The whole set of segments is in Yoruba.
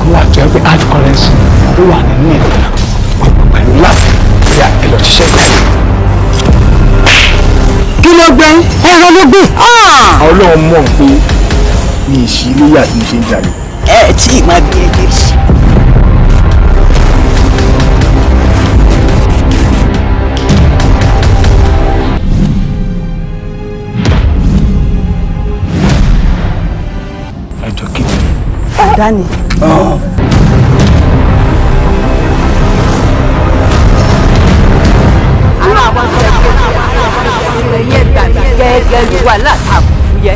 Kan wà tó yẹ pé hard currency ó wà nínú ẹ̀ pẹ̀lú láti bí a ẹ lọ ṣiṣẹ́ ìgbà. Kí ló gbé? Ẹran ló gbé. Ọlọ́run mọ̀ pé mi ì sí iléyà tí mo ṣe ń jalè. Ẹ tí ì máa bí ẹgbẹ́ sí. Ẹ jọ kí ni. Dání. Ara àwọn akẹ́kọ̀ọ́ yẹn gbà mí gẹ́gẹ́ ló wà látàkùn yẹ.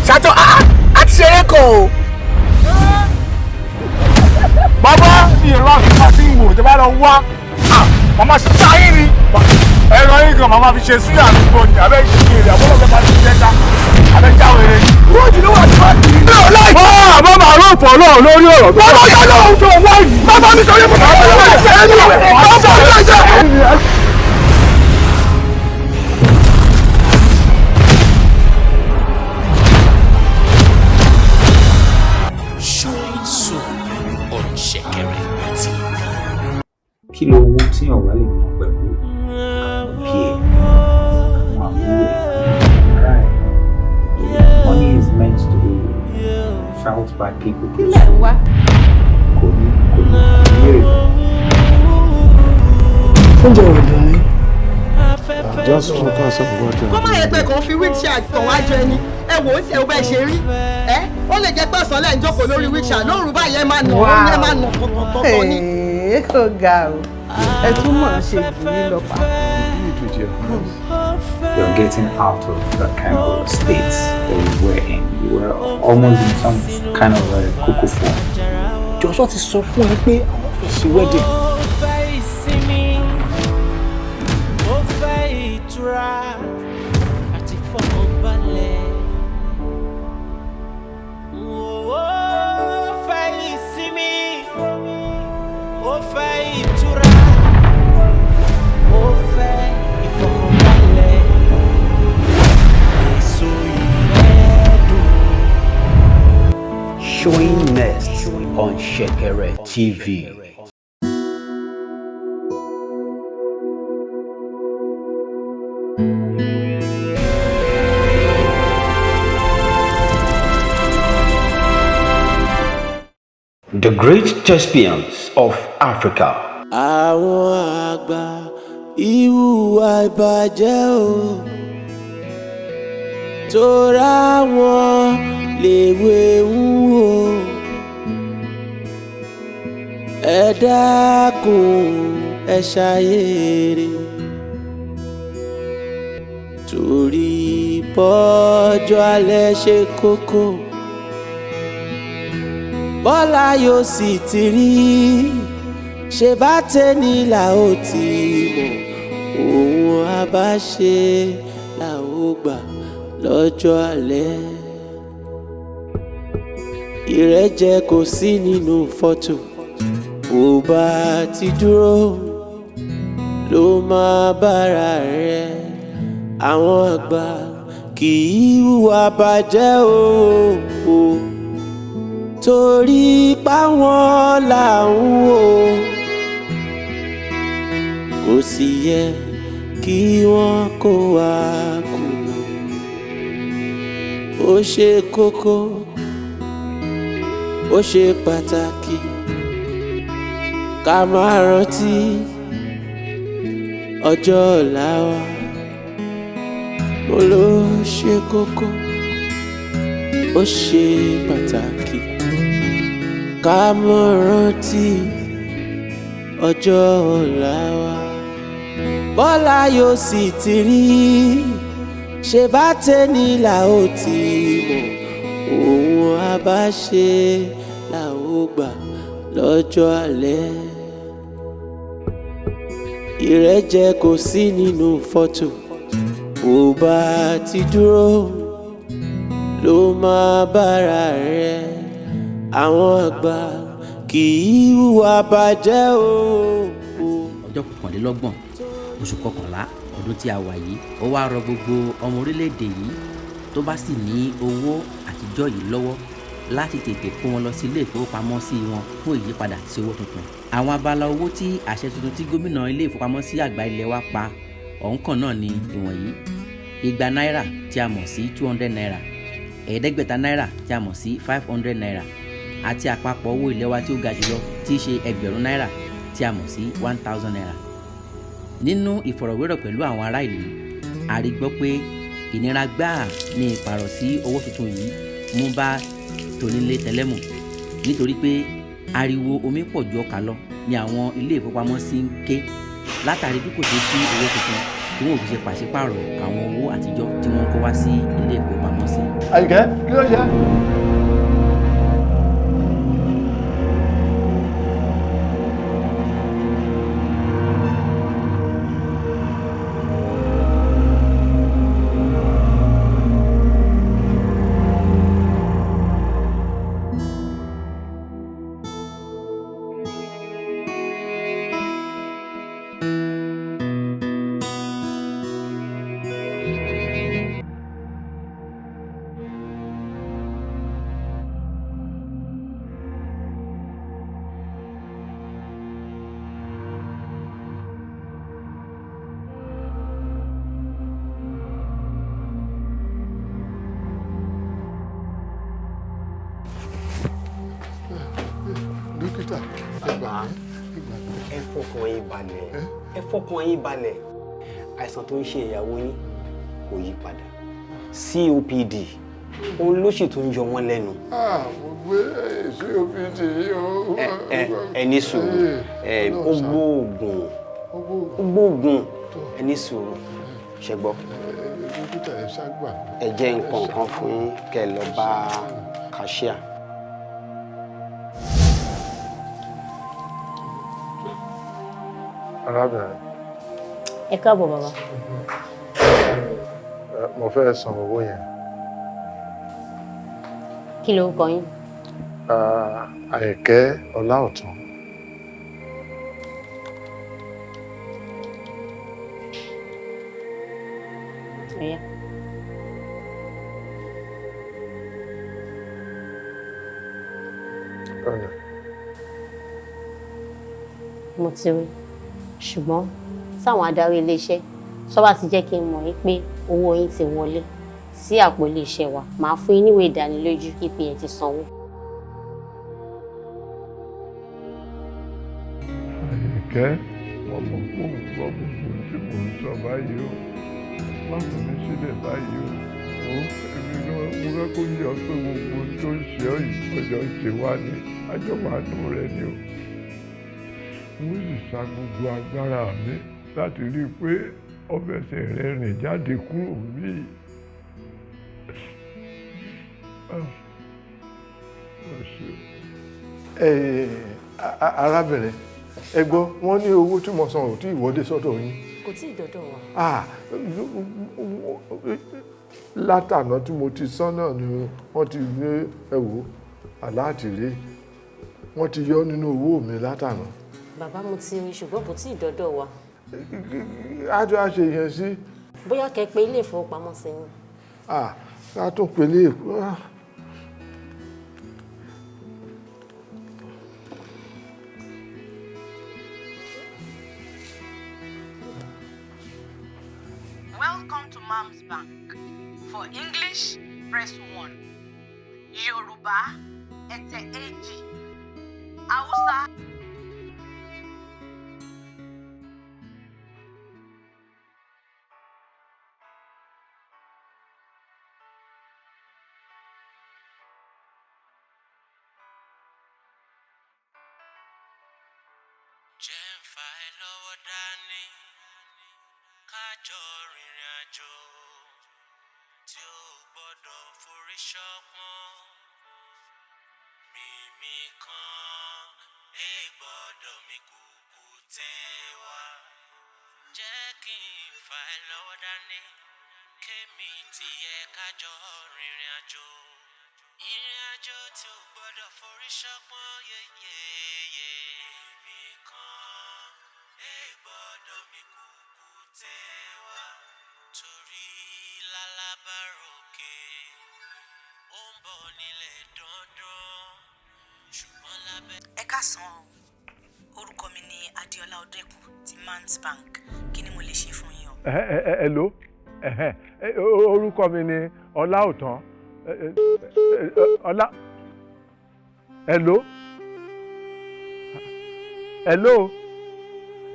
Ṣàtọ̀ a ti ṣeré kan o. Bàbá mi ìrọ̀ àfihàn sí ìwò tó bá lọ wá. Màmá ṣáyé ni. Ẹ̀rọ yín gan màmá fi ṣe súyà àdúgbò ni àbẹ́ ìṣèlérí àbọ̀lọ̀ fẹ́ máa ti jẹ́ta àbẹ́ jáwé rẹ̀. Rúùtù ló wà ní wá. Mi ò láì. Bàbá màá rò pọ̀ náà lórí ọ̀rọ̀. Bàbá yà lóhùn tó wá yìí. Bàbá mi sọ yẹ kó bàbá mi sọ yẹ kó bàbá mi sọ yẹ. Showing soon on Ṣẹ̀kẹ̀rẹ̀ TV. Kí ló owó tíyàn wá lè ná pẹ̀lú àwọn òbí ẹ̀, àwọn àbúrò ẹ̀, ará ẹ̀? Money is meant to be felt by people. Kí lẹ̀ ń wá? Kò ní èrè. Oúnjẹ ò dùn ní. Just focus on what you Kó má yẹ pé kàn fi wheelchair tàn wá jẹ ni. Ẹ wò ó sí, ẹ wò bẹ́ẹ̀ ṣe rí. Ẹ ó lè jẹ́ pé ọ̀sán lẹ́ ń jókòó lórí wheelchair, lóru báyìí ẹ máa nà ó, ẹ máa nà tọ̀tọ̀tọ̀ ni. Ee, ó ga o, ẹ tún mọ̀ ọ́n ṣe jù mí lọ pa. Do it with your hands. You're getting out of that kind of state that you were in. You were almost in some kind of a cuckoo form. Joshua ti sọ fún ẹ pé àwọn fẹ́ ṣe wedding. Ó fẹ́ ìsinmi, ó fẹ́ ìtura àti fọkànbalẹ̀. Ó fẹ́ ìsinmi, ó fẹ́ ìtura, ó fẹ́ ìfọkànbalẹ̀. Èso ìfẹ́ dùn. Showing next on Shekere TV. The Great Thespians of Africa. Àwọn àgbà ìhùwà ìbàjẹ́ o, torá wọn lèwe ń wò. Ẹ dákun, ẹ ṣàyèrè, torí bọ́jọ́ alẹ́ ṣe kókó, bọ́lá yóò sì ti rí ṣe bá tẹ́ni là ó ti mọ̀, òun àbáṣe là ó gbà lọ́jọ́ alẹ́. Ìrẹ́jẹ kò sí nínú fọ́tò, bó bá ti dúró ló máa bára rẹ̀. Àwọn àgbà kì í hùwà bàjẹ́ o, torí páwọn là ń wò, kò sì yẹ kí wọ́n kó wa kù. Ó ṣe kókó, ó ṣe pàtàkì ká máa rántí ọjọ́ ọ̀la wa. Mo ló ṣe kókó, ó ṣe pàtàkì ká máa rántí ọjọ́ ọ̀la wa. Bọ́lá yóò sì ti rí ṣe bá tẹ́ni là ó ti mọ̀, òun àbáṣe là ó gbà lọ́jọ́ alẹ́. Ìrẹ́jẹ kò sí nínú fọ́tò, bó bá ti dúró ló máa bára rẹ̀. Àwọn àgbà kì í hùwà bàjẹ́ o. Ọjọ́ 29 oṣù kọkànlá ọdún tí a wà yìí, ó wá rọ gbogbo ọmọ orílẹ̀-èdè yìí tó tó bá sì ní owó àtijọ́ yìí lọ́wọ́ láti tètè kó wọn lọ sí ilé ìfowópamọ́sí wọn fún ìyípadà sí owó tuntun. Àwọn abala owó tí àṣẹ tuntun tí gómìnà ilé ìfowópamọ́sí àgbà ilé wa pa ọ̀hún kan náà ni ìwọ̀nyí: 200 náírà tí a mọ̀ sí 200 naira, 500 náírà tí a mọ̀ sí 500 naira, àti àpapọ̀ owó ilé wa tí ó ga jùlọ tí í ṣe 1000 náírà tí a mọ̀ sí 1000 naira. Nínú ìfọ̀rọ̀wérọ̀ pẹ̀lú àwọn ará ìlú, a rí gbọ́ pé ìnira gbáà ni ìpààrọ̀ sí owó tuntun yìí mú bá tonílé tẹlẹ́mù, nítorí pé ariwo omi pọ̀ ju ọkà lọ ni àwọn ilé ìfowópamọ́sí ń ké látàrí bí kò ṣe sí owó tuntun tí wọn ò fi ṣe pàṣípààrọ̀ àwọn owó àtijọ́ tí wọ́n ń kó wá sí ilé ìfowópamọ́sí. Àyìnkẹ́, kí ló ṣe? Dókítà, ẹ gbà mí, ẹ gbà mí. Ẹ fọkàn yín balẹ̀, ẹ fọkàn yín balẹ̀. Àìsàn tó ń ṣe ìyàwó yín kò yí padà. COPD òun ló sì tún yọ wọ́n lẹ́nu. Ah, mo gbé COPD yìí o. Ẹ ní sùúrù, ó gbóògùn, ó gbóògùn, ẹ ní sùúrù, ṣẹ gbọ́. Dókítà, ẹ ṣàgbà. Ẹ jẹ́ nǹkan kan fún yín kẹ́ ẹ lọ bá kàṣíà. Arábìnrin. Ẹ káàbọ̀ bàbá. Mo fẹ́ san owó yẹn. Kí lorúkọ yín? Àyìnkẹ́ Ọláọ̀tún. Ọ̀yá. Ọ̀nà. Mo ti rí, ṣùgbọ́n táwọn adarí iléeṣẹ́ tó bá ti jẹ́ kí n mọ̀ yín pé owó yín ti wọlé sí àpò iléeṣẹ́ wa, màá fún yín níwèé ìdánilójú pípé ẹ ti sanwó. Àyìnkẹ́, wọ́n mọ̀ pé òun gbọ́ gbogbo tí mò ń sọ báyìí o. Má fi mí sílẹ̀ báyìí o. Ó èmi náà mo fẹ́ kó yé ọ pé gbogbo ohun tó ń ṣe ọ́ yìí ọjọ́ ń ṣe wá ní àjọwánú rẹ ni o. Mo sì sa gbogbo agbára mi láti rí i pé ọfẹsẹ̀ rẹ rìn jáde kúrò níbí. Arábìnrin, ẹ gbọ́, wọ́n ní owó tí mo san ò tí ì wọlé sọ́dọ̀ yín. Kò tí ì dọ́dọ̀ wa. Látàná tí mo ti san náà ni wọ́n ti ní ẹ̀wò aláàtì rí, wọ́n ti yọ nínú owó mi látàná. Bàbá, mo ti rí, ṣùgbọ́n kò tí ì dọ́dọ̀ wa. Ájọ àṣe yẹn sí. Bóyá kẹ́ pé ilé ìfowópamọ́sí yín. Ká tún pè lé èkó. Welcome to Mom's Bank. For English, press 1. Yoruba, ẹ tẹ 2. Hausa. Jẹ́ ń fa ẹ lọ́wọ́ dání, ká jọ rìnrìn àjò tí ó gbọ́dọ̀ forí ṣọpọ́n. Mímí kan ẹ gbọ́dọ̀ mi kúkú tẹ́ wá. Jẹ́ kí n fa ẹ lọ́wọ́ dání, kémi tìyẹ ká jọ rìnrìn àjò. Ìrìn àjò tí ó gbọ́dọ̀ forí ṣọpọ́n yeyeye. Mímí kan ẹ gbọ́dọ̀ mi kúkú tẹ́ wá. Torí lálábàárò òkè. Káàsán o, orúkọ mi ni Adéọlá Ọdẹkù ti Mans Bank. Kí ni mo lè ṣe fún yín o? Hello, orúkọ mi ni Ọláòtán Ọlá. Hello, hello,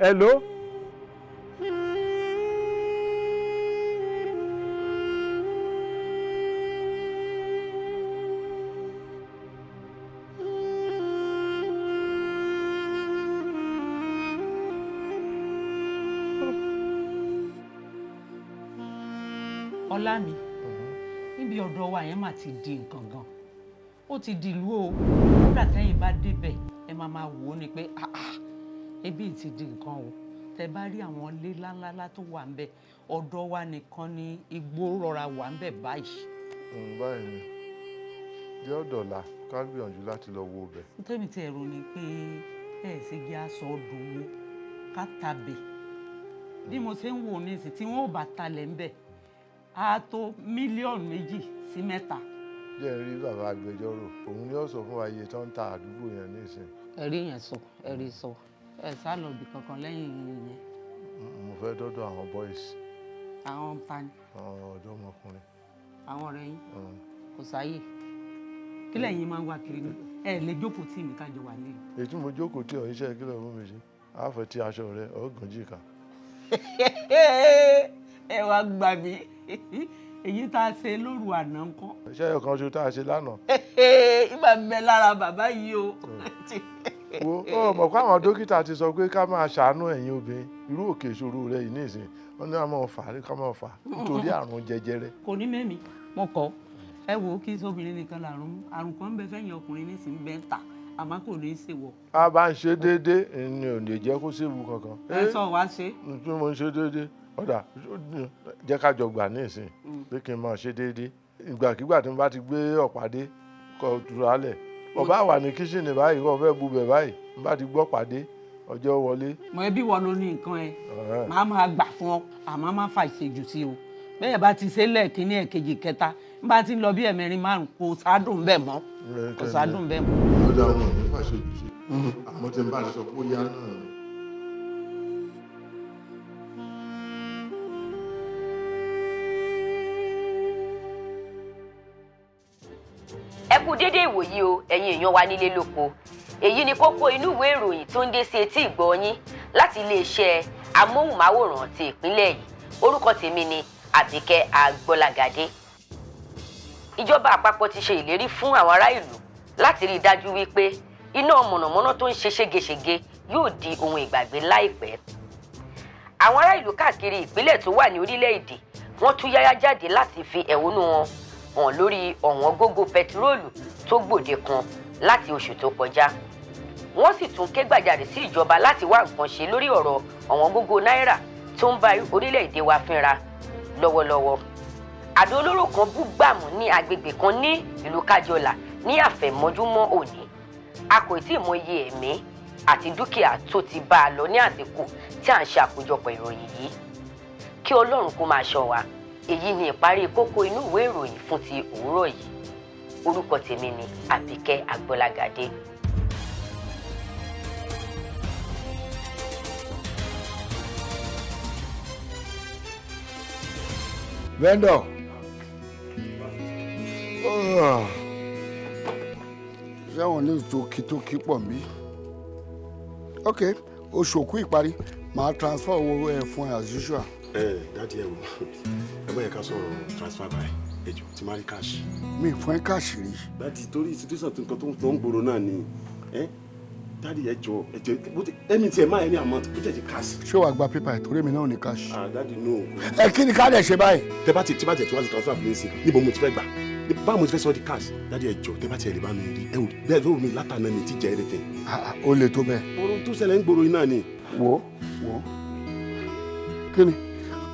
hello. Ọlá mi, níbi ọ̀dọ̀ wa yẹn mà ti di nǹkan gan, ó ti di ìlú o. Kódà tẹ́yìn bá débẹ̀, ẹ máa máa wò ó ni pé ah ah, ebi ti di nǹkan o. Tẹ bá rí àwọn ilé ńláńlá tó wà ńbẹ̀, ọ̀dọ̀ wa nìkan ni igbó rọra wà ńbẹ̀ báyìí. Báyìí ni jẹ́ ọ̀dọ̀là ká gbìyànjú láti lọ wo ibẹ̀. Tẹ́mi ti ẹ̀rù ni pé ẹ̀ ṣe jẹ́ aṣọ ọdún ká tabẹ̀ bí mo ṣe ń wò ní ìsìn tí wọ́n ò bá talẹ̀ ńbẹ̀ á tó 2 mílíọ̀nù sí 3. Jẹ́ ń rí bàbá agbẹjọ́rò, òun ni ó sọ fún wa iye tó ń ta àdúgbò yẹn nísìn. Ẹ̀rí yẹn sọ, ẹ̀rí sọ, ẹ sá lọ ibì kankan lẹ́yìn yẹn. Mo fẹ́ dọ́dọ̀ àwọn boys. Àwọn ta ni? Àwọn ọ̀dọ́mọkùnrin. Àwọn ọ̀rẹ́ yín kò sáyè. Kí lẹ́yìn máa ń wá kiri ní? Ẹ lè jókòó tí mi kájọ wà nílùú. Èyí tí mo jókòó tí ọ̀ iṣẹ́ kí ló fún mi ṣe, àáfẹ́ tí aṣọ rẹ ọ̀gàn jìkà. Ẹ wá gbà mí, èyí tá a ṣe lóru àná ńkọ́? Iṣẹ́ ọ̀kan ṣo tá a ṣe lánàá. Ìgbà ń bẹ lára bàbá yìí o. Wo, ó mọ̀ pé àwọn dókítà ti sọ pé ká máa ṣàánú ẹ̀yin obìnrin, irú òkè ìṣòro rẹ yìí nísìnyí, wọ́n ní ká máa fà á, ká máa fà á nítorí àrùn jẹjẹrẹ. Kò ní mẹ́mi mo kọ́ ẹ wò ó, kí sóbìnrin nìkan làrùn mú, àrùn kan ń bẹ fẹ́yìn ọkùnrin nísìnyí bẹ́ẹ̀ ń tà, àmọ́ kò ní í ṣèwọ. A bá ń ṣe déédéé ni ò lè jẹ́ kó séwu kankan. Ẹ sọ wá ṣe. Tí mo ń ṣe déédéé, ọ̀dà jẹ́ ká jọ gbà ní ìsìn pé kí n máa ṣe déédéé. Ìgbàkigbà tí mo bá ti gbé ọ̀pá dé, kó tura lẹ̀. Ọba wà ní kíṣìnì báyìí, kó fẹ́ bu bẹ̀ báyìí, n bá ti gbọ́ pàdé, ọjọ́ wọlé. Mọ ẹbí wọn ló ní nǹkan ẹ, màá máa gbà fún ọ, àmọ́ má fa ìṣèjù sí o. Bẹ́ẹ̀ bá ti ṣe lẹ́ẹ̀kínní, ẹ̀kejì, kẹta, n bá ti ń lọ bí ẹ̀mẹrin márùn, kò sádùn bẹ́ẹ̀ mọ́, kò sádùn bẹ́ẹ̀ mọ́. Ó dá wọn ní fàṣejù sí, àmọ́ tí n bá ti sọ pé ó yá náà ni. Ẹ kú dédé ìwòyí o, ẹ̀yin èèyàn wa nílé lóko. Èyí ni kókó inú ìwé ìròyìn tó ń dé sí etí ìgbọ́ yín láti iléeṣẹ́ amóhùnmáwòrán ti ìpínlẹ̀ yìí. Orúkọ tèmi ni Àbíkẹ́ Agbọ́lagadé. Ìjọba àpapọ̀ ti ṣe ìlérí fún àwọn ará ìlú láti rí i dájú wípé iná mọ̀nàmọ́ná tó ń ṣe ségesège yóò di ohun ìgbàgbé láìpẹ́. Àwọn ará ìlú káàkiri ìpínlẹ̀ tó wà ní orílẹ̀-èdè, wọ́n tú yáyá jáde láti fi ẹ̀hónú wọn hàn lórí ọ̀wọ́n gógó pẹtiróòlù tó gbòde kan láti oṣù tó kọjá. Wọ́n sì tún ké gbàjarè sí ìjọba láti wá nǹkan ṣe lórí ọ̀rọ̀ ọ̀wọ́n gógó náírà tó ń bá orílẹ̀-èdè wa fínra lọ́wọ́lọ́wọ́. Àdó olóró kan bú gbàmù ní agbègbè kan ní ìlú Kájọlà ní àfẹ̀mọ́júmọ́ òní. A kò tí ì mọ iye ẹ̀mí àti dúkìá tó ti bá a lọ ní àsìkò tí à ń ṣe àkójọpọ̀ ìròyìn yìí. Kí Ọlọ́run kó máa ṣọ́ wa. Èyí ni ìparí kókó inú ìwé ìròyìn fún ti òwúrọ̀ yìí. Orúkọ tèmi ni Àbíkẹ́ Agbọ́lagadé. Vendor. Ṣé àwọn news tó kí tó kí pọ̀ nbí? Ok, oṣù òkú ìparí, màá transfer owó ẹ fún ẹ as usual. Ẹ daddy, ẹ wò, ẹ bá yẹ ká sọ̀rọ̀ transfer báyìí. Ẹ jọ, tí máa rí cash. Mi fún ẹ cash rí. Daddy, torí situation tó nǹkan tó ń gbòòrò náà ni ẹ. Daddy, ẹ jọ, ẹ jọ, ẹmi tiẹ̀ máa ẹni amount kó jẹ́ ti cash. Ṣé wàá gba pépà ẹ̀ torí èmi náà ò ní cash? Ah, daddy, no. Ẹ kí ni ká dẹ̀ ṣe báyìí? Tẹ bá ti tí bá tiẹ̀ tí wọ́n ti transfer fún mi sí, níbo mo ti fẹ́ gbà? Báwo mo ti fẹ́ sọ di cash? Daddy, ẹ jọ, tẹ bá tiẹ̀ lè bá mi rí ẹ wò, bẹ́ẹ̀ ló mi látàná mi ti jẹ́ anything. Ó le tó bẹ́ẹ̀. Ọ̀rọ̀ tó ṣẹlẹ̀ ń gbòòrò iná ni. Wo, wo, kí ni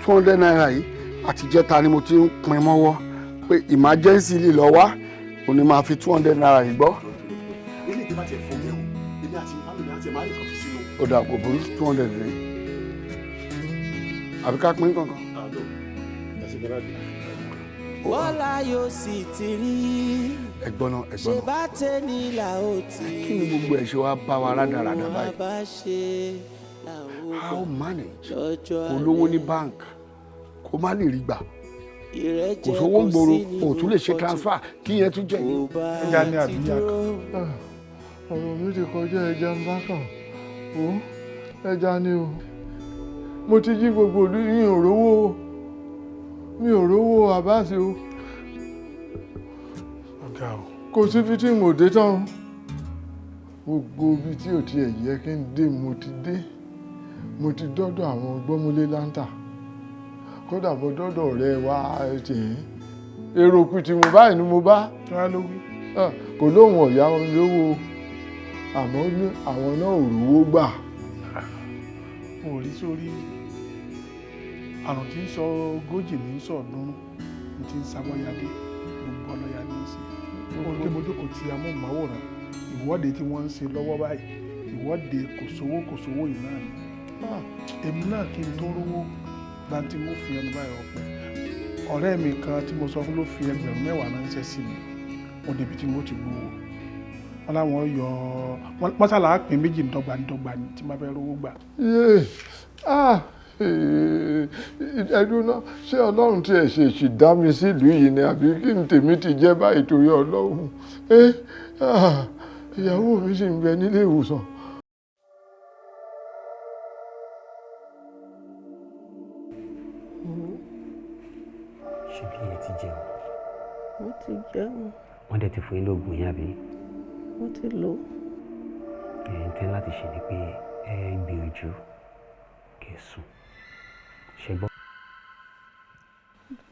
₦200 yìí? Àtijẹ́ta ni mo ti ń pin mọ́wọ́ pé emergency lè lọ wá, òní máa fi ₦200 yìí gbọ́. Ilé ìdí bá tiẹ̀ fún mi o, èmi àti family àti ẹ̀ máa rí nǹkan fi sínú. Ó dà, kò burú, 200 rèé, àbí ká pín kankan. Ah no, ẹ ṣe gbọ́dọ̀. Bọ́lá yóò sì ti rí. Ẹ̀gbọ́n náà, Ṣé ẹ̀gbọ́n náà. bá tẹ́ni là ó ti Kí ni gbogbo ẹ̀ ṣe wá bá wa rádaràdà báyìí? bá ṣe là ó How manage? lọ́jọ́ Kò lówó ní bank, kó má lè rí gbà. Ìrẹ́jẹ Kò sówó ń gbòòrò, sí nínú ò tún lè ṣe fọ́tò. transfer kí yẹn tún jẹ́. Ẹja ni àbí yá kan? Ọ̀rọ̀ mi ti kọjá ẹja ńlá kan o, ẹja ni o. Mo ti jí gbogbo ìlú, mi ò rówó o, mi ò rówó àbáṣe o. Ọ̀gá o. Kò síbi tí mo dé tán o, gbogbo ibi tí ò tiẹ̀ yẹ kí n dé mo ti dé. Mo ti dọ́dọ̀ àwọn gbọ́múlé láńtà, kódà mo dọ́dọ̀ ọ̀rẹ́ wa tiẹ̀ èrò kùtì mo báyìí ni mo bá. Ah, kò lóhùn ọ̀yá wọn lówó o, àmọ́ ní àwọn náà ò rówó gbà. Mo rí sórí àrùn tí ń sọ 40 ní sọ 300 ní ti ń sábọ́yadé gbogbo ọlọ́yà ní í ṣe. Ohun tí mo jókòó ti amóhùnmáwòrán, ìwọ́de tí wọ́n ń ṣe lọ́wọ́ báyìí, ìwọ́de kò sówó kò sówó yìí náà ni. Èmi náà kí n tó rówó gbanti mo fi ẹnu báyìí ọpẹ́. Ọ̀rẹ́ mi kan tí mo sọ fún ló fi 10,000 ránṣẹ́ sí mi. Mo débi tí mo ti gbowó, wọn láwọn yọ mọ́sálà pín méjì dọ́gba dọ́gba ni tí má fẹ́ rówó gbà. Yéè, ah, ẹdún náà, ṣé Ọlọ́run tí ẹ ṣèṣì dá mi sílùú yìí ni àbí kí n tèmi ti jẹ́ báyìí torí Ọlọ́run? Eh, ah, ìyàwó mi sì ń bẹ nílé ìwòsàn. Ṣé bí ẹ ti jẹun? Mo ti jẹun. Wọ́n dẹ̀ ti fún yín lóògùn yín àbí? Mo ti lò ó. Ẹ̀yin tẹ́ láti ṣe ni pé ẹ gbìyànjú kẹ́ ẹ sùn. Ṣé gbọ́?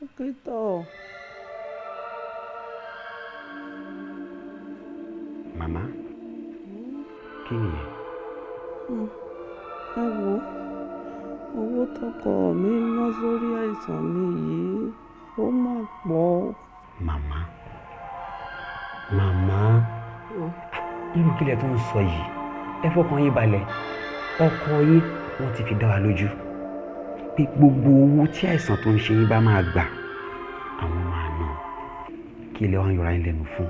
Dókítà. Màmá, kí nìyẹn? Ẹ wo owó tọkọ mi ń ná sórí àìsàn mi yìí, ó mà pọ̀. Màmá, màmá, irú kílẹ̀ tó ń sọ yìí, ẹ fọkàn yín balẹ̀. Ọkọ yín wọ́n ti fi dá wa lójú pé gbogbo owó tí àìsàn tó ń ṣe yín bá máa gbà, àwọn máa ná. Kí ilẹ̀ wa ń yọra yín lẹ́nu fún?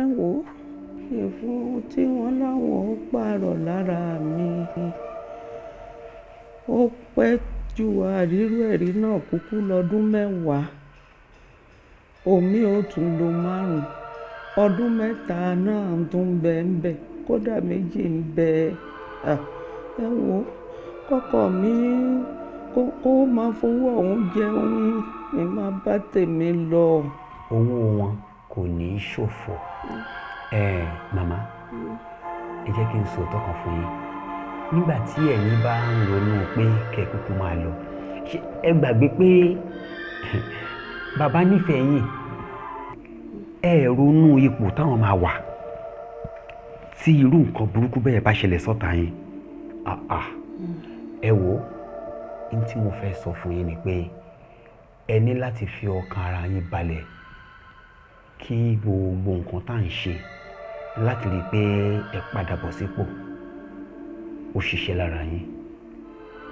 Ẹ wo ìfun tí wọ́n láwọn ó pààrọ̀ lára mi, ó pẹ́ ju àrírú ẹ̀rí náà kúkú lọ́dún 10, omi ò tún lo 5, ọdún 3 náà tún ń bẹ ń bẹ, kódà 2 ń bẹ. Ẹ wo kọ́kọ́ mi kó máa fowó ọ̀hún jẹun, mi máa bá tèmi lọ. Owó wọn kò ní í ṣòfò. Ẹ màmá, ẹ jẹ́ kí n sọ òótọ́ kan fún yín. Nígbà tí ẹ̀yin bá ń ronú pé kẹ́ kúkú máa lọ, ṣé ẹ gbàgbé pé bàbá nífẹ̀ẹ́ yín? Ẹ ronú ipò táwọn máa wà tí irú nǹkan burúkú bẹ́ẹ̀ bá ṣẹlẹ̀ sọ́tà yín. Ẹ wò ó, n tí mo fẹ́ sọ fún yín ni pé ẹ ní láti fi ọkàn ara yín balẹ̀ kí gbogbo nǹkan tá à ń ṣe láti rí i pé ẹ padà bọ̀ sípò ó ṣiṣẹ́ lára yín.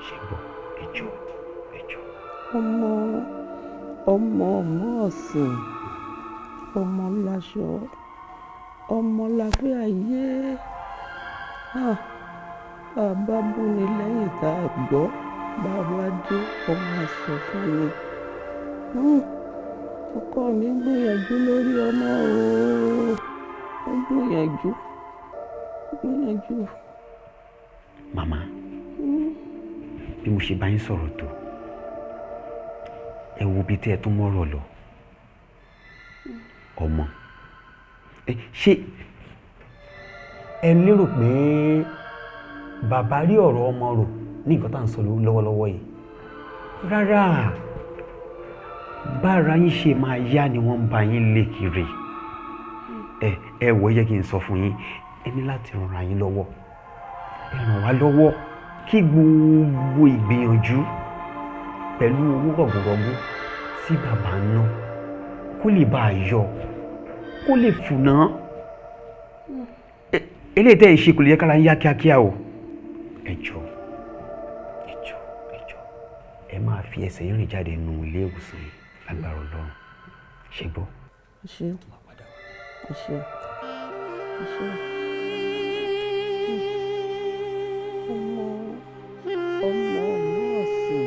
Ṣé gbọ́? Ẹ jọ̀ọ́, ẹ jọ̀ọ́. Ọmọ ọmọ ọmọ ọ̀sìn, ọmọ láṣọ, ọmọ láfẹ́ ayé. Bàbá bú ni lẹ́yìn tá a gbọ́, bàbá dé ọmọ àṣọ fún mi. Ọkọ mi gbìyànjú lórí ọmọ o, ó gbìyànjú, gbìyànjú. Màmá, bí mo ṣe bá yín sọ̀rọ̀ tó, ẹ wo bí tí ẹ tún mọ́rọ̀ lọ. Ọmọ, ṣé ẹ lérò pé bàbá rí ọ̀rọ̀ ọmọ rò ní nǹkan tá à ń sọ lọ́wọ́lọ́wọ́ yìí? Rárá, bára yín ṣe máa yá ni wọ́n ń bá yín lé kiri. Ẹ wò, ẹ jẹ́ kí n sọ fún yín, ẹ ní láti ràn ara yín lọ́wọ́. Ẹ ràn wá lọ́wọ́ kí gbogbo ìgbìyànjú pẹ̀lú owó rọ̀gùrọ̀gù tí bàbá ń ná kó lè bá a yọ, kó lè fùnà. Eléyìí tẹ́ ẹ ṣe kò lè yẹ kára yín yá kíákíá o. Ẹ jọ̀ọ́, ẹ jọ̀ọ́, ẹ jọ̀ọ́, ẹ Ẹ máa fi ẹsẹ̀ yín rìn jáde nínú ilé ìwòsàn yìí lágbára Ọlọ́run. Ṣé gbọ́? Ẹ ṣé, ẹ ṣé, ẹ ṣé. Ọmọ ọmọ nọ́ọ̀sì.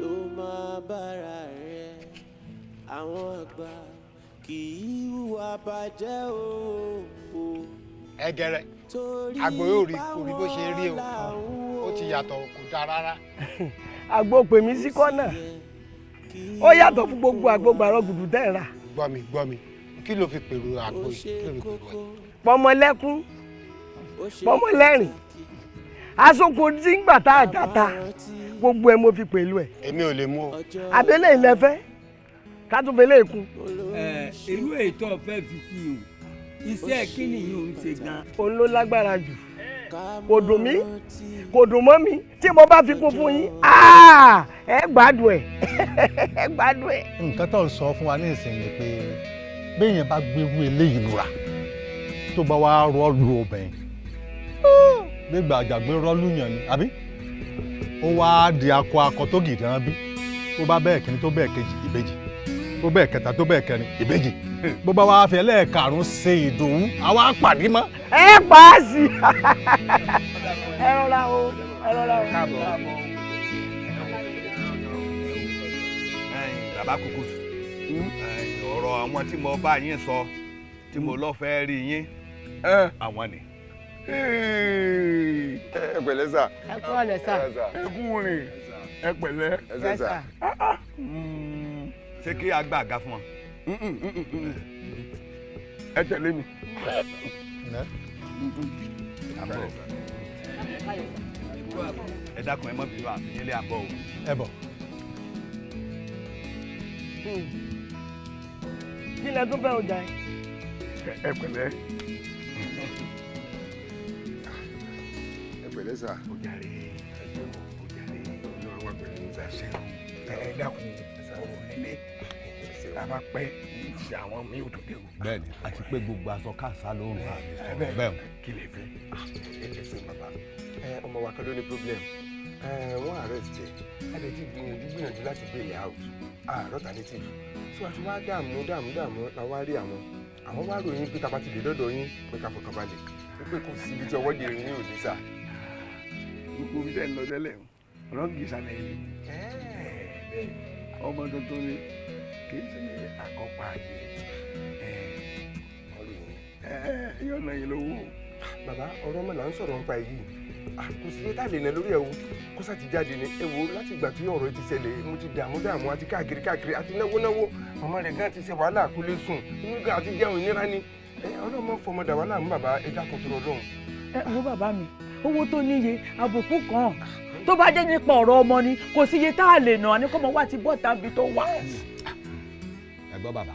Ló máa bára rẹ̀. Àwọn àgbà kì í hùwà bàjẹ́ o. Ẹgẹrẹ àgbo yóò rí, kò rí bó ṣe rí o, ó ti yàtọ̀, kò dáa rárá. Àgbo pèmí sí kọ́nà, ó yàtọ̀ fún gbogbo àgbo gbàrọ̀ gùdù tẹ́ ẹ̀ rà. Gbọ́ mi, gbọ́ mi, kí ló fi pèrò àgbo yìí? Kí ló fi pèrò ẹ̀? Pọmọlẹ́kún, pọmọlẹ́rìn, asoko tí ń gbà tá a dàta, gbogbo ẹ mo fi pẹ̀lú ẹ̀. Èmi ò lè mú o. Abẹ́lé ilẹ̀ fẹ́ ká tún fẹ́ lè kún. Ẹ irú ètò ọ̀fẹ́ fi sí o, iṣẹ́ kí nìyí ò ń ṣe gan. Òun ló lágbára jù, kò dùn mí, kò dùn mọ́ mi. Tí mo bá fi kún fún yín, ẹ gbádùn ẹ, ẹ gbádùn ẹ. Nǹkan tó ń sọ fún wa ní ìsìn ni pé béèyàn bá gbérú eléyìí lura, tó bá wá rọ́ọ̀lù obìnrin, gbégbá àjàgbé rọ́ọ̀lù yàn ni, àbí ó wá di akọ akọ tó gìdán bí tó bá bẹ́ẹ̀ kíní, tó bẹ́ẹ̀ kejì, ìbejì, tó bẹ́ẹ̀ kẹta, tó bẹ́ẹ̀ kẹrin, ìbejì, bó bá wá fi ẹlẹ́ẹ̀karùn-ún ṣe ìdòwú, àwa pàdé mọ́. Ẹ pa á sí, ẹ rọra o, ẹ rọra o. Bàbá Kúkúsù, ọ̀rọ̀ àwọn tí mo bá yín sọ, tí mo lọ fẹ́ rí yín, àwọn ni. Ẹ pẹ̀lẹ́ sà. Ẹ kú ọ̀lẹ́ sà. Ẹ kú rìn, ẹ pẹ̀lẹ́. Ẹ sà. Ṣé kí a gba àga fún wọn? Ẹ tẹ̀lé mi. Ẹ dákun, ẹ má bínú, àfihàn ilé àbọ̀ o. Ẹ bọ̀. Kí lẹ tún fẹ́ ọjà yẹn? Ẹ pẹ̀lẹ́. Ẹ pẹ̀lẹ́ sà. Ó jàre, ó jàre. Ọlọ́run wà pẹ̀lú yín sà. Ẹ dákun, ọ̀rọ̀ nílé tá a bá pẹ́ ṣe àwọn míì ò tó dé o. Bẹ́ẹ̀ni, àti pé gbogbo aṣọ káàsá ló ń rà ní sọ̀rọ̀ bẹ́ẹ̀. Kí lè fẹ́? Ẹ ṣeun bàbá. Ọmọ wa kan ló ní problem. Wọ́n arrest ẹ̀, a lè ti gbìyànjú gbìyànjú láti bail ẹ̀ out, àárọ̀ alternative, so àti wá dààmú dààmú dààmú la wá rí àwọn wá ròyìn pé tá a bá ti lè dọ́dọ̀ yín pé ká fọkàn balẹ̀, wípé kò sí ibi tí ọwọ́ dè yín ò ní sà. Gbogbo ibi tẹ́ ń lọ tẹ́lẹ̀, ọlọ́run kì í sàlẹ̀ yìí. Ọmọ tuntun ni, kì í ṣe àkọ́pá ayé yóò ná yín lówó. Bàbá, ọ̀rọ̀ ọmọ là ń sọ̀rọ̀ nípa èyí, kò sí tá a lè nà lórí ẹ̀ o, kó sá ti jáde ni. Ẹ wo, láti ìgbà tí ọ̀rọ̀ yìí ti ṣẹlẹ̀, mo ti dààmú dààmú àti káàkiri káàkiri àti náwó náwó, màmá rẹ̀ gan ti ṣe wàhálà, kó lè sùn inú gan àti jẹun ìnira ni. Ọlọ́mọ fọmọ dà wàhálà mú. Bàbá, ẹ dákun tó lọ́hùn. Ẹ wo bàbá mi, owó tó níye àbùkù kan tó bá jẹ́ nípa ọ̀rọ̀ ọmọ ni, kò sí iye tá a lè nà ní kọ́mọ wá ti bọ́ tàbí tó wà. Ẹ gbọ́ bàbá,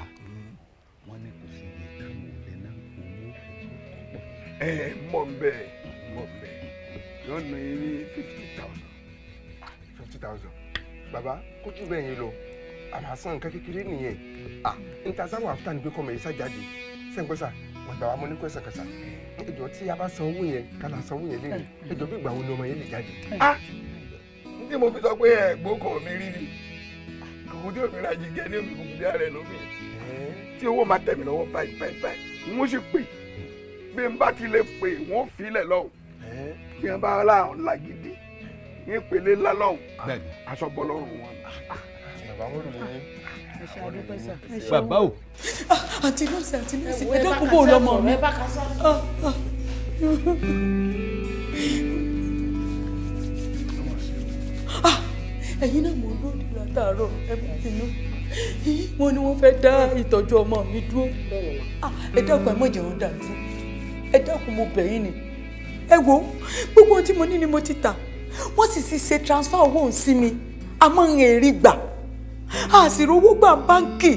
wọ́n ní kò sí iye táwọn ò lè ná owó pọ̀. Ẹ mọ̀ n bẹ́ẹ̀, mọ̀ n bẹ́ẹ̀, yóò ná yín ní 50,000. 50,000, bàbá, kó jù bẹ́ẹ̀ yín lọ, àmọ́ àsan nǹkan kékeré nìyẹn. Ah, n ta sáwọ́ àfútà ni pé kọ́mọ yìí sá jáde sẹ́ńgbẹ́sà. Wọ́n gbà wá mọ́ ní kwẹ́sàn kẹsà. Ẹjọ́, tí a bá san owó yẹn, ká la san owó yẹn lẹ́nu, ẹjọ́, bí ìgbà wo ni ọmọ yẹn lè jáde? Ah, n tí mo fi sọ pé ẹ̀gbọ́n kò mi rí ni kòkó tí òmìnira jíjẹ ní omi kòkó bí ara ẹ lómi, tí owó máa tẹ̀ mí lọ́wọ́ báyìí báyìí báyìí, n ó sì pè. Bí n bá ti lè pè wọ́n filẹ̀ lọ́hùn, bí wọ́n bá láwọn làgídí ní ìpele ńlá lọ́hùn, aṣọ bọ́ lọ́rùn wọn. Bàbá, wọn lù yín. Bàbá o. Àǹtí nọ́ọ̀sì, àǹtí nọ́ọ̀sì, ẹ dákun, bò lọ́mọ mi. Ẹ̀yin náà mò ń dúró dè látàárọ̀, ẹ má bínú. Wọ́n ní wọ́n fẹ́ dá ìtọ́jú ọmọ mi dúró. Ẹ dákun, ẹ má jẹ́ wọ́n dà dúró. Ẹ dákun, mo bẹ̀ yín ni. Ẹ wo, gbogbo ohun tí mo ní ni mo ti tà, wọ́n sì ti ṣe transfer owó òun sí mi, àmọ́ ń èrì gbà, a sì rówó gbà báńkì.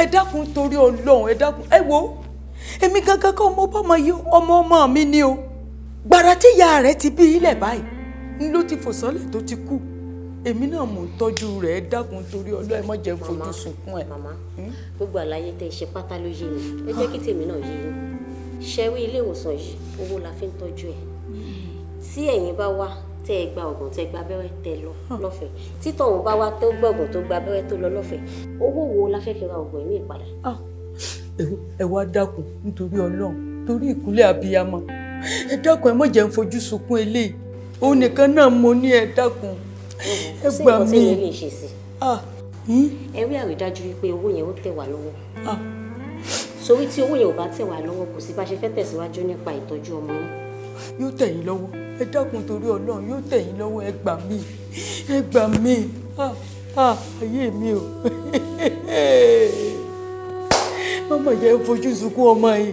Ẹ dákun, torí Ọlọ́run, ẹ dákun. Ẹ wo, èmi gangan kọ́ ọmọ ọmọ yìí, ọmọ ọmọ mi ni o. Gbàrà tí ìyá rẹ̀ ti bí ilẹ̀ báyìí ń ló ti fò sọ́lẹ̀ tó ti kú. Èmi náà mò ń tọ́jú rẹ̀. Ẹ dákun torí Ọlọ́run, ẹ má jẹ́ fojú sunkún ẹ̀. Màmá, gbogbo àlàyé tẹ́ ṣe pátá ló yé mi. Ẹ jẹ́ kí tèmi náà yé yín. Ṣẹ́rí ilé ìwòsàn yìí, owó la fi ń tọ́jú ẹ̀. Tí ẹ̀yin bá wá tẹ́ ẹ gba oògùn, tẹ́ ẹ gba abẹ́rẹ́, tẹ́ ẹ lọ lọ́fẹ̀ẹ́, títọ̀ òun bá wá tó gbọ̀gùn, tó gba abẹ́rẹ́, tó lọ lọ́fẹ̀ẹ́, owó wo la fẹ́ fi ra oògùn ẹ̀mí ìpadà? Ẹ wá dákun nítorí Ọlọ́run, torí ìkúnlẹ̀ abiyamọ, ẹ dákun, ẹ má jẹ́ n fojú sunkún eléyìí. Òun nìkan náà mo ní. Ẹ dákun, ẹ Sí gbà nǹkan mí. tí èmi lè ṣe sí ẹ, rí àrídájú wípé owó yẹn ó tẹ̀ wá lọ́wọ́, torí tí owó yẹn ò bá tẹ̀ wá lọ́wọ́, kò sí bá ṣe fẹ́ tẹ̀síwájú nípa ìtọ́jú ọmọ yín. Yóò tẹ̀ yín lọ́wọ́. Ẹ dákun torí Ọlọ́run, yóò tẹ̀ yín lọ́wọ́. Ẹ gbà mí, ẹ gbà mí. Ah, ah, ayé mi o! Má jẹ́ n fojú sunkún ọmọ yìí,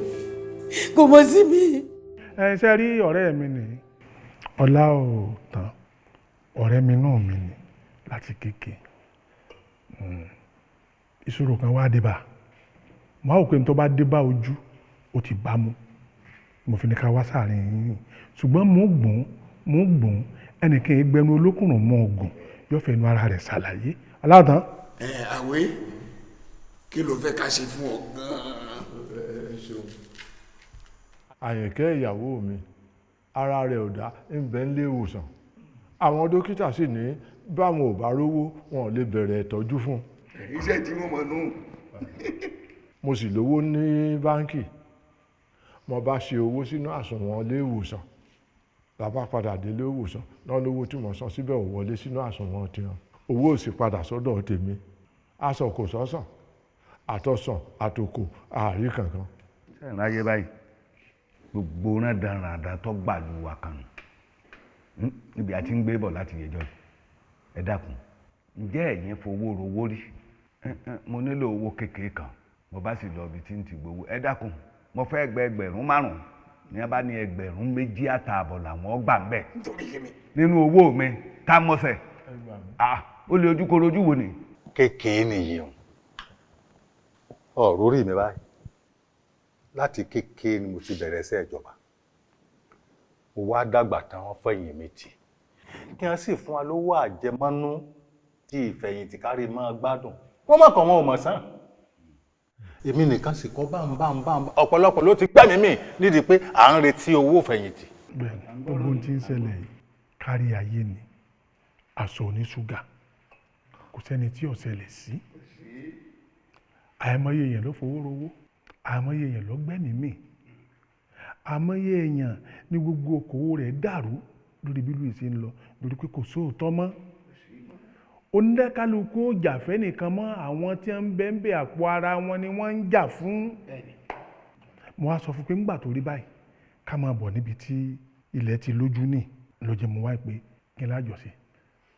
kò mọ̀ sí mi. Ẹ ṣe rí ọ̀rẹ́ mi nìyí, ọlá ò tán. Ọ̀rẹ́ mi náà mi ni láti kéke. Ìṣòro kan wá dé bá mo á wò pé n tó bá dé bá ojú, ó ti bá mu. Mo fi ní ká wá sáàrin yín, ṣùgbọ́n mo gbọ́n ẹnìkan ìgbẹ́nu olókùnrin mọ́ ọgùn yóò fẹ́ nu ara rẹ̀ ṣàlàyé aláàtàn. Ẹ àwé, kí ló fẹ́ ká ṣe fún ọ gan-an? Ẹ ṣeun. Àyìnkẹ́ ìyàwó mi, ara rẹ̀ ò dá, ń bẹ nílé ìwòsàn. Àwọn dókítà sì ní báwọn ò bá rówó, wọn ò lè bẹ̀rẹ̀ ìtọ́jú fún un. Iṣẹ́ tí mo mọ̀ nù. Mo sì lówó ní báńkì. Mo bá ṣe owó sínú àsùnwọ̀n ilé ìwòsàn. Bàbá padà dé ilé ìwòsàn náà, lówó tí mo san síbẹ̀ ò wọlé sínú àsùnwọ̀n tiwọn, owó ò sì padà sọ́dọ̀ tèmi. Aṣọ kò sọ́sàn, àtọ̀sàn àtòkò àárí kankan. Sẹ́yìn láyé báyìí, gbogbo náà dáradá tó gbàlú wa kan nù níbi àti ń gbé bọ̀ láti yẹjọ́. Ẹ dákun, ǹjẹ́ ẹ̀yin fowó rowó rí? Mo nílò owó kékeré kan, mo bá sì lọ ibi tí ń ti gbowó. Ẹ dákun, mo fẹ́ gba 5,000. Ní a bá ní 2,500 làwọn gbà ń bẹ̀ Nítorí kí ni? nínú owó mi tá mọ́sẹ̀. Ó lè ojúkorojú wo ni. Kékeré nìyí o, ọ̀rọ̀ orí mi báyìí, láti kékeré ni mo ti bẹ̀rẹ̀ iṣẹ́ ìjọba. Mo wá dàgbà tán, wọ́n fẹ̀yìn mi tì kí wọ́n sì fún wa lówó àjẹmọ́nú tí ìfẹ̀yìntì kárí máa gbádùn. Wọ́n mọ̀ kàn wọ́n ò mọ̀ sán. Èmi nìkan sì kọ́ bámbámbám, ọ̀pọ̀lọpọ̀ ló ti gbẹ̀mí mì nídìí pé à ń retí owó ìfẹ̀yìntì. Bẹ́ẹ̀ni, gbogbo ohun tí ń ṣẹlẹ̀ yìí kárí ayé ni. Aṣọ oníṣúgà, kò sẹ́ni tí ò ṣẹlẹ̀ sí. Àìmọye èèyàn ló fowó rowó, àìmọye èèyàn ló gbẹ́mìí mì, àìmọye èèyàn ní gbogbo okòwò rẹ̀ dàrú lórí bí lùí ṣe ń lọ, lórí pé kò sóòótọ́ mọ́. Oníkálukú ò jà fẹ́nìkan mọ́. Àwọn tí ń bẹ́ ń bẹ́ àpò ara wọn ni wọ́n ń jà fún. Mo wá sọ fún pé ńgbà tó rí báyìí, ká máa bọ̀ níbi tí ilẹ̀ ti lójú ní ló jẹ́. Mo wá pé kí n lájọṣe,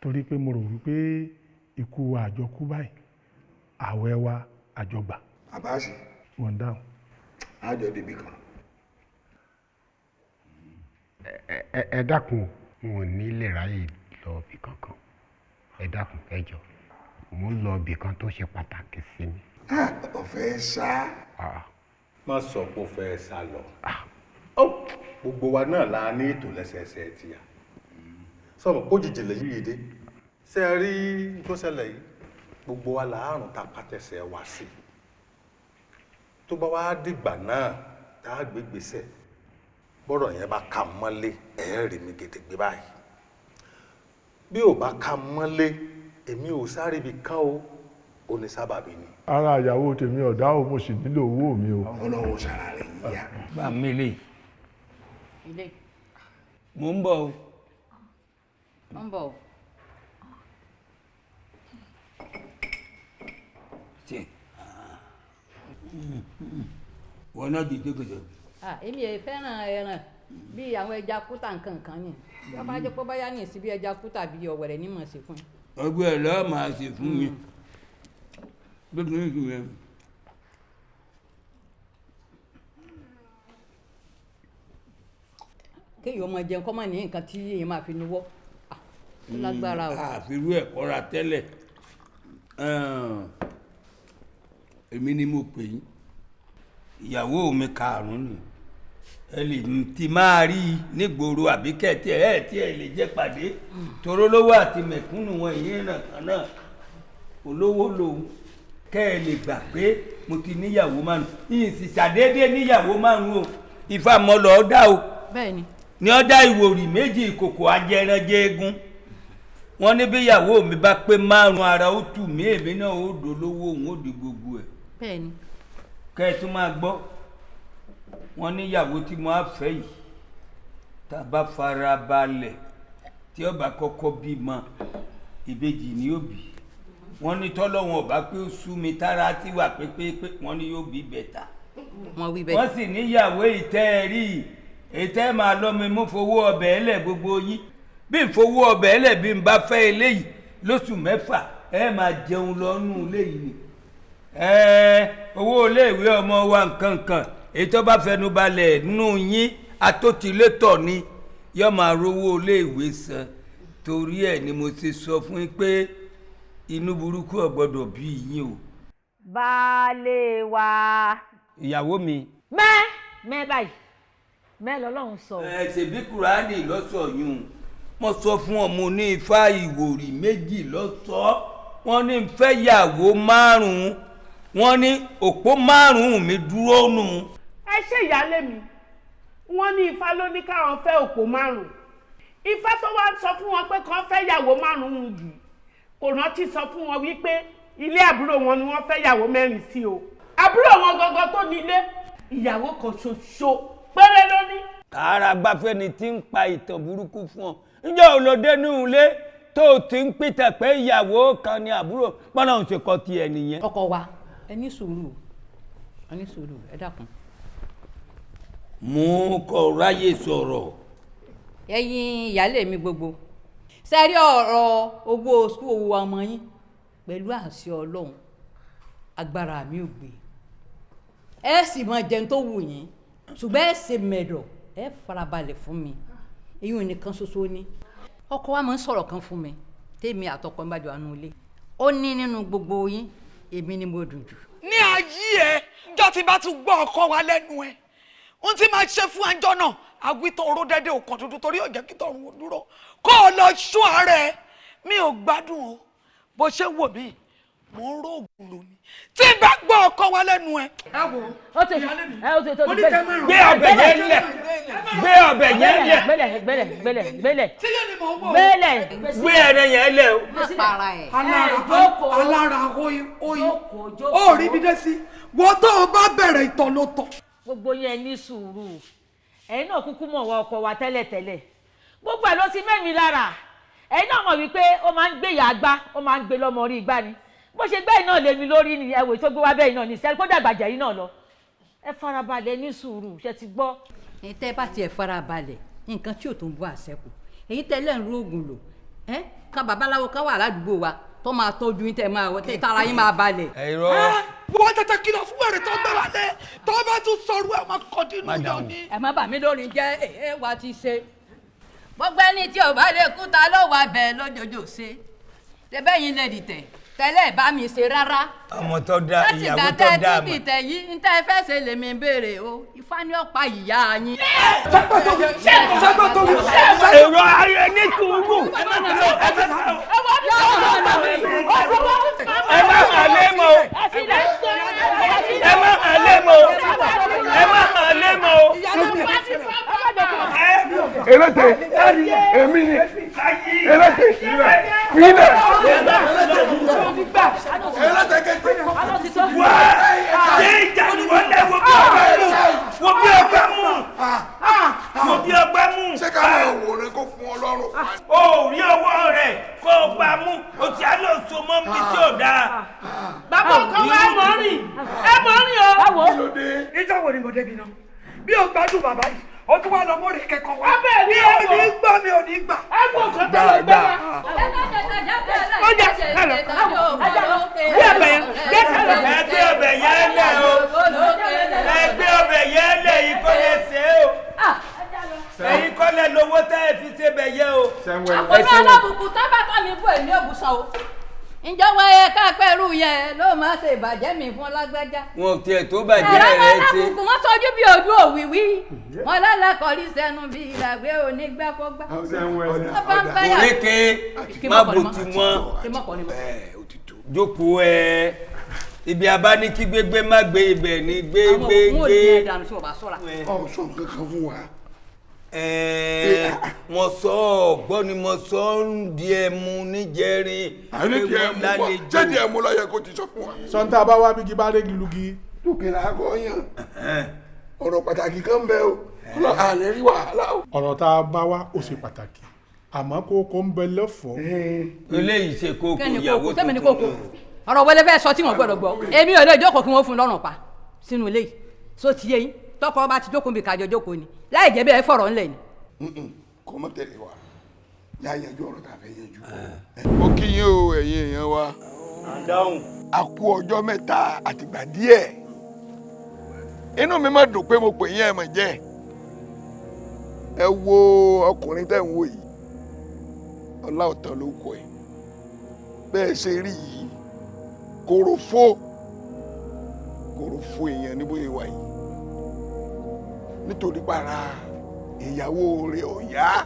torí pé mo rò wípé ikú àjọkú báyìí, àwẹ̀ wa àjọgbà. Àbáṣe. Wọ́n dáhùn. Àjọ débi kan. Ẹ dákun, n ò ní lè ráyè lọ ibì kankan. Ẹ dákun, ẹ jọ, mò ń lọ ibì kan tó ṣe pàtàkì sí mi. Ọ̀fẹ́ sá. Má sọ pé ó fẹ́ sá lọ. Gbogbo wa náà la ní ètò lẹ́sẹẹsẹ tìyà sọmọ kó jìjì lè yíyí dé. Ṣe é rí tó ṣẹlẹ̀ yìí, gbogbo wa làárùn ta pàtẹ́sẹ̀ wá sí. Tó bá wá dìgbà náà tá a gbé gbèsè, bọ́rọ̀ yẹn bá ka mọ́lé, ẹ̀ rí mi gèdègbè báyìí. Bí ò bá ka mọ́lé, èmi ò sáré ibi kan o, ò ní sábàbí ni. Ara ìyàwó tèmi ọ̀dá o, mo sì nílò owó mi o. Ọlọ́run sára rẹ̀ yíyá. Bá mi lè. Ilé. Mò ń bọ̀ o. Ó ń bọ̀ o. Ṣe wọn náà dìde gbèsè. Ah, èmi ẹ fẹ́ràn ẹran bíi àwọn ẹja kúta nǹkan kan ni. Wọ́n bá jẹ́ pé báyà ní ìsìn bí ẹja kúta bíi ọ̀wẹ̀rẹ̀ ní mọ̀ sí fún yín. Ọgbẹ́ ẹ̀ lọ́ọ́ máa ṣe fún mi bí kì í sùn yẹn. Kéèyàn máa jẹun kọ́ máa ní nǹkan tí èèyàn máa fi nuwọ́. Ah, ó lágbára o. Àfirú ẹ̀ kọ́ra tẹ́lẹ̀. Èmi ni mo pè yín. Ìyàwó mi karùn-ún ni. Ẹ lè ti máa rí i nígboro àbí kẹ̀tì ẹ̀ tí ẹ lè jẹ́ pàdé toró lówó àti mẹ̀kúnnù wọn ìyẹn ràn kan náà olówó lòun kẹ́ ẹ lè gbà pé mo ti níyàwó márùn yìí sì ṣàdédé níyàwó márùn o Ifá mọ́ lọ́ọ́ dá o bẹ́ẹ̀ni ní ọ́ dá ìwòrì méjì ìkòkò ajẹranjẹ egun wọ́n ní bí ìyàwó mi bá pé márùn ara ó tù mí èmi náà ó dolówó òun ó di gbogbo ẹ̀ bẹ́ẹ̀ni kẹ́ ẹ tún máa gbọ́ wọ́n níyàwó tí mo á fẹ́ yìí tá a bá fara balẹ̀ tí ó bá kọ́kọ́ bímọ ìbejì ni ó bí wọ́n ní tọ́lọ́wọ́n ọba pé ó sú mi tára ti wà pépépé wọ́n ní yóò bí bẹ̀tà wọ́n wí bẹ́ẹ̀ wọ́n sì níyàwó ìtẹ́ ẹ rí ìtẹ́ máa lọ́ mi mú fowó ọbẹ̀ ẹlẹ̀ gbogbo yín bí n fowó ọbẹ̀ ẹlẹ̀ bí n bá fẹ́ eléyìí lóṣù mẹ́fà ẹ máa jẹun lọ́nù eléyìí ni owó iléèwé ọmọ wa nǹkan kan èyí tó bá fẹnu balẹ̀ nínú yín atótilétọ̀ ni yóò máa rówó iléèwé san torí ẹ̀ ni mo ṣe sọ fún yín pé inú burúkú ò gbọ́dọ̀ bí yín o. Baálé wa. Ìyàwó mi. Mẹ́ mẹ́ báyìí mẹ́ lọ́lọ́run sọ. Ẹ ṣèbí Kùránì lọ́sọ̀ yún mo sọ fún ọ mo ní ifá ìwòrì méjì lọ́sọ̀ wọ́n ní n fẹ́ yàwó márùn-ún wọ́n ní òpó márùn-ún mi dúró nù. Ẹ ṣe ìyáálé mi, wọ́n ní ifá ló ní káwọn fẹ́ òpó márùn-ún. Ifá tó wá ń sọ fún wọn pé kàn fẹ́ yàwó márùn-ún yìí kò rántí sọ fún wọn wípé ilé àbúrò wọn ni wọ́n fẹ́ yàwó mẹ́rin sí o. Àbúrò wọn gangan tó nílé ìyàwó kan ṣoṣo péré ló ní. Tààrà gbafẹ́ ni tí ń pa ìtàn burúkú fún ọ ǹjẹ́ ò lọ dénú ilé tó o ti ń pìtàn pé ìyàwó kan ni àbúrò bọ́lá òun ṣe kọ́ tiẹ̀ nìyẹn. Ọkọ wa ẹ ní sùúrù ẹ ní sùúrù ẹ dákun. Mú kọ ráyè sọ̀rọ̀. Ẹ̀yin ìyáálé mi gbogbo sẹ́rí ọ̀rọ̀ owó sukú owó ọmọ yín pẹ̀lú àṣẹ Ọlọ́run agbára mi ò gbé ẹ sì máa jẹun tó wù yín ṣùgbọ́n ẹ ṣe mẹ̀dọ̀ ẹ farabalẹ̀ fún mi èyí ò nìkan ṣoṣo ni ọkọ wa máa ń sọ̀rọ̀ kan fún mi tèmi àtọkọ mi bá jọ àánú ilé ó ní nínú gbogbo yín èmi ni mo dùn jù. Ní ayé ẹ njọ́ tí bá tún gbọ́ ọkọ wa lẹ́nu ẹ ohun tí máa ṣe fún àjọ náà àwítọ́ oró dẹ́dẹ́ òkan tuntun torí ò jẹ́ kí tọ̀run ò dúró kó o lọ sún ara ẹ mi ò gbádùn o bó ṣe wò mí mò ń róògùn lónìí tí n bá gbọ́ ọkọ wa lẹ́nu ẹ. Ẹ wo ìyáálé mi mo ní kẹ́ mẹ́rin. Gbé ọbẹ̀ yẹn lẹ̀ gbé ọbẹ̀ yẹn lẹ̀ gbélẹ̀ gbélẹ̀ gbélẹ̀ gbélẹ̀ tí yẹn ni mò ń wò. Gbélẹ̀ gbé ẹrẹ yẹn lẹ̀ o. Má para ẹ̀. Alára oyin oyin ó rí mi dé sí wọ́n tó o bá bẹ̀rẹ̀ ìtọ̀ ló tọ̀. Gbogbo yẹn ní sùúrù ẹ̀yin náà kúkú mọ̀ wọ ọkọ wa tẹ́lẹ̀tẹ́lẹ̀ gbogbo ẹ̀ ló ti mẹ́mi lára ẹ̀yin náà mọ̀ wípé ó máa ń gbé ìyá àgbá ó máa ń gbé lọ́mọ orí igbá ni bó ṣe gbẹ́ iná lèmi lórí ni ẹ̀wò tó gbé wá bẹ́ẹ̀ náà ní sẹ́ni kó dàgbà jẹ́ iná lọ ẹ farabalẹ̀ ní sùúrù ṣe ti gbọ́. Ẹ̀yin tẹ́ bá tiẹ̀ farabalẹ̀ nǹkan tí ò tó ń bọ́ àṣẹkù èyí tẹ́lẹ̀ ń rógùn lò ẹ́ kan babaláwo kan wà ládùúgbò wa tó máa tọ́jú yín tẹ́ máa tẹ́ tara yín máa balẹ̀. Ẹ̀rọ wọ́n tètè kìlọ̀ fún wèrè tó gbé wa lé tó bá tún sọ̀rọ̀ ẹ̀ máa kọ́ dínú yọ ni. Ẹ má bà mí lórí jẹ́ ẹ wá ti ṣe gbogbo ẹni tí ò bá lè kú ta ló wà bẹ́ẹ̀ lójoojó ṣe tẹ́bẹ́yìn lè dìtẹ̀ tẹ́lẹ̀ bá mi ṣe rárá. Ọmọ tó dá láti ìyàwó ìgbà tó tẹ́ ẹ dá ti dìtẹ̀ yìí ń tẹ́ ẹ fẹ́ ṣe lèmi ń béèrè o Ifá ní ọ̀pá ìyá yín. Èrò ayé ní sùúrù. Ẹ má hàn lé mọ́ o. Ẹ má hàn lé mọ́ o. Ẹ má hàn lé mọ́ o. Eléte èmi ni eléte filẹ. Wá ṣé ìjà ni wọ́n lẹ̀ wo bí ọgbẹ́ mú wo bí ọgbẹ́ mú wo bí ọgbẹ́ mú. Ṣé ká máa wòran kó fún ọ lọ́rùn? O ò rí ọwọ́ rẹ̀ kó o gbà mú o ti á lọ so mọ́ mi tí ò dáa. Bàbá ọkọ wa ẹ mọ̀ rìn ẹ mọ̀ rìn o. Níjọ́ wo ni mo débi náà bí o gbádùn bàbá yìí o tún wá lọ mọ́rẹ̀ kẹ́kọ̀ọ́ wa Abẹ́ mi ò ní gbà mi ò ní gbà. Ẹ wo nǹkan tó lọ gbé wa. Ó jẹ ẹ lọ gbé ọbẹ̀ yẹn gbé ọbẹ̀ yẹn. Ẹ gbé ọbẹ̀ yẹn lẹ̀ o. Ẹ gbé ọbẹ̀ yẹn lẹ̀ yìí kọ́ lẹ ṣe o. Ẹ̀yin kọ́ lẹ lówó tẹ́ ẹ fi ṣe bẹ̀ yẹ o. Àpòlọ́ alábùkù tábàtà mi bú èmi òbúsàn o. Ìjọba yẹ ká pẹ̀lú yẹn ló máa ṣe ìbàjẹ́ mi fún lágbájá. Wọn ò tiẹ̀ tó bàjẹ́ ẹ̀rọ rẹ máa ṣe. lábùkù wọn sọjú bí ojú òwìwí wọn lálàkọrí sẹ́nu bí ìlàgbé onígbàkọ́gbà. Òrékè má bò tí wọn jókòó ẹ ibi abá ní kí gbégbé má gbé ibẹ̀ ní gbé gbé gbé. Ọ̀ sọ nǹkan kan fún wa. Mo sọ ọ gbọ́ ni mo sọ ń di ẹmu níjẹrin. Àní di ẹmu bọ, ṣé di ẹmu ló yẹ kó ti sọ fún wa. Sọ́ńtà bá wá bígi bá régi lugi. Dúkìá la kọ́ yàn. Ọ̀rọ̀ pàtàkì kan bẹ o, àlẹ́ rí wàhálà o. Ọ̀rọ̀ tá a bá wá ó ṣe pàtàkì, àmọ́ kókó ń bẹ lọ́fọ̀ọ́. Eléyìí ṣe kókó. Kẹ́ni ìyàwó kókó sẹ́mi ní tuntun. kókó ọ̀rọ̀ wọlé fẹ́ sọ tí wọ́n gbọ́dọ̀ gbọ́. Èmi ò lè jókòó kí wọ́n fún un lọ́rùn pa sínú ilé yìí so ti yé yín. Tọkọ bá ti jókòó bí kájọ jókòó ni, láì jẹ́ bẹ́ẹ̀ fọ̀rọ̀ ńlẹ̀ ni. Kò mọ tẹ̀lé wa, yà á yanjú ọ̀rọ̀ tá a fẹ́ yanjú. Mo kí yín o, ẹ̀yin èèyàn wa. A kú ọjọ́ mẹ́ta àtìgbà díẹ̀. Inú mi máa dùn pé mo pè yín, ẹ̀ mọ̀ jẹ́. Ẹ wo ọkùnrin tẹ́ ń wò yìí, Ọláọ̀tàn ló kọ ẹ̀. Bẹ́ẹ̀ ṣe rí yìí, kòròfo kòròfo èèyàn ní bóyá wà yìí, nítorí para ìyàwó rẹ̀ ò yá,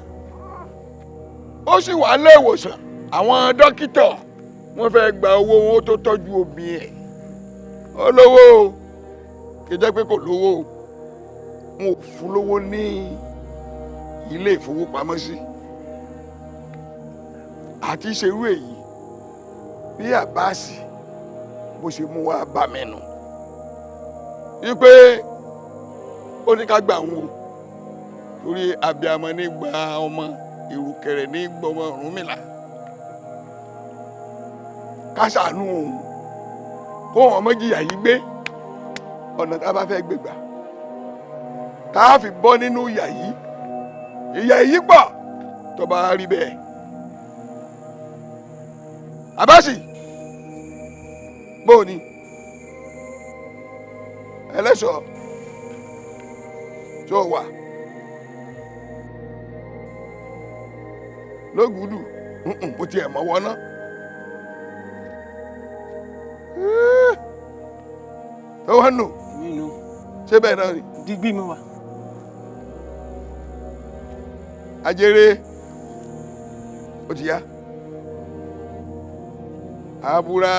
ó sì wà nílé ìwòsàn. Àwọn dókítà wọ́n fẹ́ gba owó wọn tó tọ́jú obìnrin ẹ̀. Ó lówó o, kì í jẹ́ pé kò lówó o, wọn ò fún lówó ní ilé ìfowópamọ́sí àti ṣerú èyí. Bí Àbáàsì bó ṣe mú wa bá mi nù wípé ó ní ká gbà wọn o, torí abiyamọ ní gba ọmọ, ìrùkẹ̀rẹ̀ ní gbọmọ Ọ̀rúnmìlà, ká ṣàánú òun kó wọn ọmọ jìyà yìí gbé. Ọ̀nà tá a bá fẹ́ gbégbà tá a fi bọ́ nínú ìyà yìí, ìyà yìí pọ̀, tó bá rí bẹ́ẹ̀. Àbáṣì bóò ni ẹlẹ́ṣọ̀ tó wà lógùdù mo tiẹ̀ mọ́wọ́ ná. Tó wọ́n nù ṣé bẹ́ẹ̀ náà ni. Digbí mi wà. Ajere ó ti yá àbúrà.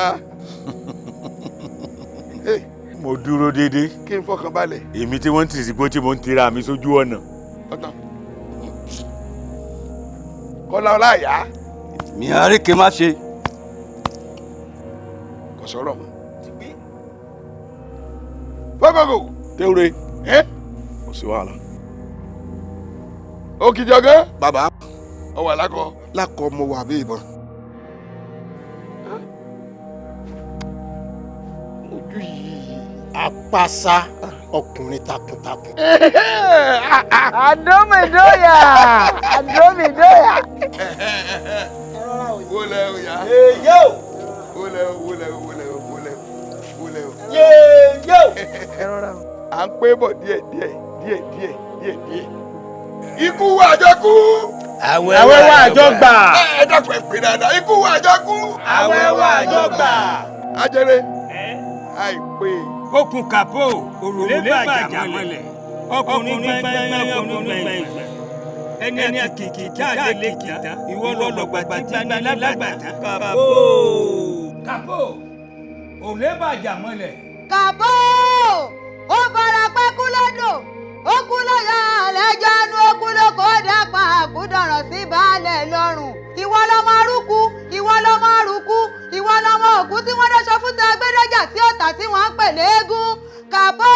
Mo dúró déédéé. Kí n fọkàn balẹ̀. Èmi tí wọ́n ń tì sígbó tí mo ń tira mi sójú ọ̀nà. Ọ̀tàn Kọ́lá Ọláìyá. Mi àríkè má ṣe. Kò sọ̀rọ̀ mọ́. Fọ́kọ̀kọ̀. Téwúre. Ẹ́. Kò sí wàhálà. Òkìjọ gan. Bàbá. Ọwọ́ alákọ̀. Lákọ̀ mo wà bí ìbọn. Ojú yìí. Apáṣá ọkùnrin takuntakun. Àdómìdóyà àdómìdóyà. Wọlé o ya. Yéyé o. Wọlé o wọlé o wọlé o wọlé o wọlé o. Yéyé o. À ń pé bọ̀ díẹ̀ díẹ̀ díẹ̀ díẹ̀ díẹ̀ díẹ̀. Ikú wa àjọkú. Àwẹ̀ wa àjọgbà. Ẹ dákun, ẹ pè dáadáa. Ikú wa àjọkú. Àwẹ̀ wa àjọgbà. Ajere àìpé. Okùn kàpó òrùlé bàjá mọ́lẹ̀, ọkùnrin gbẹngbẹng, ọkùnrin gbẹngbẹng, ẹni àkìkì tá a lè kìtà, ìwọ lọlọgbà tí gbani lágbàtà. Kàpó kàpó òrùlé bàjá mọ́lẹ̀. Kàbó ó fara pẹ́ kú lọ́dọ̀, ó kú lọ́yà lẹ́jọ́ inú, ó kú lóko, ó dàpọ̀ àkúdọ̀rọ̀ sí baálẹ̀ lọ́rùn. Ìwọ lọmọ arúkú, ìwọ lọmọ arúkú, ìwọ lọmọ òkú tí wọ́n dáṣọ fún ti agbẹ́dọ́jà tí ọ̀tà tí wọ́n ń pè léegun. Kàbó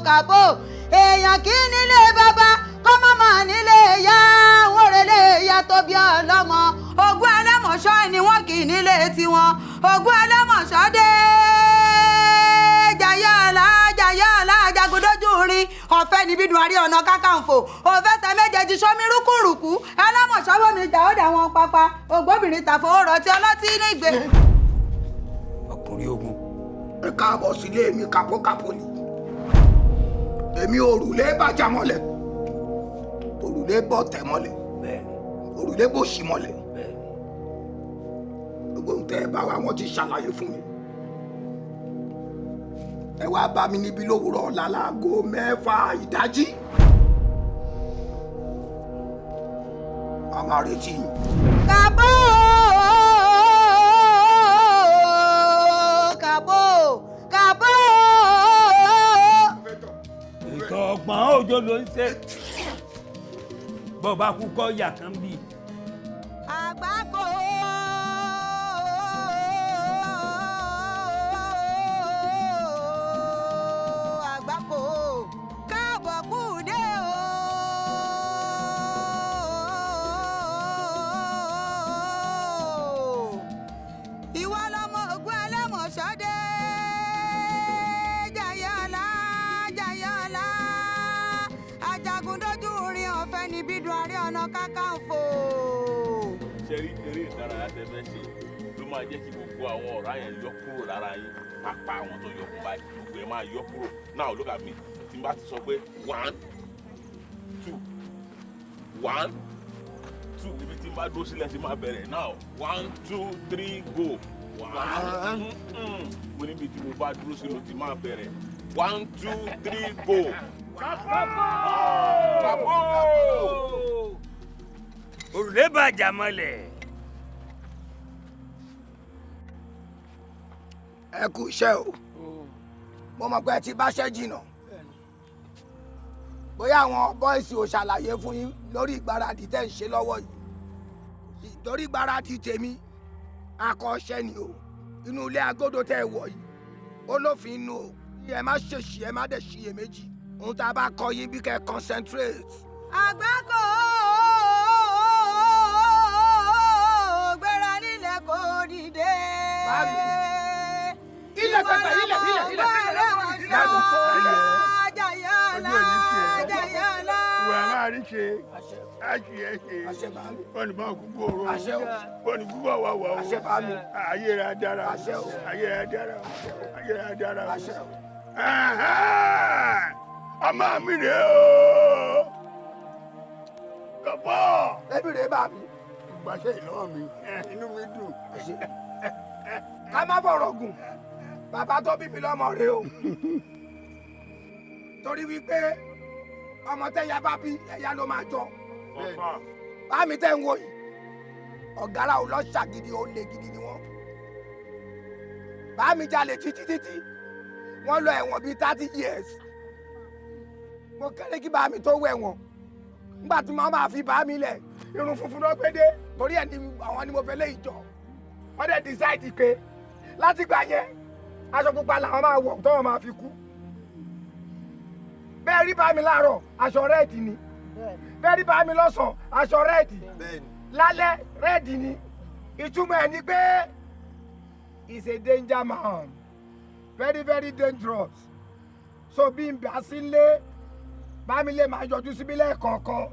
kàbó èèyàn kì í nílé bàbá kọ́ mọ́mọ́ nílé ìyá, wọ́n relé ìyá tó bí ọlọ́mọ. Ogún ẹlẹ́mọ̀ṣọ́ ni wọ́n kì í nílé tiwọn. Ogún ẹlẹ́mọ̀ṣọ́ dé jayé ọ̀la jayé ọ̀la jagundojú rin ọ̀fẹ́ níbí dùn àrí ọ̀nà kákàǹfò òfẹsẹ̀ méjèèjì sọmi rúkúrùkú ẹlẹ́mọ̀ṣọ́ bómi jà ó dà wọn pápá ògbóbìnrin tàfowó rọtí ọlọ́tí nígbè. Ọkùnrin ogun. Ẹ káàbọ̀ sílé mi kàpókàpó ni èmi. Òrùlé bàjá mọ́lẹ̀, òrùlé bọ̀ tẹ̀ mọ́lẹ̀, òrùlé bò sí mọ́lẹ̀. Gbogbo ohun tẹ́ ẹ bá wa, wọ́n ti ṣàlàyé fún mi. Ẹ wá bá mi níbí lówùrọ̀ ọ̀la láago 6 ìdájí. A máa retí yín. Kàbó kàbó kàbó. Ìtọ̀ ọ̀gbọ̀n òjò ló ń ṣe bọ́ bá kú kọ́ yà kan bí. Àgbákò àgbákò káàbọ̀ kú dé o. Ìwọ lọmọ ogun ẹlẹ́mọ̀ṣọ́dé Jayọ̀lá Jayọ̀lá ajagun dójú rin ọ̀fẹ́ níbí dùn Ààrẹ Ọ̀nà Kakanfò. Ṣe rí eré ìdárayá tẹ fẹ́ ṣe ló máa jẹ́ kí gbogbo àwọn ọ̀rá yẹn yọ kúrò lára yín, pàápàá àwọn tó yọ kún báyìí, gbogbo ẹ̀ máa yọ kúrò. Now look at me, tí n bá ti sọ pé 1 2 1 2, ibi tí n bá dúró sílẹ̀ tí máa bẹ̀rẹ̀. Now 1 2 3 go. 1 mo níbi tí mo bá dúró sí ló ti máa bẹ̀rẹ̀. 1 2 3 go. Kàpó! Òrùlé bàjá mọ́lẹ̀. Ẹ kú iṣẹ́ o, mo mọ̀ pé ẹ ti báṣẹ́ jìnnà. Bóyá àwọn bọ́ìsì ò ṣàlàyé fún yín lórí ìgbáradì tẹ́ ń ṣe lọ́wọ́ yìí. Torí ìgbáradì tèmi akọ́ṣẹ́ ni o. Inú ilé agodo tẹ́ ẹ wọ̀ yìí ó lófin inú o. Ẹ má ṣèṣì, ẹ má dẹ̀ ṣiyèméjì. Ohun tá a bá kọ yín bí kẹ́ ẹ concentrate. Àgbákò gbéra nílẹ̀ kò dìde. Ilẹ̀ pẹpẹ, ilẹ̀ ilẹ̀ ilẹ̀. Jayọ̀lá Jayọ̀lá. Ìwà máa rí ṣe, á ṣe é ṣe, olùmọ̀ kúkú oró, olùkúkú ọ̀wọ̀wọ̀ o, ayé rẹ̀ dára, ayé rẹ̀ dára, ayé rẹ̀ dára. Ọmọ mi rè o, kọ̀pọ̀. Ẹbí rè bá mi. Gbàṣẹ́ ìlọ́wọ́ mi, inú mi dùn. Ká má fọ̀rọ̀ gùn, bàbá tó bí mi lọ́mọ rè o. Torí wípé ọmọ tẹ́yà bá bí ẹ̀yà ló máa jọ. Bá mi tẹ́ ń wò yìí, ọ̀gára ò lọ ṣàgídí, ó lè gidi ni wọ́n. Bá mi jalè títí títí, wọ́n lọ ẹ̀wọ̀n bíi 30 years. Mo kéré kí bá mi tó wẹ̀ wọ̀n. Nígbà tí màá máa fi bá mi lẹ̀, irun funfun náà gbé dé. Torí ẹ̀ ni àwọn ni mo fẹ́ lé ìjọ. Wọ́n dẹ̀ decide pé láti gbà yẹn, aṣọ pupa làwọn máa wọ̀ tọ́wọ́n máa fi kú. Bẹ́ẹ̀ rí bá mi láàárọ̀, aṣọ rẹ́ẹ̀dì ni. Bẹ́ẹ̀ rí bá mi lọ́sàn-án, aṣọ rẹ́ẹ̀dì. Lálẹ́ rẹ́ẹ̀dì ni. Ìtumọ̀ ẹ̀ ni pé he's a danger man. Very very dangerous. So bí n bá sí lé, bá mi lè máa yọjú síbí lẹ́ẹ̀kọ̀ọ̀kan.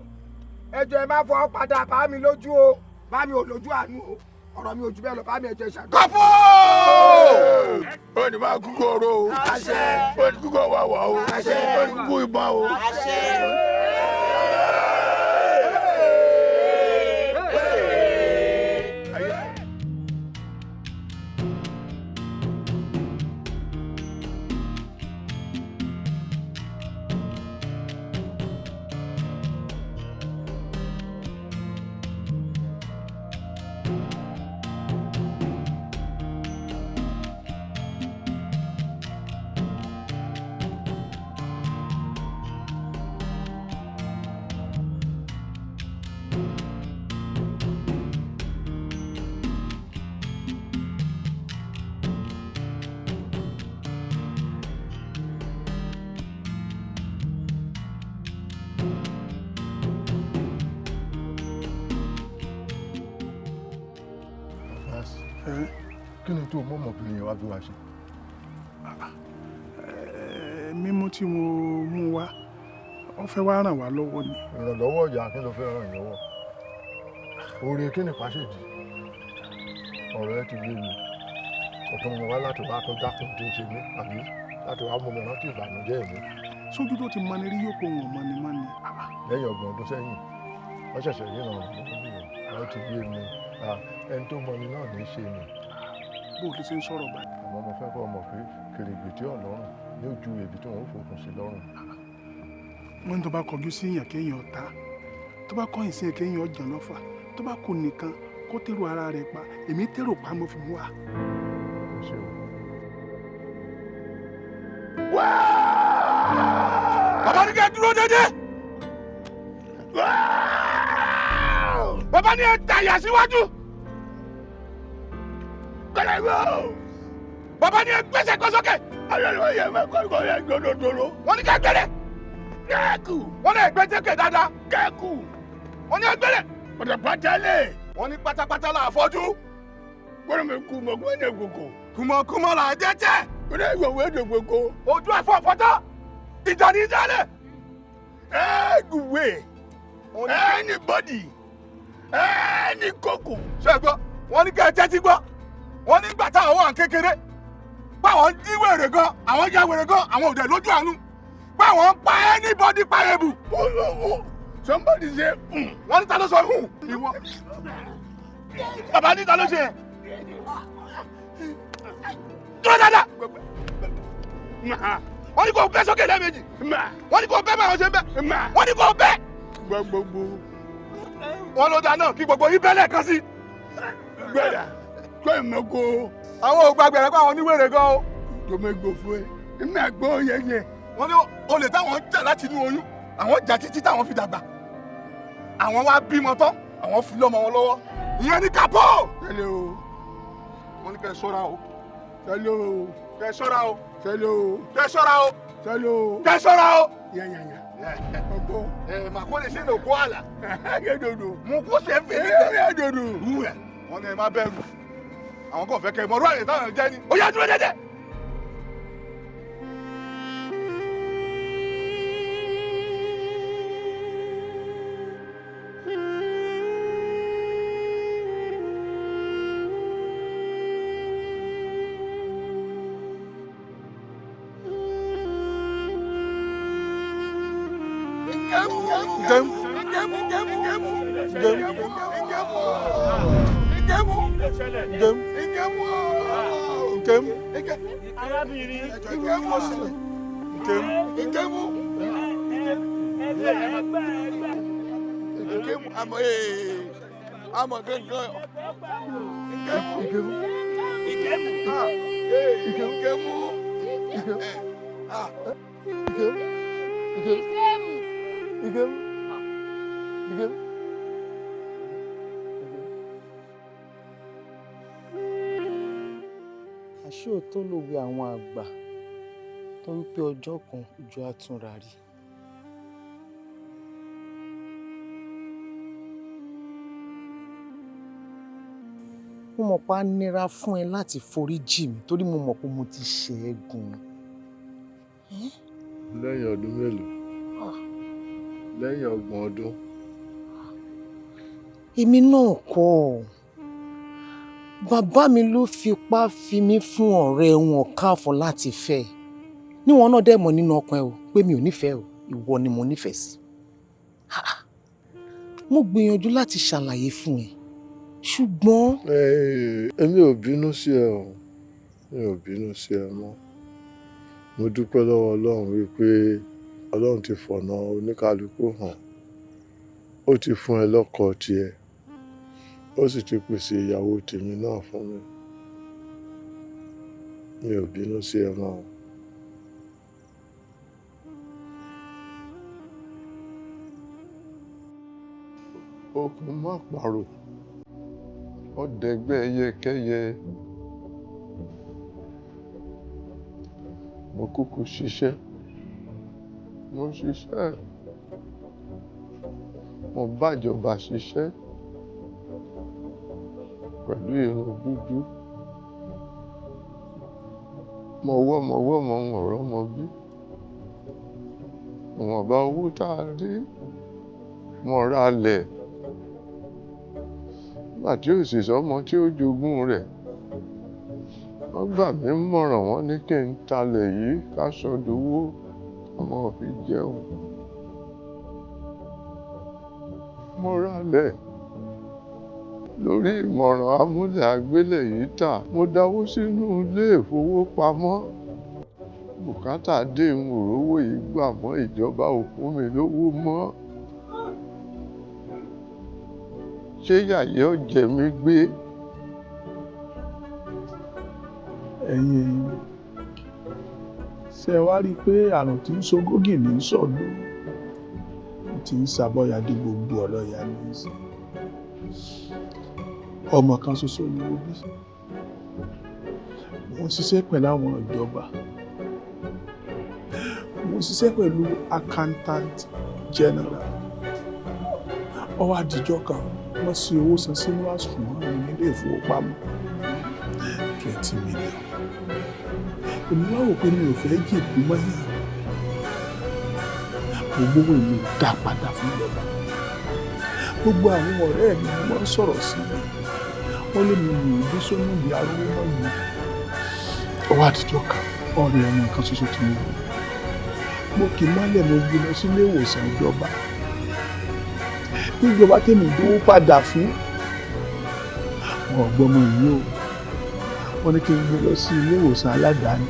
Ẹ jọ̀ọ́ ẹ má fọwọ́ padà bá mi lójú o. Bá mi ò lójú àánú o. Ọ̀rọ̀ mi ò jù bẹ́ẹ̀ lọ, bá mi ẹjọ́ ìṣàdúrà. Kọ́pọ̀! Ó ní máa kúkú oró o. Ó ní kúkú ọ̀wàwà o. Ó ní kúkú ìbọn o. Kí ni tó mú ọmọbìnrin yẹn wá bí wá ṣe? Mímú tí mo mú wá, ó fẹ́ wá ràn wá lọ́wọ́ ni. Ìrànlọ́wọ́ ìyá kí ló fẹ́ ràn lọ́wọ́? Oore kí ni pàṣẹjì? Ọ̀rọ̀ ẹ ti yé mi. Ọ̀tún mo wá láti wá tó dákun tí ń ṣe mí àbí láti wá mú mi rántí ìbànújẹ́ mi. Sójú tó ti mọni rí yóò kó wọn mọni mọni. Lẹ́yìn 30 ọdún sẹ́yìn, wọ́n ṣẹ̀ṣẹ̀ ríran wọ́n ti yé mi. Ẹni tó mọni náà ní í ṣe ni. Bó o lè ṣe ń sọ̀rọ̀ báyìí. Àmọ́ mo fẹ́ kọ́ ọ mọ̀ pé kèrègbè tí ò lọ́rùn ní ojú ibi tí wọ́n ó fòkun sí lọ́rùn. Wọ́n ní tó bá kọjú sí èèyàn kéèyàn ta, tó bá kọ̀yìn sí èèyàn kéèyàn jàn lọ́fà, tó bá kù nìkan kó tèrò ara rẹ̀ pa, èmi tèrò pa mo fi mú wa. Bàbá ní kẹ́ dúró dédé. Bàbá ní ẹ tàyà síwájú. Bàbá ní ẹ gbèsè kọ sókè. Wọ́n ní kẹ́ gbẹ́lẹ̀. Wọ́n ní ẹ gbé sókè dáadáa. Wọ́n ní ẹ gbẹ́lẹ̀. Wọ́n ní pátápátá là á fọ́jú. Kùmọ̀kùmọ̀ là á jẹ́jẹ́. Ojú ẹ̀fọ́ fọ́tọ́. Ìjà ní ìjálẹ̀. Anyway, anybody, any koko. Ṣé ẹ gbọ́? Wọ́n ní kẹ́ ẹ tẹ́tí gbọ́. Wọ́n ní gbà táwọn wà kékeré. Báwọn ń jí wèrè gan, àwọn ya wèrè gan, àwọn ò dẹ̀ lójú àánú. Báwọn ń pa anybody pa ebu. Somebody say, Wọ́n ní ta ló sọ hùn? Ìwọ. Bàbá ní ta ló ṣe? Dúró dáadáa. Wọ́n ní kò bẹ́ sókè lẹ́ẹ̀mejì. Wọ́n ní kò bẹ́ báwọn ṣe ń bẹ́. Wọ́n ní kò bẹ́. Gbogbogbò. Wọ́n ló dáa náà kí gbogbo yín bẹ́ lẹ́ẹ̀kan sí. Gbẹ̀dà kó ìmọ̀kó. Àwọn ò gbàgbẹ̀rẹ̀ pé àwọn oníwèrè gan o. Tòmẹ́gbò fún ẹ. Èmi àgbọ̀ yẹyẹ. Wọ́n ní olè táwọn jà láti inú oyún. Àwọn jà títí táwọn fi dàgbà. Àwọn wá bímọ tán. Àwọn fi lọ́mọ wọn lọ́wọ́. Ìyẹn ní kápó. Tẹ́lẹ̀ o. Wọ́n ní kẹ́ ẹ ṣọ́ra o. Tẹ́lẹ̀ o. Kẹ́ ẹ ṣọ́ra o. Tẹ́lẹ̀ o. Kẹ́ ẹ ṣọ́ra o. Tẹ́lẹ̀ o. Kẹ́ ẹ ṣọ́ra o. Yányányá. Ọgbọ́n. Ẹ màkó lè ṣe ní òkú àlà. Ayédodo. Mo kó ṣe fèrè. Ayédodo. Wúwẹ̀. Wọ́n ní ẹ má bẹ̀rù. Àwọn kò fẹ́ kẹ́ ẹ mọ̀rú àyè táwọn jẹ́ ni. Ó yá dúró dédé. Arábìnrin. Àmọ̀ gangan. Nkemu. Nkemu. Nkemu. Àṣé òótọ́ lòwe àwọn àgbà tó wípé ọjọ́ kan ojú á túnra rí. Mo mọ̀ pé á nira fún ẹ láti foríjì mi torí mo mọ̀ pé mo ti ṣẹ̀ ẹ́ gan-an. Lẹ́yìn ọdún mélòó? Lẹ́yìn 30 ọdún. Èmi náà kọ́ ọ. Bàbá mi ló fipá fi mí fún ọ̀rẹ́ wọn káfọ́ láti fẹ́ ẹ. Níwọ̀n náà dẹ̀ mọ̀ nínú ọkàn ẹ o pé mi ò nífẹ̀ẹ́ o, ìwọ ni mo nífẹ̀ẹ́ sí. Mo gbìyànjú láti ṣàlàyé fún ẹ, ṣùgbọ́n. Èmi ò bínú sí ẹ o, mi ò bínú sí ẹ mọ́. Mo dúpẹ́ lọ́wọ́ Ọlọ́run wípé Ọlọ́run ti fọ̀nà oníkálukú hàn. Ó ti fún ẹ lọ́kọ tiẹ̀. Ó sì ti pèsè ìyàwó tèmi náà fún mi. Mi ò bínú sí ẹ mọ́ o. Okùn má pààrò, ó dẹgbẹ́ ẹyẹkẹ́yẹ. Mo kúkú ṣiṣẹ́, mo ṣiṣẹ́, mo bájọba ṣiṣẹ́ pẹ̀lú irun dúdú. Mo wọ́mọ wọ́mọ n ò rọ́mọ bí. Ìwọ̀nba owó tá a rí, mo ra lẹ̀. Nígbà tí ò sì sọ́mọ tí ó jogún rẹ̀, wọ́n gbà mí mọ̀ràn, wọ́n ní kí n talẹ̀ yìí ká sọ dowó ọmọ fi jẹun. Mo ra lẹ̀. Lórí ìmọ̀ràn amúlẹ̀ àgbélẹ̀ yìí tà, mo dáwó sínú ilé ìfowópamọ́. Bùkátà dé, n ò rówó yìí gbà mọ́, ìjọba ò fún mi lówó mọ́. Ṣé yàyẹ́ ó jẹ mí gbé? Ẹ̀yin èèyàn, ṣé ẹ wá rí i pé àrùn tí ń ṣogógì ní í sọ̀dún tí ń ṣàbọ̀yàdé gbogbo ọlọ́yà ní í sìn. Ọmọ kan ṣoṣo ni mo bí. Mo ń ṣiṣẹ́ pẹ̀lú àwọn ìjọba. Mo ń ṣiṣẹ́ pẹ̀lú accountant general. Ó wá dijọ́ kan, wọ́n ṣe owó san sínú àsùnwọ̀n mi nílé ìfowópamọ́, 20 million. Èmi wá wò pé mi ò fẹ́ jèkú mọ́yà. Mo gbówó mi dá padà fún ìjọba. Gbogbo àwọn ọ̀rẹ́ mi ni wọ́n sọ̀rọ̀ sí mi. Wọ́n lé mi mi ò gbé sónú ìdí arúgbó mọ́ yìí. Ó wá dijọ́ kan, ọ̀rẹ́ ọmọ kan ṣoṣo tí mo wò. Mo kì í mọ́lẹ̀, mo gbé lọ sílé ìwòsàn ìjọba. Níjọba tèmi dówó padà fún. Wọn ò gbọ́mọ yìí o. Wọ́n ní kí n gbé lọ sí ilé ìwòsàn aládàáni.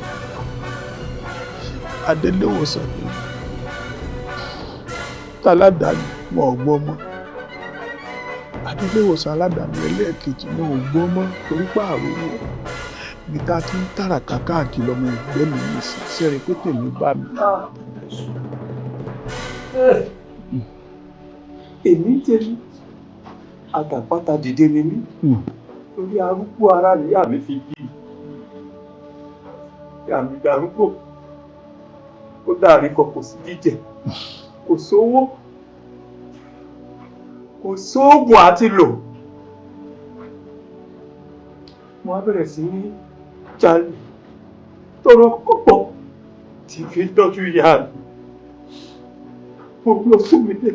Adélé ìwòsàn mi. Taládàáni, wọn ò gbọ́mọ. Adélé ìwòsàn aládàáni ẹlẹ́ẹ̀kejì, wọn ò gbọ́mọ torí pààrọ̀ owó. Ibi tá a ti ń tàràkà káàkiri lọmọ ẹgbẹ́ mi ní sí sẹ́rin pé tèmi bá mi. Èmi ń tèmi àtàpátá dìde ni mí, torí arúgbó ara nìyá mi fi bí ìyá mi darúgbó. Ó dàrí kan, kò sí jíjẹ, kò sówó, kò sóògùn àti lò. Mo wá bẹ̀rẹ̀ sí ní jalè tọrọ kọ́bọ̀ tí fi ń tọ́jú ìyá mi. Mo lọ sún mi dé.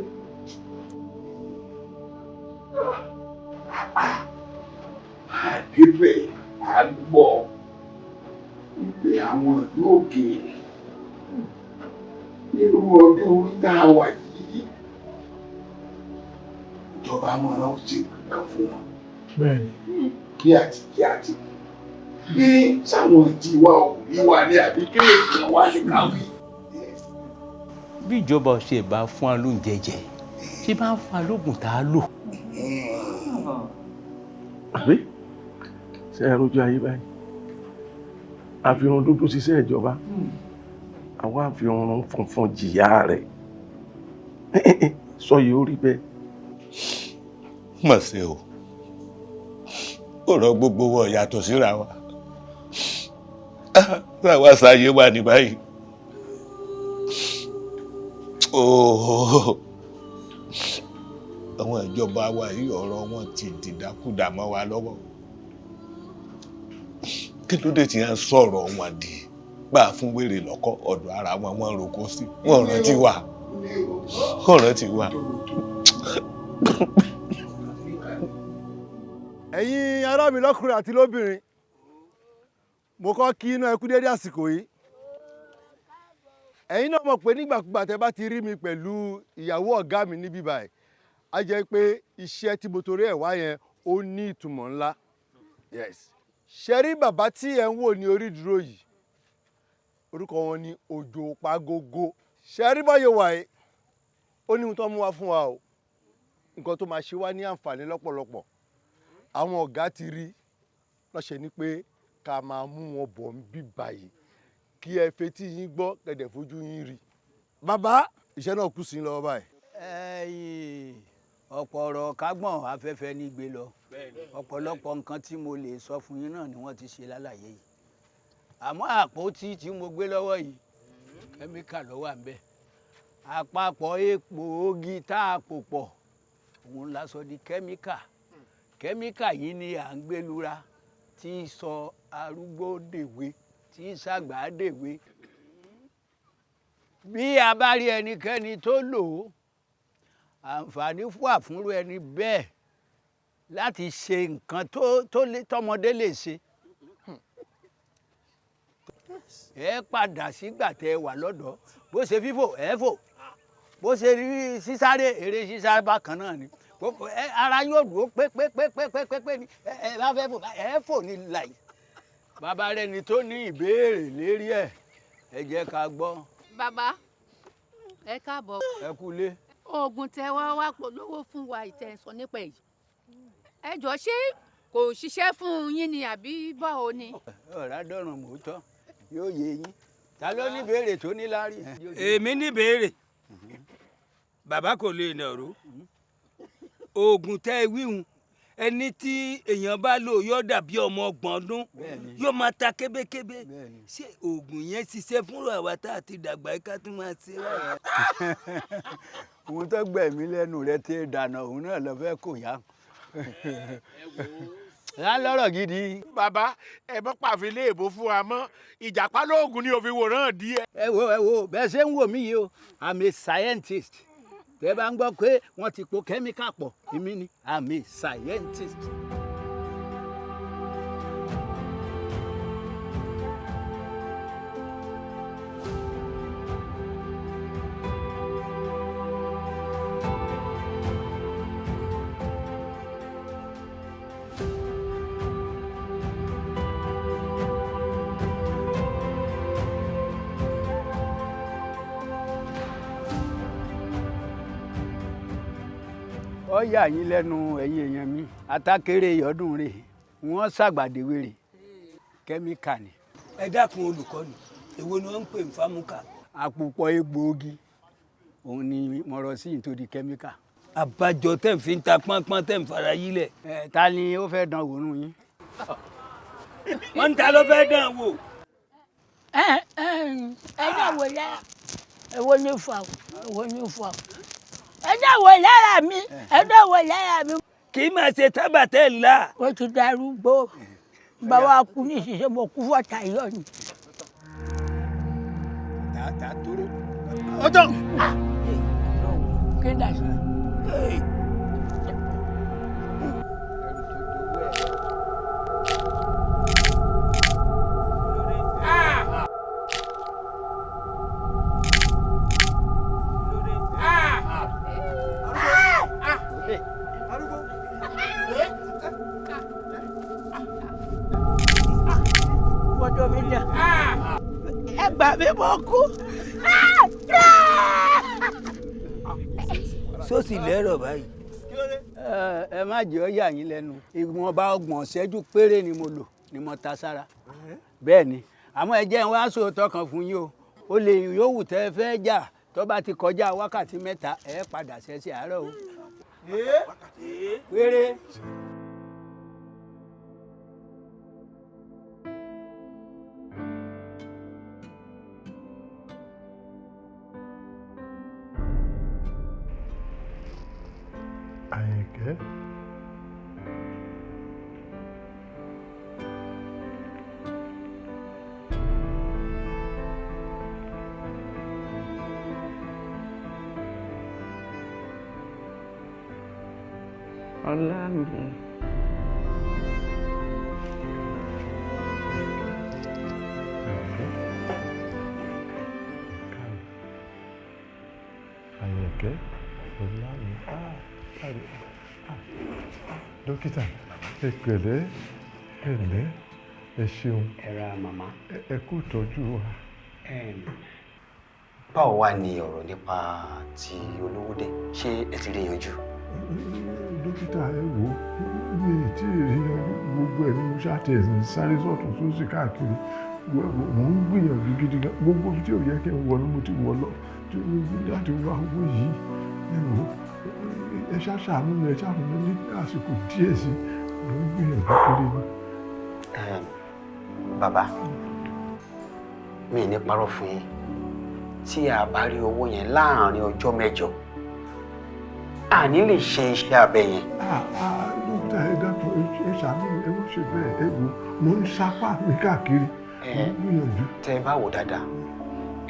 Àdébẹ̀ á gbọ́ wípé àwọn ìlú òkèèrè nírú ọdún tá a wà yìí, ìjọba máa ń ṣe kankan fún wọn. Bẹ́ẹ̀ni. Kí àti kí àti ní sáwọn tiwa ò rí wa ní àbí kí èèyàn wá ní káwé. Bí ìjọba ṣe bá fún wa lóúnjẹ jẹ, ṣé bá ń fún wa lóògùn tá a lò. Àbí ṣe é rojú ayé báyìí? Àfihàn dúdú ṣiṣẹ́ ìjọba, àwọn àfihàn funfun jìyà rẹ̀ sọ yìí, ó rí bẹ́ẹ̀. Mọ̀ sí o, ọ̀rọ̀ gbogbo wọn yàtọ̀ síra wa. Táwa sáyé wà ní báyìí. Ooo, àwọn ìjọba wa yìí, ọ̀rọ̀ wọn ti dìdàkudà mọ́ wa lọ́wọ́. Kí ló dé tí wọ́n sọ̀rọ̀ wọn di gbà fún wèrè lọ́kọ́? Ọ̀dọ̀ ara wọn wọ́n roko sí, wọ́n rántí wa, wọ́n rántí wa. Ẹ̀yin ará mi lọ́kùnrin àti lóbìnrin, mo kọ́ kí inú ẹ kú dédé àsìkò yìí. Ẹ̀yin náà mọ̀ pé nígbàkúgbà tẹ́ bá ti rí mi pẹ̀lú ìyàwó ọ̀gá mi níbí báyìí, á jẹ́ pé iṣẹ́ tí mo torí ẹ̀ wá yẹn, ó ní ìtumọ̀ ńlá. Yes, ṣe rí bàbá tí ẹ̀ ń wò ní orí ìdúró yìí, orúkọ wọn ni Òjò Pagogo. Ṣe rí báyìí wà yìí, ó ní ohun tó mú wá fún wa o, nǹkan tó máa ṣe wá ní àǹfààní lọ́pọ̀lọpọ̀. Àwọn ọ̀gá ti rí lọ́sẹ̀ ní pé ká máa mú wọn bọ̀ ń bí báyìí, kí ẹ fetí yín gbọ́, kẹ̀dẹ̀ fojú yín rí. Bàbá, iṣẹ́ náà kù sí yín lọ́wọ́ báyìí. Ẹ̀yin, ọ̀pọ̀ ọ̀rọ̀ kágbọ̀n afẹ́fẹ́ ní gbé lọ. Ọ̀pọ̀lọpọ̀ nǹkan tí mo lè sọ fún yín náà ni wọ́n ti ṣe lálàyé yìí, àmọ́ àpótí tí mo gbé lọ́wọ́ yìí, kẹ́míkà ló wà ńbẹ̀. Àpapọ̀ epo ogi tá a pò pọ̀, òun la sọ di kẹ́míkà. Kẹ́míkà yìí ni à ń gbé lura tí í sọ arúgbó dèwe, tí í ṣàgbà dèwe. Bí a bá rí ẹnikẹ́ni tó lò ó, àǹfààní wà fúnrú ẹni bẹ́ẹ̀ láti ṣe nǹkan tó tọmọdé lè ṣe. Ẹ padà sígbà tẹ wà lọ́dọ̀. Bó ṣe fífò, ẹ fò. Bó ṣe rí sísáré, eré sísá bákan náà ni. Ara yóò dúró pépépépépépé ni ẹ bá fẹ́ fò ẹ fò ní láì. Bàbá rẹ ni tó ní ìbéèrè lérí ẹ, ẹ jẹ́ ká gbọ́. Bàbá, ẹ káàbọ̀. Ẹ kú ilé. Oògùn tẹ wá wá polówó fún wa ìtẹ̀sán nípa èyí. Ẹ jọ, ṣé kò ṣiṣẹ́ fún yín ni àbí báwo ni? Ọ̀rá dọ̀rùn mọ́tọ́ yóò yé yín. Ta ló ní ìbéèrè tó ní láárí? Èmi ní ìbéèrè. Bàbá kò lè nàró. Oògùn tẹ́ ẹ wíhun, ẹni tí èèyàn bá lò yóò dàbí ọmọ 30 ọdún, yóò máa ta kébékébé. Ṣé oògùn yẹn ṣiṣẹ́ fúnra àwa tá a ti dàgbà ká tún máa ṣe wáyà? Òun tó gbẹ̀mí lẹ́nu rẹ ti dànù, òun náà lọ fẹ́ kò yá lọ́rọ̀ gidi. Bàbá, ẹ bọ́ pàfin léèbó fún wa mọ́, ìjàpá lóògùn ni òfin wòran díẹ̀. Ẹ wo, ẹ wo, bẹ́ẹ̀ ṣe ń wò mí yìí o, I'm a scientist. Tẹ́ bá ń gbọ́ pé wọ́n ti po kẹ́míkà pọ̀, èmi ni, I'm a scientist. Ó yà yín lẹ́nu, ẹ̀yin èèyàn mi, atákéré yọdún rè wọ́n ṣàgbàdéwèrè kẹ́míkà ni. Ẹ dákun olùkọ́ni, èwo ni wọ́n ń pè ní fámúkà? Àpòpọ̀ egbòogi òun ni mo rọ sí nítorí kẹ́míkà. Àbájọ tẹ̀ ń fi ń ta pọ́npọ́n tẹ̀ ń fara yílẹ̀. Ẹ ta ni ó fẹ́ dán wò nù yín? Wọ́n ń ta ló fẹ́ dán wò. Ẹ ẹ ẹ náà wò lára, èwo ni fà o, èwo ni fà o, ẹ náà wò lára mi, ẹ náà wò lára mi. Kì í máa ṣe tábà tẹ́ ẹ̀ la. Ó ti darúgbó, báwa kú ní ìṣiṣẹ́, mo kú fọ́tà yọ ni. Tààtà tóró. Ọjọ́. Kí ni àṣà? Wọ́dọ̀ mi dà. Ẹ gbà mí, mo kú. Sósì lẹ́rọ̀ báyìí. Ẹ má jẹ́ ó yà yín lẹ́nu, ìwọ̀nba 30 ṣẹ́jú péré ni mo lò ni mo ta sára. Bẹ́ẹ̀ ni, àmọ́ ẹ jẹ́ n wá sòótọ́ kan fún yín o. Ó lè yòówù tẹ́ ẹ fẹ́ jà, tó bá ti kọjá wákàtí 3, ẹ padà ṣẹ̀ṣẹ̀ àárọ̀ o. Péré. Àyìnkẹ́. Ọlá mi. Àyìnkẹ́, ọlá mi. Ah, káre. Ah, dókítà, ẹ pẹ̀lẹ́, ẹ ǹlẹ́, ẹ ṣeun. Ẹ ra màmá. Ẹ kú ìtọ́jú wa. Báwo wá ni ọ̀rọ̀ nípa ti olówó dé? Ṣé ẹ ti rí yanjú? Dókítà, ẹ wò ó, mi ì tí ì rí yanjú. Gbogbo ẹ̀ ni mo ṣáà ń sáré sọ́tún sósì káàkiri. Mò ń gbìyànjú gidi gan. Gbogbo ibi tí ò yẹ kí n wọ ni mo ti wọ̀ lọ láti wá owó yìí. Ẹ wò ó, ẹ ṣáà ṣàánú mi, ẹ ṣáà fún mi ní àsìkò díẹ̀ sí i. Mò ń gbìyànjú kiri ni. Bàbá, mi ì ní parọ́ fún yín. Tí a bá rí owó yẹn láàárín ọjọ́ 8, a ní lè ṣe iṣẹ́ abẹ yẹn. Dókítà, ẹ dákun, ẹ ṣàánú mi, ẹ má ṣe bẹ́ẹ̀. Ẹ wò, mò ń sapá mi káàkiri, mò ń gbìyànjú. Tẹ́ ẹ bá wò dáadáa,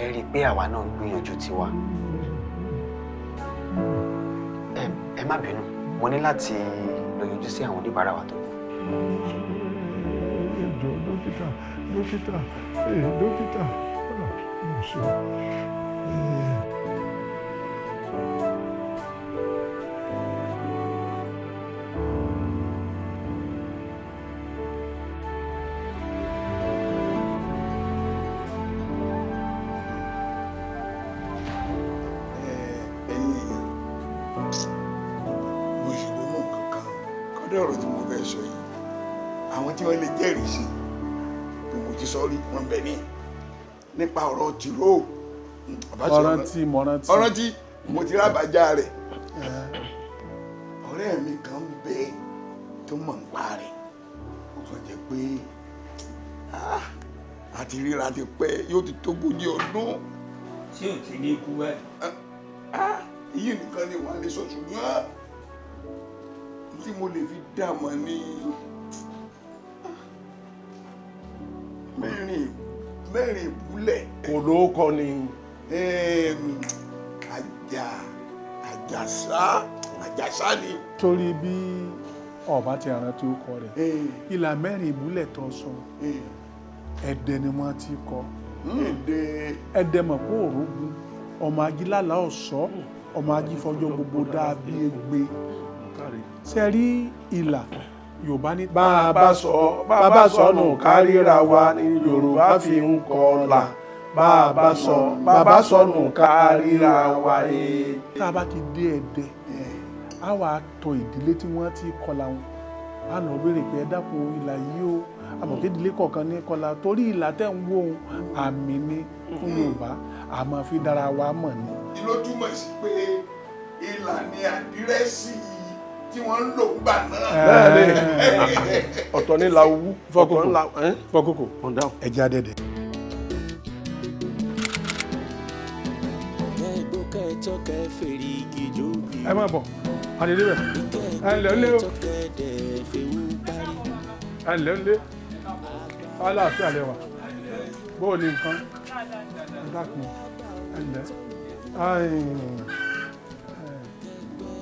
ẹ rí i pé àwa náà ń gbìyànjú tiwa. Ẹ má bínú, mo ní láti lọ yọjú sí àwọn oníbàárà wa tó kù. Ẹ jọ̀ọ́ dókítà, dókítà, ẹ dókítà, mo ṣe. Kódà ọ̀rọ̀ tí mo fẹ́ sọ yìí, àwọn tí wọ́n lè jẹ́rìí sí bí mo ti sọ rí wọn bẹ̀ ní nípa ọ̀rọ̀ tìró. Mọ̀rántí mọ̀rántí. Ọ̀rántí mo ti rábàjá rẹ̀. Ọ̀rẹ́ mi kan bẹ tó mọ̀ ń pa rẹ̀. Ó kàn jẹ́ pé àti ríra ti pẹ́, yóò ti tógójì ọdún. Ṣé ò ti ní ikú báyìí? Èyí nìkan ni wàá lè sọ, ṣùgbọ́n tí mo lè fi dá mọ̀ ní mẹ́rin ìbúlẹ̀. Kò ló kọ ni. Àjàsá ni. Torí bí ọba ti rántí ó kọ rẹ̀, ìlà mẹ́rin ìbúlẹ̀ tó sọ, Ẹdẹ ni wọ́n ti kọ. Ẹdẹ mọ̀ pé òrógùn ọmọ ajílálà ọ̀sọ́ ọmọ ajífọjọ́ gbogbo dáa bí egbe. Ṣe rí ìlà Yorùbá ní. Bàbá sọ nù káríra wa ni Yorùbá fi ń kọlà. Bàbá sọ nù káríra wa. Tá a bá ti dé Ẹdẹ, a wà tọ ìdílé tí wọ́n ti kọlà wọn. A lọ béèrè pé ẹ dákun ìlà yìí o, àmọ́ kí ìdílé kọ̀ọ̀kan ní kọlà, torí ìlà tẹ̀ ń wò ó àmì ni fún Yorùbá, a máa fi dára wa mọ̀ ni. Ló túmọ̀ sí pé ìlà ni àdírẹ́sì tí wọ́n ń lò ń gbà náà. Bẹ́ẹ̀ni, ọ̀tọ̀ ní la owú, ọ̀tọ̀ ní la. Fọkókò ẹja dẹ̀dẹ̀. Ẹ máa bọ̀, àdédé bẹ̀, ẹ ǹlẹ́ ńlẹ́ o, ẹ ǹlẹ́ ńlẹ́, aláàfin àlẹ́ wa, bó o ní nǹkan, ẹ dákun, ẹ ǹlẹ́,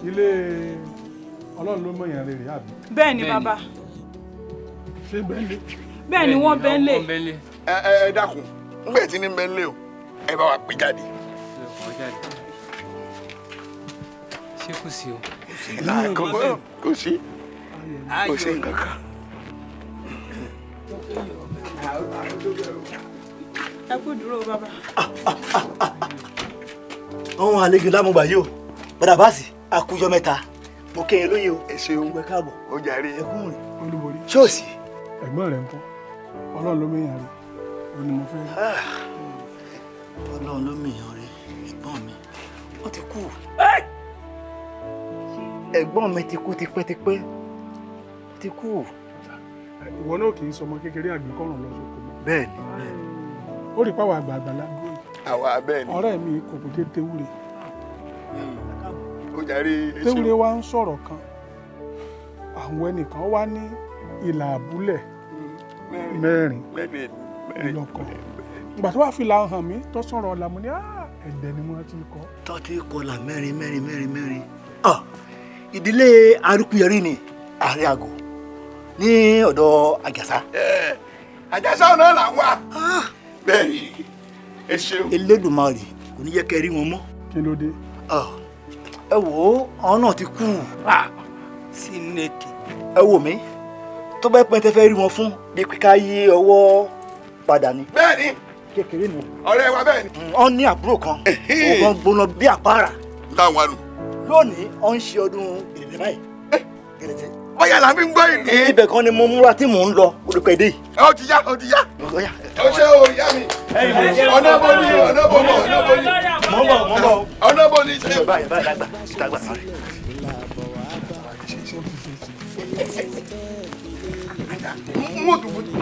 ilé Ọlọ́run ló mọ̀yàn rere àbí. Bẹ́ẹ̀ ni bàbá. Ṣé bẹ́ẹ̀ lé? Bẹ́ẹ̀ ni wọ́n bẹ́ẹ̀ lé. Ẹ ẹ dákun, ngbẹ̀ tí ní bẹ́ẹ̀ lé o, ẹ bá wa pè jáde. Ṣé kò sí o? Kò sí, kò sí nǹkan kan. Ẹ kú dúró bàbá. Àwọn àlejò lámùgbà yìí o, bàdà báàsì, àkójọ mẹ́ta. Mo kí yín lóye o. Ẹ ṣeun. Ẹ káàbọ̀. Ó jàre. Ẹ kún rìn. Olúborí. Ṣọ́ọ̀ṣì. Ẹ̀gbọ́n rẹ̀ ń kọ́. Ọlọ́run ló mẹ́yàn rẹ̀. Ó ní mo fẹ́ rí. Ọlọ́run ló mẹ́yàn rẹ̀. Ẹ̀gbọ́n mi. Ó ti kú. Ẹ̀gbọ́n mi ti kú tipẹ́tipẹ́. Ó ti kú. Ìwọ náà kì í sọmọ kékeré àgbékọ̀ràn lọ sóko mọ́. Bẹ́ẹ̀ni. Ó rí pàwọ́ àgbààgbà ládùúgbò yìí. Àwa bẹ́ẹ̀ ni. Ọ̀rẹ́ mi kò kò dé tewúre. Ó jàre. Tewúre wa ń sọ̀rọ̀ kan, àwọn ẹnìkan wá ní ìlà àbúlẹ̀ mẹ́rin lọ́kọ̀. Ìgbà tó wá fi là hàn mí tó sọ̀rọ̀ ọ̀la mo ní Ẹ̀dẹ̀ ni wọ́n ti kọ́. Tó ti kọlà mẹ́rin mẹ́rin mẹ́rin mẹ́rin. Ìdílé Arúkúyẹrí ni ààrẹ àgọ́ ní ọ̀dọ̀ Àjàsá. Àjàsá ọ̀nà là ń wà. Bẹ́ẹ̀ni, ẹ ṣeun. Elédùmarè kò ní jẹ́ kẹ́ rí wọn mọ́. Kí ló dé? Ẹ wò ó, àwọn náà ti kú. Sínẹ́kì. Ẹ wò mí, tó bá pẹ́ tẹ́ fẹ́ rí wọn fún bí ká yí ọwọ́ padà ni. Bẹ́ẹ̀ni. Kékeré nu. Ọ̀rẹ́ wa bẹ́ẹ̀ni. Wọ́n ní àbúrò kan, òun kan gbóná bí àpárá. Táwọn nù. Lónìí, ó ń ṣe ọdún gẹ̀lẹ́tẹ̀ báyìí. Gẹ̀lẹ́tẹ̀. Bóyá la fi ń gbọ́ ìlú. Ibẹ̀ kan ni mo múra tí mò ń lọ olùkọ́ èdè yìí. Ó ti yá, ó ti yá. Ó ṣe o, ìyá mi. Ọ̀nà bo ni, ọ̀nà bo ni, ọ̀nà bo ni. Mò ń bọ̀, mò ń bọ̀. Ọ̀nà bo ni ṣe. Báyìí báyìí lágbà, ìtagbà sáré. Mọ́tò mọ́tò.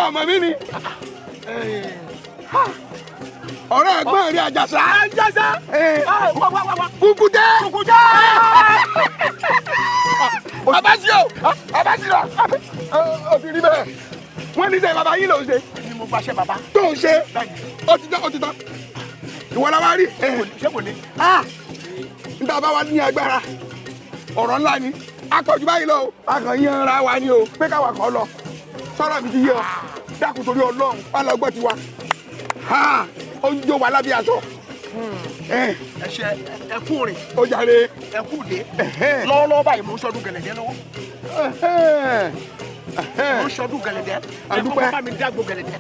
Ọmọ mi ni ọ̀rẹ́ ẹ̀gbọ́n rẹ̀ Àjàsá. Àjàsá. Kùkùté. Kùkùté. Bàbá sí o, bàbá sí o, o ti rí bẹ́ẹ̀. Wọ́n ní sẹ́ bàbá yín ló ń ṣe. Ni mo gbaṣẹ́ bàbá. Tó ń ṣe, ó ti tán, ó ti tán. Ìwọ la wá rí. Ṣé kò ní? N ta bá wa ní agbára, ọ̀rọ̀ ńlá ni. A pọ̀ jù báyìí lọ o, a kàn yan ara wa ni o, pé káwa kàn lọ. Sọ̀rọ̀ mi ti yé ọ, dákun torí Ọlọ́run, wà lọ gbọ́ tiwa. Ha! Ó ń jó wa lábẹ́ aṣọ. Ẹ ṣe ẹ kú rìn. Ó jàre. Ẹ kú dé. Lọ́wọ́lọ́wọ́ báyìí mò ń sọdún gẹ̀lẹ́dẹ́ lọ́wọ́. Mò ń sọdún gẹ̀lẹ́dẹ́. Ẹ kọ́kọ́ bá mi dágbo gẹ̀lẹ́dẹ́.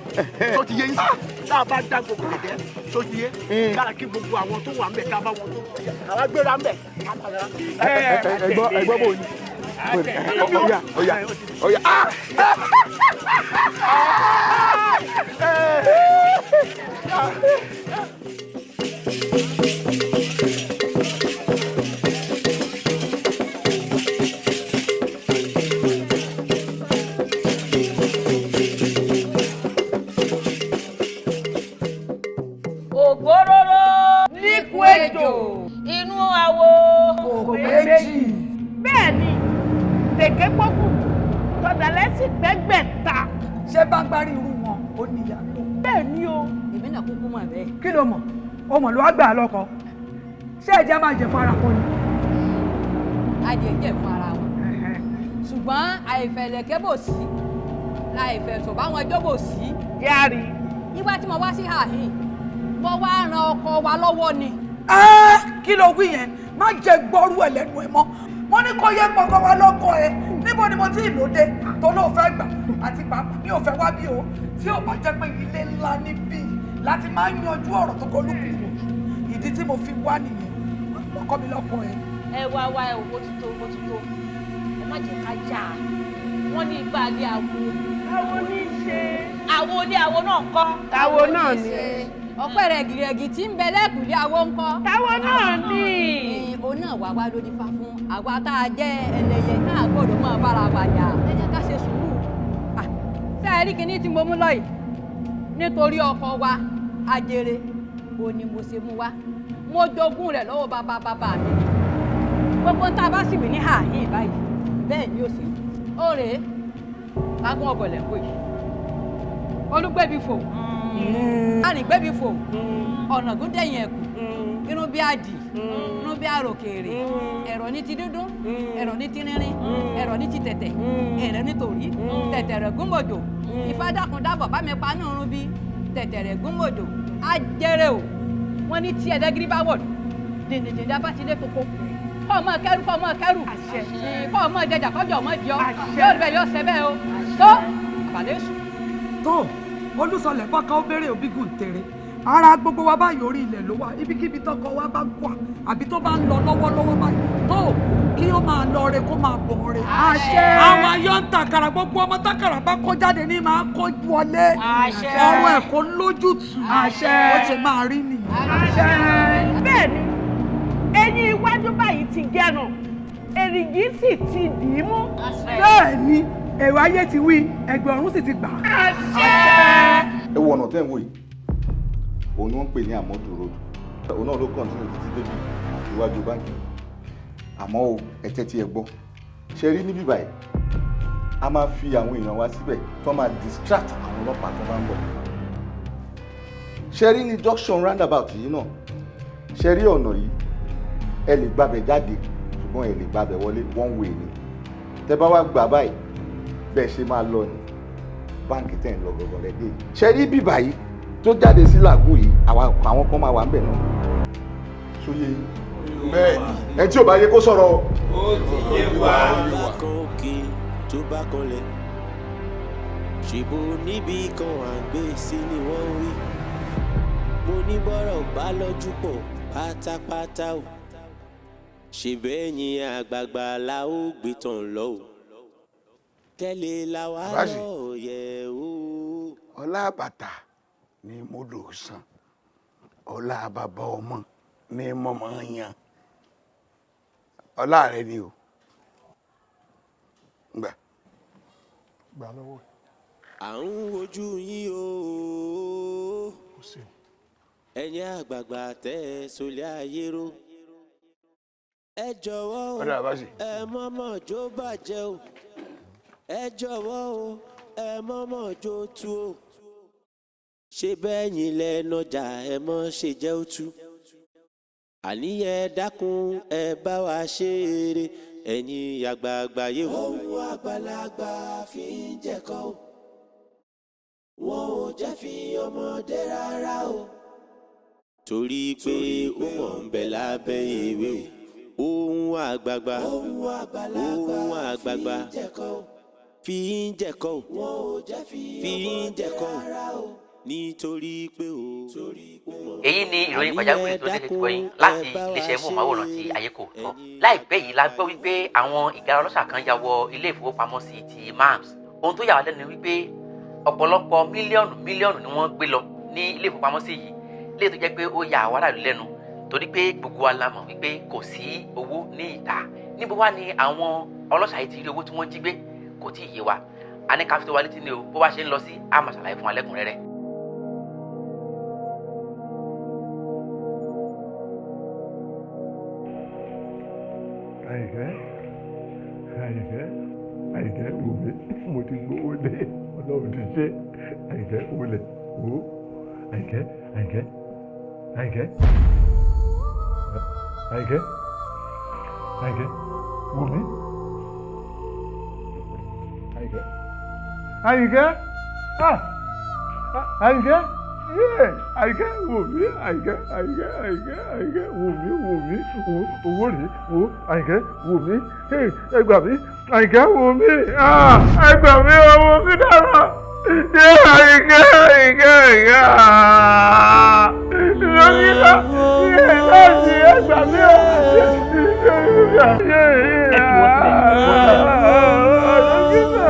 Tó ti yé yín sí. Tá a bá dágbo gẹ̀lẹ́dẹ́ tó ti yé. Kára kí gbogbo àwọn tó wà ń bẹ̀ tá a bá wọn tó. Àwa gbéra ń bẹ̀. Ẹgbọ́ bò ní. Ọ̀yà ọ̀yà ọ̀yà. Ògbóróró níkù ejò inú awo kò méjì. Bẹ́ẹ̀ ni tèké pọ́kù tọ̀dàlẹ́ sì gbẹ́gbẹ̀ta. Ṣé bá gbárí irú wọn ó níyà lọ. Bẹ́ẹ̀ ni o. Èmi náà kúkú mọ̀ bẹ́ẹ̀. Kí ló mọ̀? O mọ̀ ló wá gbà á lọ́kọ. Ṣé ẹ̀jẹ̀ máa jẹ fún ara kan ni? Adìẹ jẹ fún ara wọn. Ṣùgbọ́n àìfẹ̀lẹ̀kẹ́ bò sí, láìfẹ̀sọ̀ báwọn ẹjọ́ bò sí. Yáàrí. Nígbà tí mo wá sí àhín, mo wá ran ọkọ wa lọ́wọ́ ni. Kí ló wí yẹn? Má jẹ gbọ́rú ẹ̀ lẹ́nu ẹ̀ mọ́. Mo ní kó yé pọkàn wa lọ́kọ ẹ. Níbo ni mo ti lò dé tó lóò fẹ́ gbà àti pàápàá mi ò fẹ́ wá bí o. Tí ò bá jẹ́ pé ilé ńlá níbí láti máa ń yanjú ọ̀rọ̀ tó kọ lókùnkùn. Ìdí tí mo fi wá nìyẹn, ọkọ mi lọ́kọ ẹ. Ẹ wá wá ẹ owó ti tó, owó ti tó, ẹ má jẹ́ ká jà. Wọ́n ní igbá ilé awo. Awo ní í ṣe. Awo ilé awo náà kọ́. Awo náà ni. Ọ̀pẹ rẹ̀gìrẹ̀gì tí ń bẹ lẹ́kùnlé awo ń kọ́. Táwo náà ni. Òun náà wà wá lórí fa fún àwa tá a jẹ́ ẹlẹ́yẹ náà gbọ́dọ̀ máa bára wa jà. Ẹ jẹ́ ká ṣe sùúrù. Ṣé ẹ rí kinní tí mo mú lọ yìí? Nítorí ọkọ wa ajere òun ni mo ṣe mú wá. Mo jogún rẹ̀ lọ́wọ́ bàbá bàbá mi. Gbogbo ń tá a bá sì wí ní àhín báyìí bẹ́ẹ̀ ni ó sì. Ó rèé, lágún ọ̀bọ̀lẹ̀ ń wò yìí. Olúgbẹ́bí fò. Arìngbẹ́bí fò. Ọ̀nà gúndẹ̀yìn ẹ̀kú. Irun bí àdì. Irun bí àròkèrè. Ẹ̀rọ ní ti dúdún. Ẹ̀rọ ní ti rinrin. Ẹ̀rọ ní ti tẹ̀tẹ̀. Ẹ̀rọ ní tòrí. Tẹ̀tẹ̀ rẹ̀ gúnmọ̀dò. Ifá dákun dábọ̀ bá mi pa ní irun bí. Tẹ̀tẹ̀ rẹ̀ gúnmọ̀dò. Á jẹ́rẹ̀ o. Wọ́n ní tí ẹ̀dẹ́gírí bá wọ̀ dìndìndín bá ti dé koko. Kọ́ ọmọ kẹ́rù, kọ́ ọmọ kẹ́rù. Kọ́ ọmọ jẹjà kọjọ ọmọ jọ. Yóò rí bẹ́ẹ̀ yóò ṣẹ bẹ́ẹ̀ o. Tó àbàlẹ́ sùn. Tó Olúsọlẹ̀ bọ́kà ó béèrè òbígùn tèrè. Ara gbogbo wa báyìí orí ilẹ̀ ló wà. Ibikíbi tọkọ wa bá wà àbí tó bá ń lọ lọ́wọ́lọ́wọ́ báyìí tó kí ó máa lọ re kó máa bọ̀ re. Àṣẹ. Àwọn ayọ̀ ń tàkàrà gbogbo ọmọ tàkàrà bá kó jáde ní máa kó wọlé. Àṣẹ. Ọ̀rọ̀ ẹ̀ kó lójútùú. Àṣẹ. Ó ṣe máa rí nìyẹn. Àṣẹ. Bẹ́ẹ̀ ni eyín iwájú báyìí ti gẹrun, èrìgì sì ti dì í mú. Bẹ́ẹ̀ ni èrò ayé ti wí, ẹgbẹ́ ọ̀run sì ti gbà. Àṣẹ. Ẹ wo ọ̀nà tẹ́ ń wò yìí, òun ni wọ́n ń pè ní Amadu Road. Òun náà ló kọ́ntínú títí débi iwájú báńkì. Àmọ́ o, ẹ tẹ́tí ẹ gbọ́. Ṣe rí níbí báyìí, a máa fi àwọn èèyàn wa síbẹ̀ tó máa distract àwọn ọlọ́pàá tó bá ń bọ̀. Ṣe rí ní junction roundabout yìí náà, ṣe rí ọ̀nà yìí, ẹ lè gbàbẹ̀ jáde ṣùgbọ́n ẹ lè gbàbẹ̀ wọlé, one way ni. Tẹ bá wá gbà báyìí, bẹ́ẹ̀ ṣe máa lọ ni báńkì tẹ̀ ń lọ gọ̀gọ̀ rẹ̀ dé. Ṣe rí bíbà yìí tó jáde sí làgùn yìí, àwọn kan máa wà ń bẹ̀ náà. Ṣóyè yín? Bẹ́ẹ̀ ni, ẹ tí ò bá yẹ kó sọ̀rọ̀ o. Ó ti yé wa. Bá kan òkè tó bá kanlẹ̀, ṣèbò níbi kan à ń gbé sí ni wọ́n ń wí. Mo ní bọ́rọ̀ bá lọ́jú pọ̀ pátápátá o. Ṣèbẹ́ yín àgbààgbà la ó gbé tán lọ o. Tẹ́lẹ̀ la wá lọ yẹ̀ o. Ọlá bàtà ni mo lò sàn, ọlá bàbá ọmọ ni mo máa ń yan. Ọlá rẹ ni o. Gbà. Gbà lọ́wọ́ ẹ̀. À ń wojú yín o. Ẹ̀yin àgbààgbà tẹ́ ẹ sólé ayé ró. Ẹ jọ̀wọ́ o, ẹ mọ̀mọ́ jó bàjẹ́ o. Ẹ jọ̀wọ́ o, ẹ mọ̀mọ́ jó tú o. Ṣé bẹ́ẹ̀ yín lẹ́nu ọjà ẹ mọ̀ ṣe jẹ́ ó tú. Àní ẹ dákun, ẹ bá wa ṣe eré, ẹ̀yin àgbààgbà yé o. Ohun àgbàlagbà fi ń jẹ̀kọ́ o, wọn ò jẹ́ fi ọmọdé rárá o. Torí pé ó mọ̀ ń bẹ lábẹ́ ìwé o. Ohun àgbààgbà, ohun àgbààgbà fi ń jẹ̀kọ́ o, fi ń jẹ̀kọ́ o, nítorí pé o. Èyí ni ìròyìn pàjáwìrì tó dé létí gbọ́yìn láti iléeṣẹ́ móhùnmáwòrán ti Ayé Kò Tọ́. Láìpẹ́ yìí la gbọ́ wípé àwọn ìgárá ọlọ́ṣà kan ya wọ ilé ìfowópamọ́sí ti MAMS. Ohun tó yà wá lẹ́nu ni wípé ọ̀pọ̀lọpọ̀ mílíọ̀nù mílíọ̀nù ni wọ́n gbé lọ ní ilé ìfowópamọ́sí yìí, léyìí tó jẹ́ pé ó yà àwa aráàlú lẹ́nu, torí pé gbogbo wa la mọ̀ wípé kò sí owó ní ìta. Níbo wá ni àwọn ọlọ́ṣà yìí ti rí owó tí wọ́n jí gbé? Kò tí ì yé wa. A ní ká fi tó wa létí ni o. Bó bá ṣe ń lọ sí, a máa ṣàlàyé fún wa lẹ́kùnrẹ́rẹ́. Àyìnkẹ́, Àyìnkẹ́, Àyìnkẹ́, wò mí, mo ti gbowó dé, Ọlọ́run ti ṣe. Àyìnkẹ́, wọlé, wò, Àyìnkẹ́, Àyìnkẹ́, Àyìnkẹ́, Àyìnkẹ́, Àyìnkẹ́, wò mí. Àyìnkẹ́, Àyìnkẹ́, ah, Àyìnkẹ́, yé, Àyìnkẹ́, wò mí, Àyìnkẹ́, Àyìnkẹ́, Àyìnkẹ́, Àyìnkẹ́, wò mí, wò mí, wò, owó rèé, wò, Àyìnkẹ́, wò mí, ẹ gbà mí, Àyìnkẹ́, wò mí, ah, ẹ gbà mí, owó mi dára, yé, Àyìnkẹ́, Àyìnkẹ́, Àyìnkẹ́, ah, lókìlá, yé, láti, ẹ gbà mí o, yé, yé, yé, ah, lókìlá,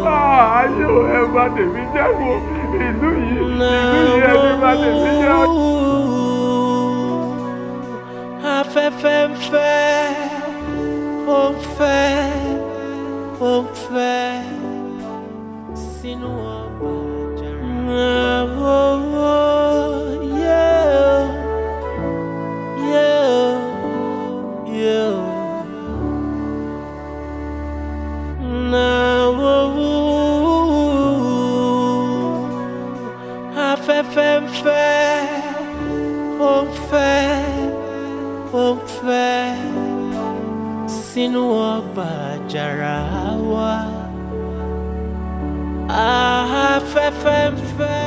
ah, ayé o, ẹ bá tèmi jẹ́ wo, ìlú yìí, ìlú yìí, ẹni bá tèmi jẹ́. Afẹ́fẹ́ ń fẹ́, ó ń fẹ́, ó ń fẹ́ sínú ọgbà àjàrà. Yeah, yeah, yeah. Afẹ́fẹ́ ń fẹ́, ó ń fẹ́, ó ń fẹ́ sínú ọgbà àjàrà wa. Afẹ́fẹ́ ń fẹ́.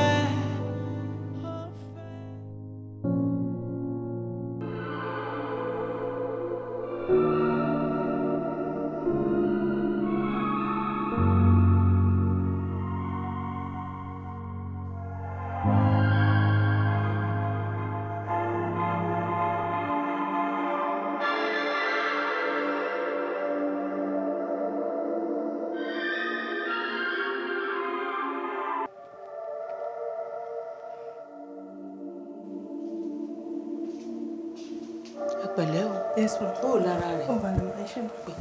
Pẹ̀lẹ́ o. Yes, ma. Bó o lára rẹ̀? Ó balẹ̀ ma, ẹ ṣé ma. Pé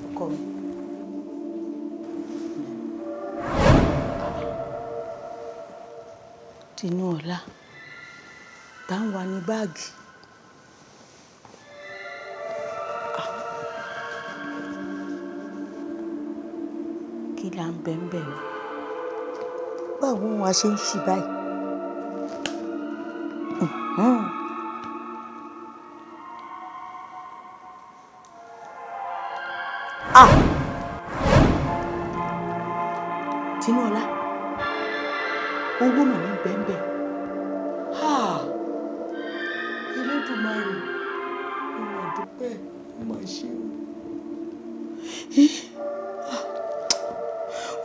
ọkọ mi. Tinúọlá, tá ń wà ní báàgì. Kí là ń bẹ̀ ń bẹ̀ o? Báwo wa ṣe ń ṣí báyìí? Ah! Tinúọlá, owó mà ní bẹ́ẹ̀nbẹ́ẹ̀. Ah! Elédùmarè, mo mà dúpẹ́, mo mà ṣe o. Ah!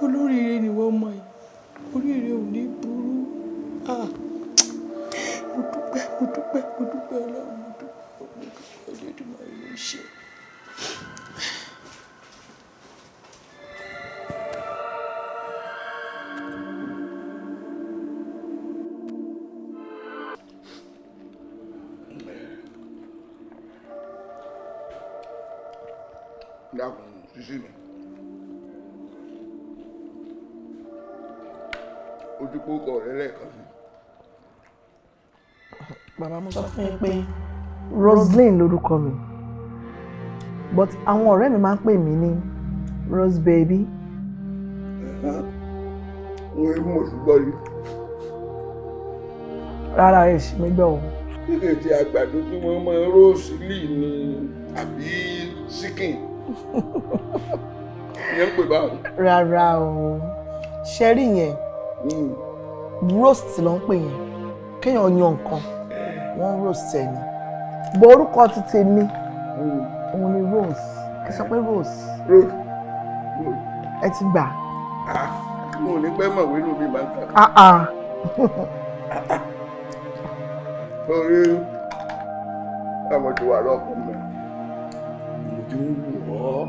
Olóríire ni wọ́n mọ̀ yìí, oríire ò ní burú. Ah! Mo dúpẹ́, mo dúpẹ́, mo dúpẹ́ Ọlọ́run, mo dúpẹ́, mo dúpẹ́ Elédùmarè ló ṣe. Dákun, sísí mi, ojú pókọ rẹ lẹ́ẹ̀kan sí. Bàbá, mo sọ fún yín pé Roseline lórúkọ mi, but àwọn ọ̀rẹ́ mi máa ń pè mí ní Rose baby. Wọ́n rí mo sì gbọ́ rí. Rárá, ẹ ṣì mí gbọ́ o. Kíkè tí àgbàdo tí wọ́n máa ń róòsì lì ní àbí síkìn ìyẹn ń pè báwọn. Rárá o, ṣe rí yẹn, roast ló ń pè yẹn. Kéèyàn yan nǹkan, wọ́n roast ẹ̀ ni. Bọ̀ orúkọ ti tèmi òun ni Rose. Ẹ sọ pé Rose. Rose. Ẹ ti gbà. Mo ò ní pẹ́ mọ̀wé nù bí màá ta. Ah ah. Torí àwọn ti wà lọ́kùn mi, mo ti ń wù ọ́,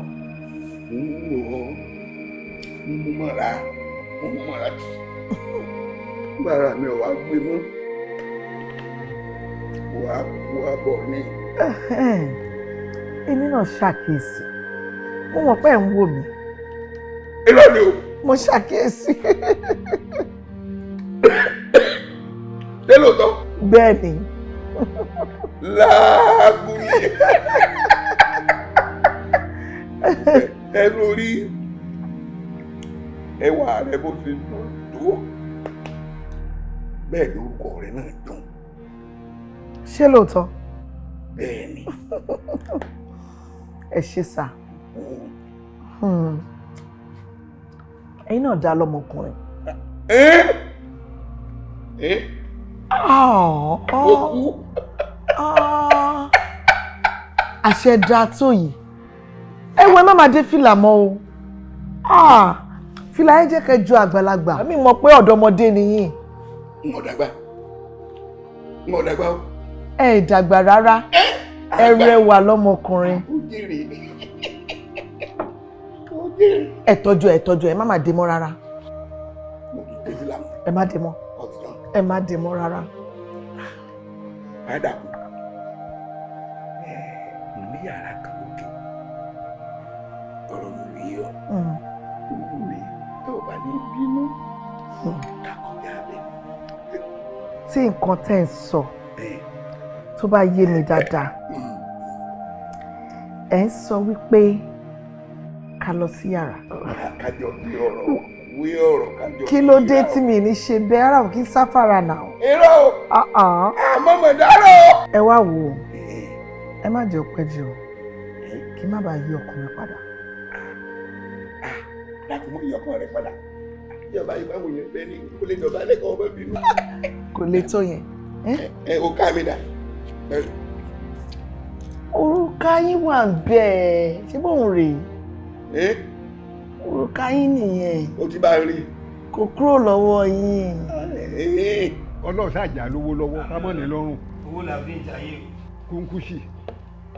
mo ń wù ọ́, mo mú mọ́ra, mo mú mọ́ra tì. Bára mi ò wá gbé mọ́, wà á wà bọ̀ ni. Èmi náà ṣàkíyèsí, mo mọ̀ pé ẹ̀ ń wò mí. Irọ́ ni o. Mo ṣàkíyèsí. Ṣé lóòótọ́? Bẹ́ẹ̀ ni. Láàbùlé. Ẹ lórí ẹwà rẹ bó ṣe dùn tó, bẹ́ẹ̀ ni orúkọ rẹ náà dùn. Ṣé lóòótọ́? Bẹ́ẹ̀ ni. Ẹ ṣé sà. Ẹ̀yin náà dá lọ́mọkùnrin. Mo kú. Àṣẹ dáa tó yìí. Ẹ wo, ẹ má máa dé fìlà mọ́ o. Fìlà yẹn jẹ́ kẹ́ jọ àgbàlagbà. Mi mọ̀ pé ọ̀dọ́mọdé ni yín. N ò dàgbà, n ò dàgbà o. Ẹ dàgbà rárá, ẹ rẹwà lọ́mọkùnrin. Ó jèrè, ó jèrè. Ẹ tọ́jú ẹ, tọ́jú ẹ, má má dé mọ́ rárá. Mo tún dé fìlà mọ́. Ẹ má dé mọ́, ẹ má dé mọ́ rárá. Padà kú. Mo ní yàrá kan lókè. Ọ̀rọ̀ mi rí ọ. Owó mi tó o bá ní bínú. Kakọjá bẹ. Tí nǹkan tẹ́ ń sọ tó bá yé mi dáadáa, ẹ ń sọ wípé ká lọ sí yàrá. Kájọ wí ọ̀rọ̀, wí ọ̀rọ̀, kájọ. Kí ló dé tí mi ní ṣe bẹ́ẹ̀? Ara ò kí ń sáfàrà náà. Irọ́ o. Àmọ́ mọ̀ dárò. Ẹ wá wò ó, ẹ má jẹ́ ọpẹ́ jù o, kí má bàa yí ọkàn mi padà. Dákun, mọ́ yí ọkàn rẹ padà. Ìjọba ìbáwò yẹn bẹ́ẹ̀ ni kò lè dọ̀bálẹ̀ kọ́ ọmọ bínú. Kò lè tó yẹn. Ẹ o ká mi dà. Òrùka yín wà bẹ́ẹ̀, ṣé bóun rèé? Òrùka yín nìyẹn. O ti bá a rí. Kò kúrò lọ́wọ́ yín. Ọlọ́run ṣàjà lówó lọ́wọ́ ká mọ̀ ní lọ́rùn. Owó la fi ń jayé o. Kúnkúṣì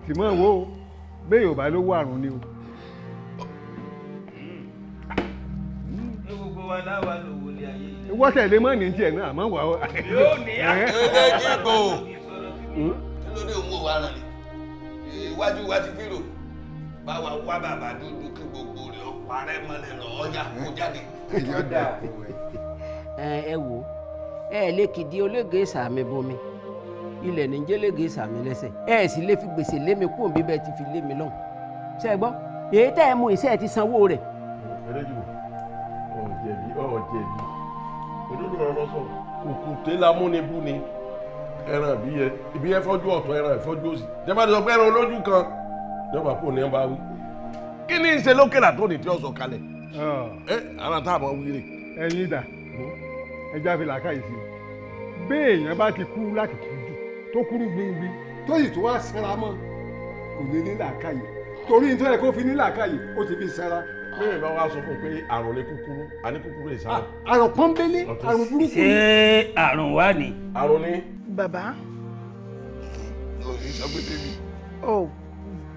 tìmọ̀ wo bẹ́ẹ̀ ò bá lówó, àrùn ni o. Ní gbogbo wa láwa lówó ní ayé yìí. Wọ́n tẹ̀lé mọ́ ní tiẹ̀ náà àmọ́ wà ó. Yóò ní Eléjìgbò, kí ló dé òun ò wá ràn ní iwájú wa ti fìrò bá wa wá bàbá dúdú kí gbogbo rẹ̀ ọ̀parẹ́ mọ́lẹ̀ lọ ọjà kó jáde. Ẹ wò ẹ lè kìdí olóògé sàmì bomi ilẹ̀ níjẹ́ lóògé sàmì lẹ́sẹ̀, ẹ sì lè fi gbèsè lé mi kúrò bí bẹ́ẹ̀ ti fi lé mi lọ́hùn. Ṣé ẹ gbọ́ èyí tẹ́ ẹ mú iṣẹ́ ẹ ti sanwó rẹ̀. Eléjìgbò, ọ̀ jẹ̀bi, ọ̀ jẹ̀bi, òdodo ọ̀rọ̀ lọ sọ. Kùkùté la mú ni bú ni ẹran ìbíyẹ ìbíyẹ fọ́jú ọ̀tún, ẹran ìfọ́jú òsì. Jẹba ti sọ pé ẹran olójú kan jọba kò ní ẹ bá wí. Kí ni í ṣe lókè làtó ní tí ó sọ kalẹ̀ ẹ ara tá a mọ wí rè. Ẹ̀yin dà, ẹja fi làákàyè sí o. Béèyàn bá ti kú láti kú jù, tó kúrú gbìngbìn, tó sì tó wá sanra mọ́, kò ní ní làákàyè, torí nítorí kó fi ní làákàyè ó ti fi sanra. Bẹ́ẹ̀ bá wá sọ fún un pé àrùn ní kúkúrú, àní kúkúrú ìsára. Àrùn pọ́nbélé, àrùn burúkú. Ṣé àrùn wà ní. Àrùn ní. Bàbá. O sì sọ pé baby. Oh,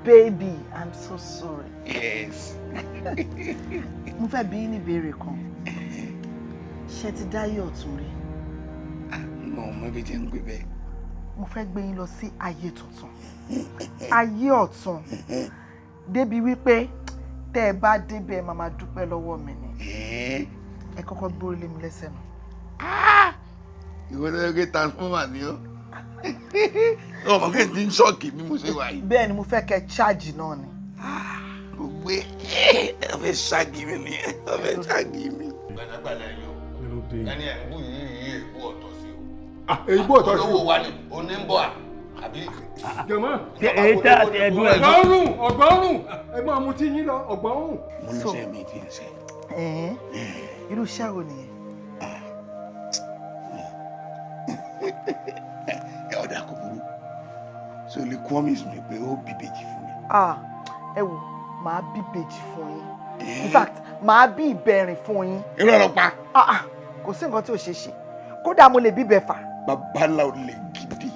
baby, I'm so sorry. Yes. Mo fẹ́ bi yín ní ìbéèrè kan. Ṣé ti dáyé ọ̀tún rí? Mo mọ ibi tí ń gbé bẹ́ẹ̀. Mo fẹ́ gbé yín lọ sí ayé tuntun. Ayé ọ̀tún. Débi wípé tẹ́ ẹ bá débẹ̀, máa máa dúpẹ́ lọ́wọ́ mi ni. Ẹ kọ́kọ́ gbórí lé mi lẹ́sẹ̀ nù. Ìwọ ló yẹ kí transformer ni ó. Ọmọ kí n ti ń ṣọ́ọ̀kì bí mo ṣe wà yìí. Bẹ́ẹ̀ ni, mo fẹ́ kẹ́ cháàjì náà ni. Kò gbé, ẹ fẹ́ ṣáàgì mi ni, ẹ fẹ́ ṣáàgì mi. Gbàdàgbàdà yìí o, ẹni ẹ̀ ń bú yìí yìí èbú ọ̀tọ̀ sí o. Èyí bò tọ́ sí. Olówó wa ni òní ń bọ̀ à àbí. Jọ̀mọ́. Èyí tá a ti ẹdun ẹ̀. Ọ̀gbọ́nrún ọ̀gbọ́nrún ẹ máa mutí yín lọ ọ̀gbọ́nrún. Mo ní iṣẹ́ mi ti ń ṣe. Irú iṣẹ́ wo nìyẹn? Ẹ ọ̀dà kò burú. So lè promise mi pé ó bí ìbejì fún mi. Ah, ẹ wò, màá bí ìbejì fún yín. In fact, màá bí ìbẹ̀rìn fún yín. Irọ́ ló pa. Ah ah, kò sí nǹkan tí ò ṣeé ṣe. Kódà mo lè bí bẹ̀fà. Babalá olè gidi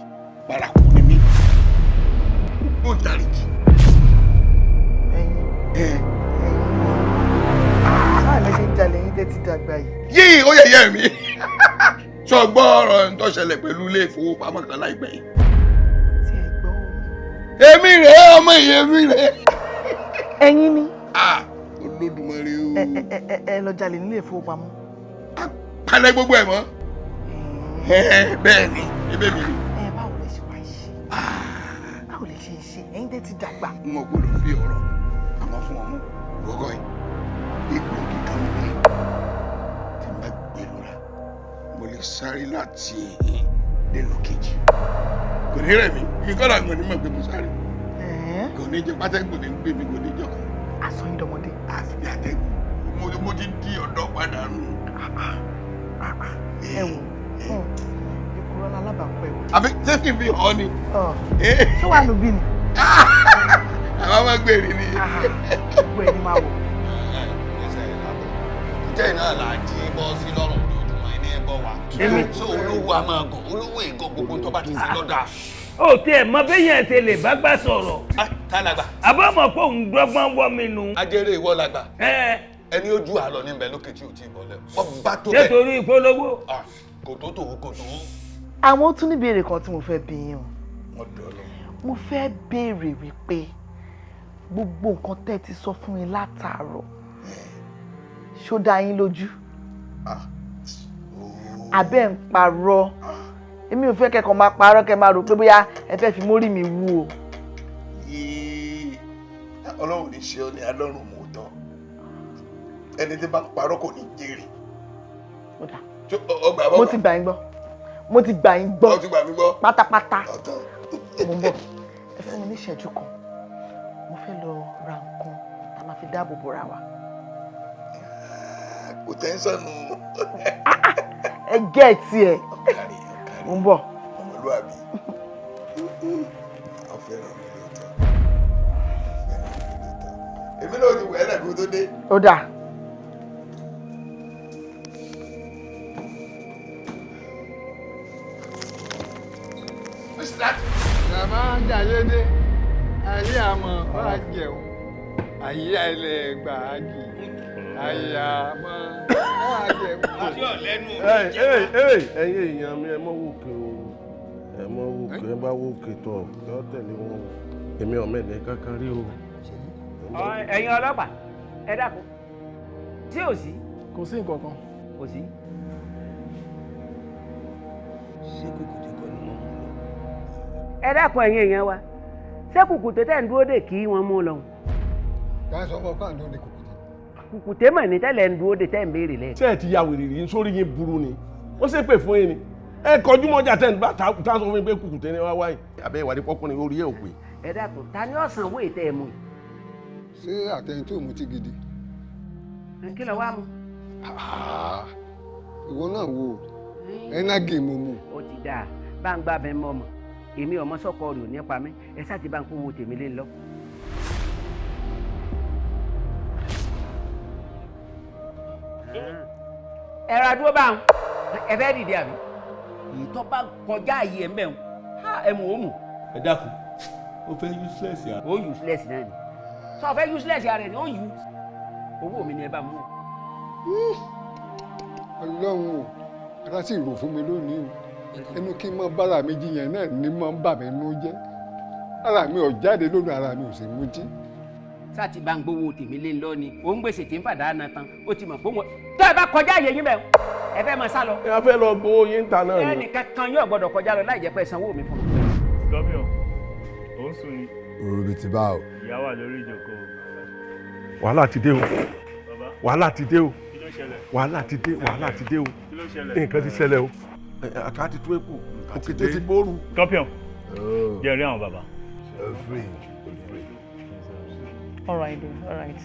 paraku ni mí. Ó dáríjì. Ẹ̀yin. Báwo lẹ ṣe ń jalè yín tẹ́ ti dàgbà yìí? Yíì ó yẹ̀yẹ́ mi. Sọ gbọ́ ọ̀rọ̀ tó ṣẹlẹ̀ pẹ̀lú ilé ìfowópamọ́ kan láìpẹ́ yìí. Èmi rèé ọmọ ìyẹn mi rèé. Ẹ̀yin ni. Ah, Olódùmarè o. Ẹ lọ jalè nílé ìfowópamọ́. Palẹ̀ gbogbo ẹ̀ mọ́. Bẹ́ẹ̀ ni, ebe mi ni. Ẹ báwo lẹ ṣe wá ṣe? Báwo lẹ ṣe ń ṣe? Ẹ̀yin tẹ́ ti dàgbà. N ò gbọ́dọ̀ fi ọ̀rọ̀ àmọ́ fún ọmọ gbọ́gọ́ yìí. Egbògi kan bẹ tí n bá gbé lura, mo lè sáré láti ìhín délùú kejì. Kò ní rẹ̀ mí, mi kọ́ làwọn onímọ̀ pé mo sáré. Kò ní jẹ pátẹ́gùn ní gbé mi, kò ní jọ kan. Aṣọ yín dọmọdé. Àfi bí atẹ́gùn. Mo ti di ọ̀dọ́ padà nù. Ẹ wò, ìkúrọ́ lálábàápọ̀ ẹ̀wò. Àbí ṣé kí n fi hàn ni? Ṣé wàá nù bí ni? Àwọn máa gbèrè ni. Gbogbo ẹni máa wò. Ìjẹ́ iná là á jí bọ́ sí lọ́rùn ojoojúmọ́ ẹni ẹ bọ́ wa. Ṣé olówó a máa gọ̀ olówó ègọ̀ gbogbo tó bá ti sí lọ́dà. Ó tiẹ̀ mọ béèyàn ṣe lè bá gbà sọ̀rọ̀. Tá làgbà. Àbá mọ̀ pé òun dọ́gbọ́n wọ́ mi nù. Ajẹ́rẹ́ ìwọ làgbà. Ẹni ojú àlọ́ níbẹ̀ lókè tí ò tí ì bọ̀lẹ̀. Wọ́n bá tó bẹ́ẹ̀. Nítorí ìpolówó. Kò tó tòun kò tó. Àwọn tún ní ìbéèrè kan tí mo fẹ́ bi yín o. Mo fẹ́ béèrè wípé gbogbo nǹkan tẹ́ ti sọ fún mi látàárọ̀ ṣó dá yín lójú? Àbẹ́ ń parọ́? Èmi ò fẹ́ kẹ́kọ̀ọ́ máa parọ́ kẹ́ máa rò pé bóyá ẹ fẹ́ fi mórí mi wú o. Ọlọ́run ní ṣe ọ́ ní alọ́run mòótọ́. Ẹni tí bá ń parọ́ kò ní jèrè. Mo ti gbà yín gbọ́. Mo ti gbà yín gbọ́. Pátápátá. Mo ń bọ̀. Ẹ fún mi ní ìṣẹ́jú kan. Mo fẹ́ lọ ra nǹkan tá a máa fi dáàbò bora wa. Kò tẹ́ńsán nù. Ẹ gẹ́ ẹ̀ tiẹ̀. Mo ń bọ̀. Ọmọlúwàbí. Ó fẹ́ràn mi lóòótọ́. Èmi náà ti wẹ̀ ẹ́ lẹ́kọ̀ọ́ tó dé. Ó dáa. Bàbá jàyédé, ayé àmọ̀ bá jẹun, ayé ilẹ̀ gbàájì, ayé àmọ̀ bá jẹun. Àti ọ̀lẹ́nu ẹ̀yin èèyàn mi, ẹ mọ́ wòkè o, ẹ mọ́ wòkè, ẹ bá wòkè tọ̀ yọ tẹ̀lé wọn o, èmi ọ̀mọ ẹ̀ kankan rí o. Ẹ̀yin ọlọ́pàá, ẹ dákun, tí ò sí. Kò sí nǹkan kan. Kò sí. Ṣé kùkùté kọ́ ni wọ́n mú lọ? Ẹ dákun ẹ̀yin èèyàn wa, ṣé kùkùté tẹ̀ ń dúró dè kí wọ́n mú lọ? Ká sọ fún ọ káà ń dúró de kùkùté. Kùkùté mọ̀ ní tẹ́lẹ̀ ń dúró de tẹ́ ń béèrè lẹ́ẹ̀. Ṣé ẹ ti ya wèrè rí sórí yín burú ni? Wọ́n ṣe pè fún yín ni. Ẹ kọjú mọ́jà tẹ́ ń bá tá sọ fún yín pé kùkùté ni wá wáyé. Àbẹ́ ìwádìí pọ́kùnrin orí ẹ̀ ò pé. Ẹ dákun, ta ni ọ̀sán owó ètò ẹ̀ mú yìí? Ṣé àtẹni tí ò mutí gidi? Kí ló wá mu? Ìwọ náà wo ẹnágì mo mu. Ó ti dáa, bá ń gbá bẹ́ẹ̀ mọ́ ọmọ. Èmi ọmọ sọ́kọ rẹ̀ ò ní pa mí, ẹ sá ti bá ń kó wo tèmi lé lọ. Ẹ ra dúró bá ń ẹ fẹ́ dìde àbí? Ìtọ́ bá kọjá àyè ẹ̀ ń bẹ̀ ń ha ẹ̀ mú o mú. Ẹ dákun, ó fẹ́ useless yà. Ó useless náà ni. Sọ fẹ́ useless yà rẹ̀ ni ó yù. Owó mi ni ẹ bá mú o. Ọlọ́run o, ara sì rò fún mi lónìí o. Ẹnu kí n máa bára mi jiyàn náà ní máa ń bà mí nú jẹ́. Ara mi ò jáde lónìí, ara mi ò sì mú jí. Sáà ti bá ń gbowó tèmi lé lọ ni, ò ń gbèsè tí ń fàdá náà tán, ó ti mọ̀ pé wọn. Tẹ́ ẹ bá kọjá àyè yín bẹ́ẹ̀, ẹ fẹ́ máa sá lọ. Ẹ fẹ́ lọ gbowó yín ta náà ni. Ẹnìkan kan yóò gbọ́dọ̀ kọjá lọ láì jẹ́ pé ẹ sanwó mi fún mi. Scorpion, ò ń sùn ni. Òru bíi ti bá o. Ìyá wà lórí ìjókòó. Wàhálà ti dé o. Wàhálà ti dé o. Kí ló ṣẹlẹ̀? Wàhálà ti dé, wàhálà ti dé o. Kí ló ṣẹlẹ̀? Nǹkan ti ṣẹlẹ̀ o. Àká ti tú èkó, òkété ti bóoru. Scorpion, jẹ́ rí àwọn bàbá. Free, free. All right then, all right.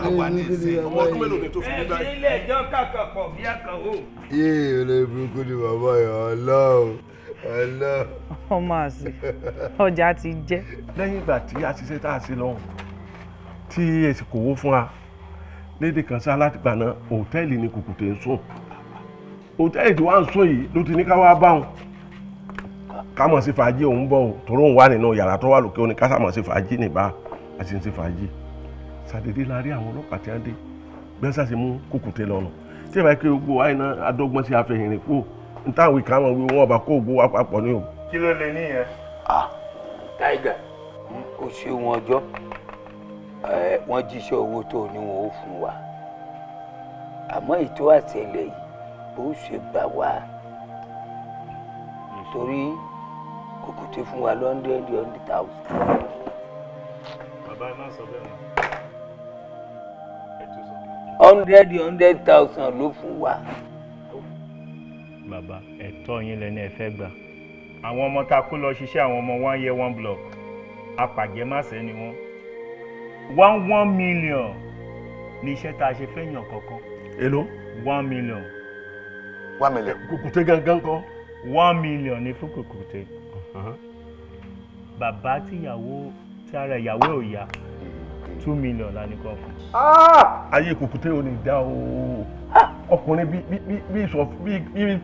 Ọmọ ọdún mélòó ni tó fi ní báyìí. Ilé ẹjọ́ kàkà pọ̀ bí àkànwò. Yéè, olórí burúkú ni bàbá yẹn, Ọlọ́run Ọlọ́run. Ọmọ àṣì, ọjà ti jẹ́. Lẹ́yìn ìgbà tí a ṣiṣẹ́ tá a ṣe lọ́hùn tí èsì kò wó fún wa lédè kan sá láti gbà náà, hòtẹ́ẹ̀lì ni Kùkùté ń sùn. Hòtẹ́ẹ̀lì tí wàá ń sùn yìí ló ti ní ká wá bá òun ká mọ̀ sí fàájì, òun bọ̀ ò tòró òun wà nínú yàrá tó wà lókè, òun ní ká sá mọ̀ sí fàájì nìbá àti sí fàájì. Sàdédé la rí àwọn ọlọ́pàá tí wọ́n dé gbẹ́sà sí mú Kùkùté lọ́nà tí ìbá kí gbogbo àìná adọ́gbọ́n sí afẹ́hìnrìn kú nítawọn ìka wọn wí wọn ọba kó gbogbo wa papọ̀ ní o. Kí ló lè níyẹn. Tiger, ó ṣe wọn ọjọ́ wọ́n jíṣẹ́ owó tó ní wọn ó fún wa, àmọ́ ètò àtẹlẹ yìí bó ṣe gbà wá torí Kùkùté fún wa 100,000. Bàbá ẹ má sọ bẹ́ẹ̀ mọ́. 100,000 ló fún wa. Bàbá, ẹ̀tọ́ yín lẹni ẹ fẹ́ gbà. Àwọn ọmọ tá a kó lọ ṣiṣẹ́, àwọn ọmọ 1 year 1 block, apàjẹmásẹ́ ni wọ́n. 1 million ní iṣẹ́ tá a ṣe fẹ́ yàn kankan. Èló? 1 million. 1 million. Kùkùté gangan kọ́. 1 million ní fún Kùkùté. Bàbá tíyàwó tí ara ìyàwó ò yá, 2 million la ní kọ́ fún. Ayé Kùkùté ò ní dá o. Ọkùnrin bí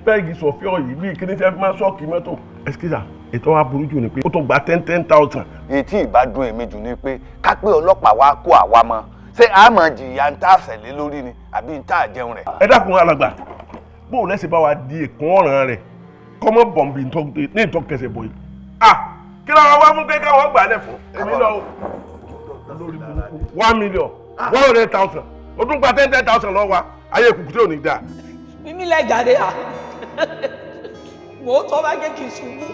pẹ́ẹ́gì sọ̀fíọ̀ yìí bí kíní fẹ́ máa sọ́ọ̀kì mọ́tò. Ẹsikísà, ètò wa burú jù ni pé ó tó gba 10,000. Èyí tí ìbádùn èmi jù ni pé ká pé ọlọ́pàá wa kó àwa mọ́, ṣé a máa jìyà ń tá àṣẹlé lórí ni àbí ń tá àjẹun rẹ̀. Ẹ dákun alàgbà, bóun lẹ́sìn bá wa di èkó ọ̀ràn rẹ̀ kọ́mọ́ bọ̀m̀bì ní ìtọ́kẹsẹ̀ bọ̀ yìí. Kí ló wá fún kékeré wọn gbà lẹ̀ fún èmi lọ lórí burúkú 1,100,000 o tún gba 10,000 lọ wa, ayé Kùkùté ò ní dáa. Mímí lẹ jáde à, mò ń tọ́ bá jẹ́ kí n ṣubú.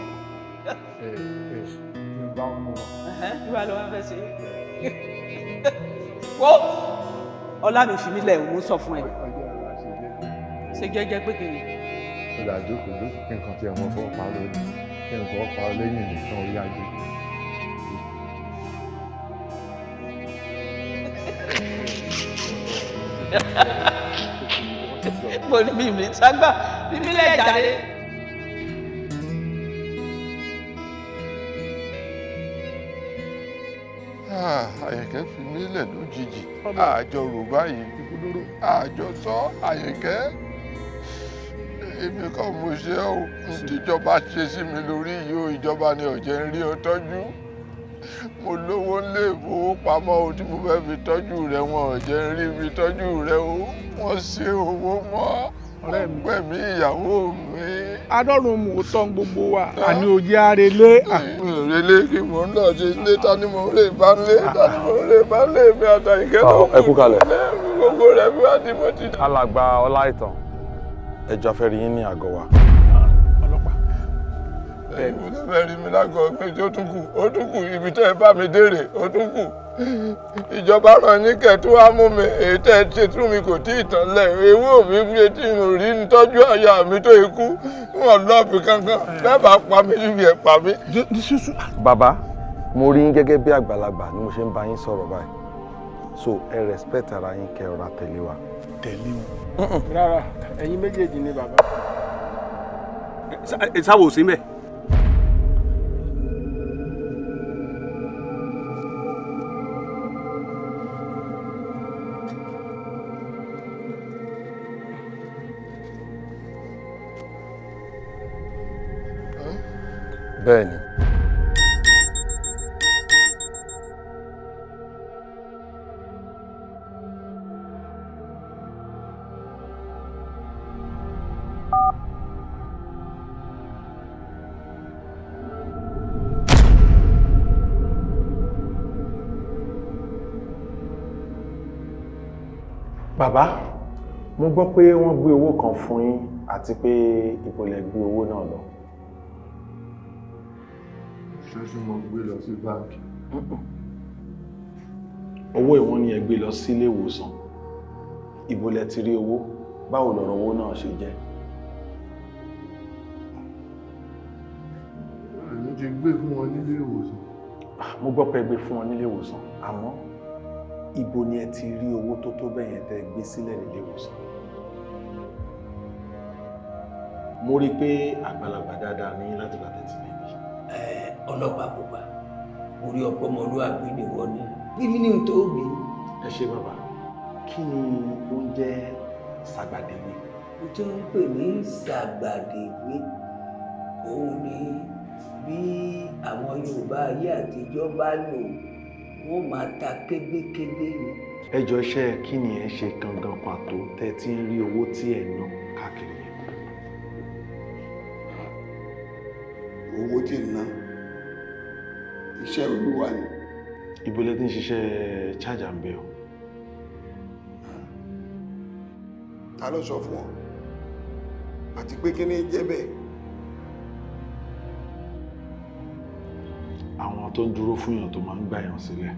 Ìwà ló wá fẹ́ ṣe. Wo ọlá mi fi mí lẹ̀, òun sọ fún ẹ. Ṣe jẹ́jẹ́ pé kí ni. Ó dà, jókòó jókòó kí nǹkan tí ẹ mọ fọ́ pa lónìí, kí nǹkan pa lẹ́yìn nìkan orí ajé. Mo ní mi ní ságbà, mímí lẹ̀ jáde. Àyìnkẹ́ fi mí lẹ̀ lójijì, àjọ rò báyìí, àjọ sọ. Àyìnkẹ́, èmi kọ́ mo ṣe ọ́, tíjọba ṣe sí mi lórí yìí o, ìjọba ni ọ̀jẹ̀ ń rí ọ tọ́jú. Mo lówó lé ìfowópamọ́ o tí mo fẹ́ fi tọ́jú rẹ, wọn ọ̀jẹ̀ ń rí fi tọ́jú rẹ o, wọ́n ṣe owó mọ́ ọ̀rẹ́ mi pẹ̀mí ìyàwó mi. Adọ́run mò ń tán gbogbo wa, àní òjì àrèlé. Mi ò relé, kí mò ń lọ ṣe ilé, ta ni mò ń lè bá lé, ta ni mò ń lè bá lé mi àtàyìnkẹ́ tó Ẹ kú kalẹ̀. Gbogbo rẹ̀ bí wàá di mo ti. Alàgbà Ọláìtàn, ẹjọ́ afẹ́ rí yín ní àgọ́ wa. Ẹ̀yin mo fẹ́ rí mi lágọ̀ọ́ pé ó tún kù, ó tún kù, ibi tẹ́ ẹ bá mi dèrè, ó tún kù. Ìjọba ràn yín kẹ́ tó wá mú mi, èyí tẹ́ ẹ ṣe tún mi kò tí ì tán lẹ̀. Ewé mi fi tí mo rí ń tọ́jú àyà mi tó ikú, wọn lọ́ọ̀bì kankan, bẹ́ẹ̀ bá pa mí níbi ẹ̀ pa mí. Bàbá, mo rí yín gẹ́gẹ́ bí àgbàlagbà ni mo ṣe ń bá yín sọ̀rọ̀ báyìí, so ẹ respect ara yín kẹ́ ọ̀rá tẹ̀lé wa. Tẹ̀lé wọn. Rárá, ẹ̀yin méjèèjì ni bàbá. Sáwò sí mbẹ. Bẹ́ẹ̀ni. Bàbá, mo gbọ́ pé wọ́n gbé owó kan fún yín àti pé ibo lẹ gbé owó náà lọ. Ṣé tí mo gbé lọ sí báńkì? Owó ìwọ́n ni ẹ gbé lọ sílé ìwòsàn. Ibo lẹ ti rí owó? Báwo lọ̀rọ̀ owó náà ṣe jẹ́? Èmi ti gbé fún wọn nílé ìwòsàn. Mo gbọ́ pé ẹ gbé fún wọn nílé ìwòsàn, àmọ́ ibo ni ẹ ti rí owó tó tó bẹ́ẹ̀ yẹn tẹ́ ẹ gbé sílẹ̀ nílé ìwòsàn? Mo rí i pé àgbàlagbà dáadáa ní láti bàtẹ́ ti débi. Ọlọ́pàá pupa, orí ọ̀pọ̀ ọmọlúwàbí ni wọ́n ní. Bíbí ní tó bí. Ẹ ṣé bàbá, kí ni ó ń jẹ́ Sàgbàdéwé? Ó tí ń pè ní Sàgbàdéwé, òun ni bí àwọn Yorùbá ayé àtijọ́ bá lò wọ́n máa ta kébékébé ni. Ẹ jọ, iṣẹ́ kí ni ẹ ṣe gangan pàtó tẹ́ ti ń rí owó tí ẹ ná káàkiri yẹn? Owó tí ń ná, iṣẹ́ Olúwa ni. Ibo lẹ ti ń ṣiṣẹ́ charge and bail? Ta ló sọ fún ọ? Àti pé kí ni jẹ́ bẹ́ẹ̀? Àwọn tó ń dúró fún èèyàn tó máa ń gbà yàn sílẹ̀.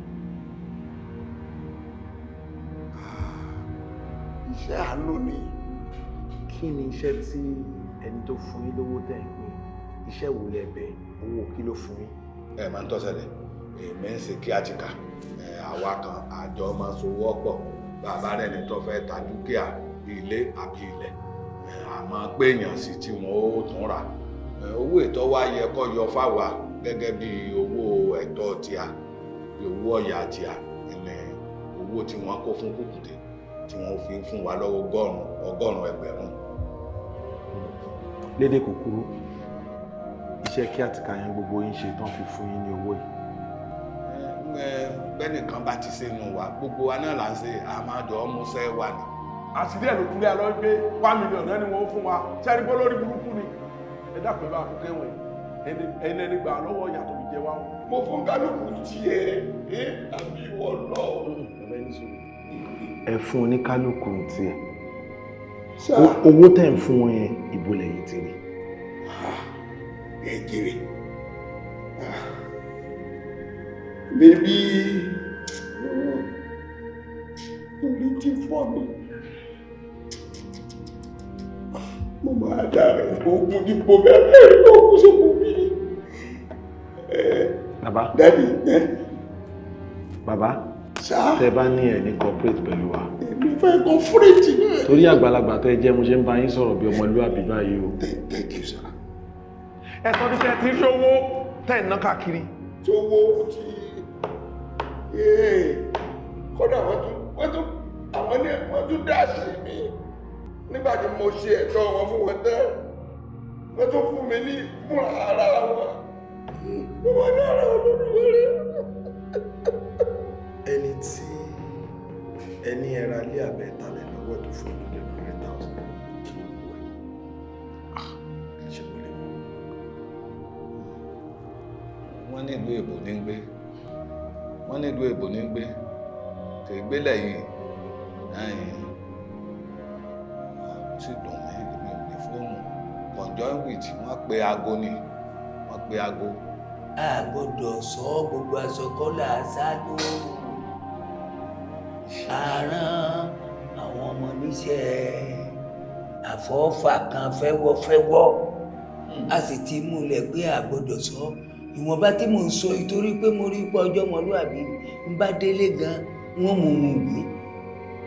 Iṣẹ́ àánú ni. Kí ni iṣẹ́ tí ẹni tó fún yín lówó tẹ̀ ń pín? Iṣẹ́ wo lẹ bẹ̀? Owó kí ló fún yín? Ẹ máa ń tọ́sẹ̀lẹ̀, èmi ń ṣe kíátíkà. Àwa kan àjọ máa ń sowọ́ pọ̀. Bàbá rẹ̀ ní tó fẹ́ ta dúkìá ilé àbí ilẹ̀, àmọ́ péèyàn sí tí wọ́n ó tún rà. Owó ètò wa yẹ kó yọ fáwa gẹ́gẹ́ bí owó ẹ̀tọ́ tíá, bí owó ọ̀yà tíá, ní owó tí wọ́n kó fún Kùkùté tí wọ́n fi ń fún wa lọ́wọ́ ọgọ́rùn-ún ẹgbẹ̀rún. Lédè kúkúrú, iṣẹ́ kíátíkà yẹn gbogbo yín ṣe tán fi fún yín ní owó yìí. Bẹ́nìkan bá ti ṣe nù wá, gbogbo wa náà là ń ṣe, a máa jọ ọ́ múṣẹ́ wà ní. Àṣírí ẹ̀ ló kúrẹ́ àlọ́ pé 1 million náà ni wọ́n fún wa. Sẹ́ni bọ́ lórí burúkú ni? Ẹ dákun, ẹ bá fi kẹ́wọ̀n ẹni ẹni gbà lọ́wọ́ ìyàtọ̀ fi jẹ wá. Mo fún kálukú tiẹ̀ ẹ àbí ìwọ lọ. Ẹ fún oníkálukú tiẹ̀. Owó tẹ̀ ń fún wọn yẹn, ibo lẹ̀yin ti rí? Ẹ jèrè bébí, orí ti fọ́ mi, mo máa dára ogun dípò bẹ́ẹ̀ ogun sókun mi ni. Bàbá. Daddy. Bàbá. Sá. Tẹ bá ní ẹ ní cooperate pẹ̀lú wa. Èmi fẹ́ cooperate náà. Torí àgbàlagbà tẹ jẹ́, mo ṣe ń bá yín sọ̀rọ̀ bí ọmọlúwàbí báyìí o. Thank you, sir. Ẹ sọ ní tẹ́ ti ń ṣòwò tẹ́ ń ná káàkiri. Tówó tí kódà wọ́n tún àwọn ní wọ́n tún dá sí mi nígbà tí mo ṣe ẹ̀tọ́ wọn fún wọn tán, wọ́n tún fún mi ní fúnra ara wọn. Mo wọ́n ní ara Olódùmarè. Ẹni tí ẹni ẹra lé abẹ́ talẹ̀ lọ́wọ́ tó fún ọdún 100,000, kí ló wọ ẹ ṣe wọlé mọ́? Wọ́n nílùú èbó ní gbé, wọ́n nílùú èbó ní gbé, kì í gbélé yìí. Ẹ̀yìn ó sì dùn mí, èmi ò ní fóònù conjoin with. Wọ́n pe aago ni, wọ́n pe aago. A gbọ́dọ̀ sọ gbogbo aṣọ kọ́là ṣáájú àrán àwọn ọmọ níṣẹ́ àfọwọ́fà kan fẹ́wọ́fẹ́wọ́, a sì ti múlẹ̀ pé a gbọ́dọ̀ sọ ìwọ̀nba tí mò ń sọ yìí torí pé mo rí pé ọjọ́ ọmọlúwàbí ń bá délé gan wọ́n mú un gbé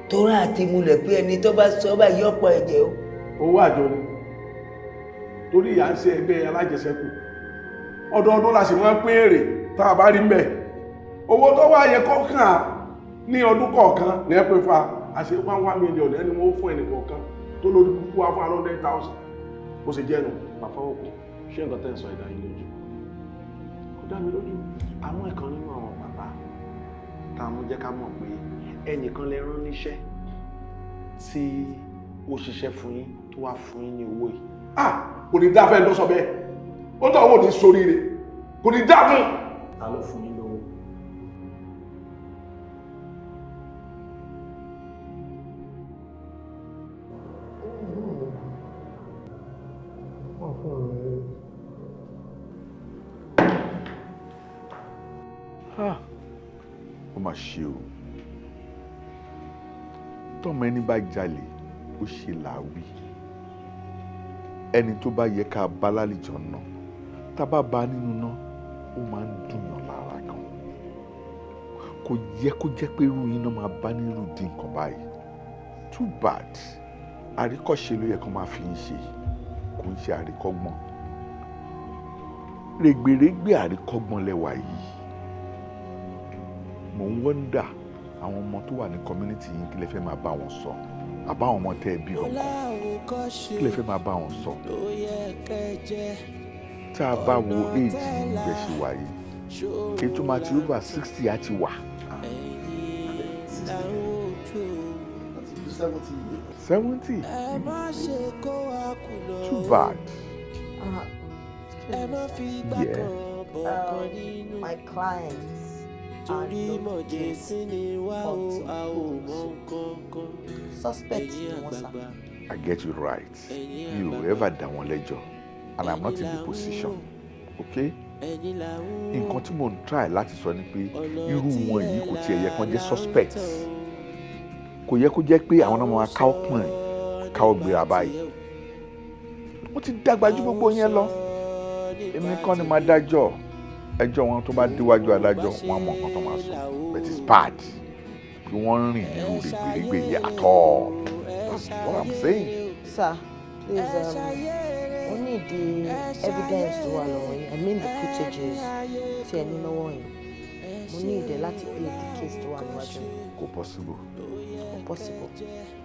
torí àti múlẹ̀ pé ẹni tó bá sọ báyìí ọ̀pọ̀ ẹ̀jẹ̀ o. Owó àjọ ni, torí ìyá ń ṣe ẹgbẹ́ alájẹsẹ́kù, ọdọọdún la sì máa ń pín èrè tá a bá rí mbẹ̀. Owó tó wá yẹ kọ́kàn á ní ọdún kọ̀ọ̀kan ní ẹ pé fún wa, àṣẹ 1 1 million ẹni wọ́n fún ẹnì kọ̀ọ̀kan tó lórí kúkú wá fún 100,000, bó ṣe jẹ́ nu. Bàbá òkú, ṣé nǹkan tẹ́ ń sọ ìdá yín lójú? Kò dá mi lójú. Àwọn ìkan nínú àwọn bàbá tá a mú jẹ́ ká mọ̀ pé ẹnìkan lè rán níṣẹ́ tí ó ṣiṣẹ́ fún yín tó wá fún yín ní owó yìí. Ah, kò ní dá fẹ́ lọ́sọ bẹ́ẹ̀, ó tọ́ owó ní sóríire, kò ní dá fún. Ta ló fún yín lówó? Wọ́n fún mi. Ó mà ṣe o. Tọ́mọ ẹni bá jalè, ó ṣe làwí. Ẹni tó bá yẹ ká bá lálejò náà, tá a bá bá nínú náà, ó máa ń dùnyàn lára gan. Kò yẹ kó jẹ́ pé irú yín náà máa bá nírú di nǹkan báyìí. Too bad. Àríkọ́ṣe ló yẹ kó máa fi ń ṣe, kò ń ṣe àríkọ́gbọ́n. Rẹ̀gbẹ̀rẹ̀gbẹ̀ àríkọ́gbọ́n lẹ́wà yìí. Mò ń wonder, àwọn ọmọ tó wà ní community yín, kí lẹ fẹ́ máa bá wọn sọ? Àbáwọn ọmọ tẹ́ ẹ bí gangan, kí lẹ fẹ́ máa bá wọn sọ? Tá a bá wo age yín bẹ́ẹ̀ ṣe wà yìí, ètò máa ti over 60 á ti wà. 70? Too bad. Yeah. My clients are not guilty until proven so. Suspect ni wọ́n, sir. I get you right. Mi ò ever dá wọn lẹ́jọ́ and I'm not in the position. Okay? Nǹkan tí mò ń try láti sọ ni pé irú wọn yìí kò tiẹ̀ yẹ kán jẹ́ suspects. Kò yẹ kó jẹ́ pé àwọn náà máa káwọ́ pọ̀n káwọ́ gbéra báyìí. Wọ́n ti dàgbà ju gbogbo yẹn lọ. Èmi kọ́ ni máa dájọ́ ẹjọ́ wọn. Tó bá déwájú adájọ́, wọn á mọ nǹkan tó máa sọ, but it's bad kí wọ́n rìn nírú rẹ̀gbẹ̀rẹ̀gbẹ̀ yìí at all. That's what I'm saying. Sir, please, we need the evidence tó wà lọ́wọ́ yín. I mean the footages tí ẹ ní lọ́wọ́ yín. Mo ní ìdẹ láti plead the case tó wà níwájú mi. Kò possible. Kò possible.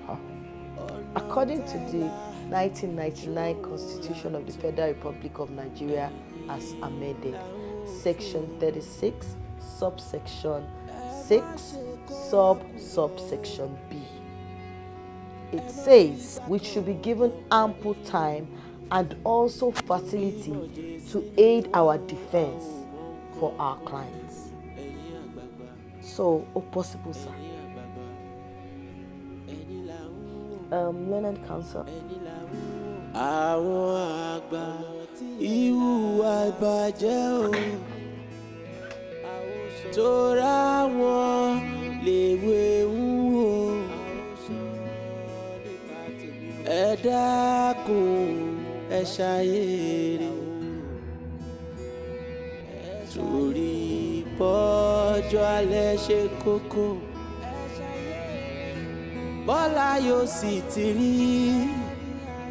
Huh? According to the 1999 Constitution of the Federal Republic of Nigeria as amended, Section 36, subsection 6, sub subsection B. It says we should be given ample time and also facility to aid our defense for our clients. So, oh, possible, sir. Learned counsel. Àwọn àgbà ìhùwà ìbàjẹ́ o, tóra wọn lèwe ń wò. Ẹ dákun, ẹ ṣàyèrè, torí bọ́jọ́ alẹ́ ṣe kókó, bọ́lá yóò sì ti rí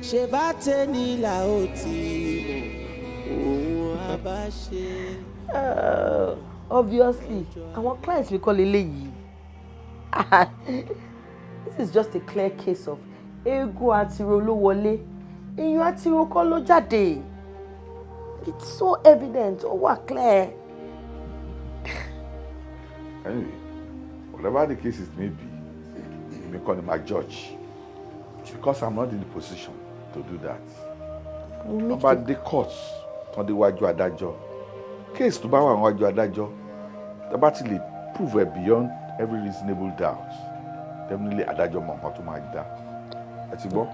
ṣe bá tẹ́ni là ó ti mọ̀ òun àbá ṣe. Obviously, àwọn clients mi kọ́ leléyìí. This is just a clear case of eégún àtiró ló wọlé, èèyàn àtiró kọ́ ló jáde. It's so evident, ó wà clear. Anyway, whatever the cases may be, èmi kọ́ ni máa judge because I'm not in the position to do that. Wọ́n bá dé court tán, déwájú adájọ́, case tó bá wà níwájú adájọ́, tó bá ti lè prove it beyond every reasonable doubt, definitely adájọ́ mọ nǹkan tó máa dá. Ẹ ti gbọ́.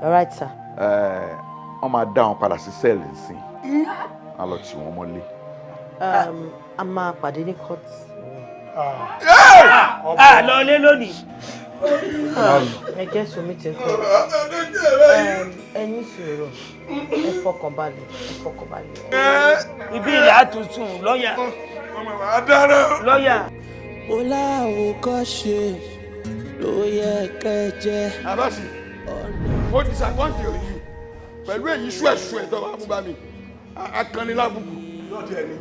All right, sir. Ẹ wọ́n máa dá wọn padà sí cell nsìn, á lọ tì wọ́n mọ́lé. A máa pàdé ní court. A lọ lé lónìí. I guess we'll meet in court. Ẹ ní sùúrù, ẹ fọkàn balẹ̀, ẹ fọkàn balẹ̀. Ibi ìyá tuntun lọ́yà. Lọ́yà. Mo láwòkọ́ṣe ló yẹ kẹ́ jẹ́. Abasi, mo disappoint you pẹ̀lú èyí sú ẹ̀sùn ẹ̀ tó bá mú bá mi akànnilábùkù. Lọ́ọ̀tì ẹ̀ ní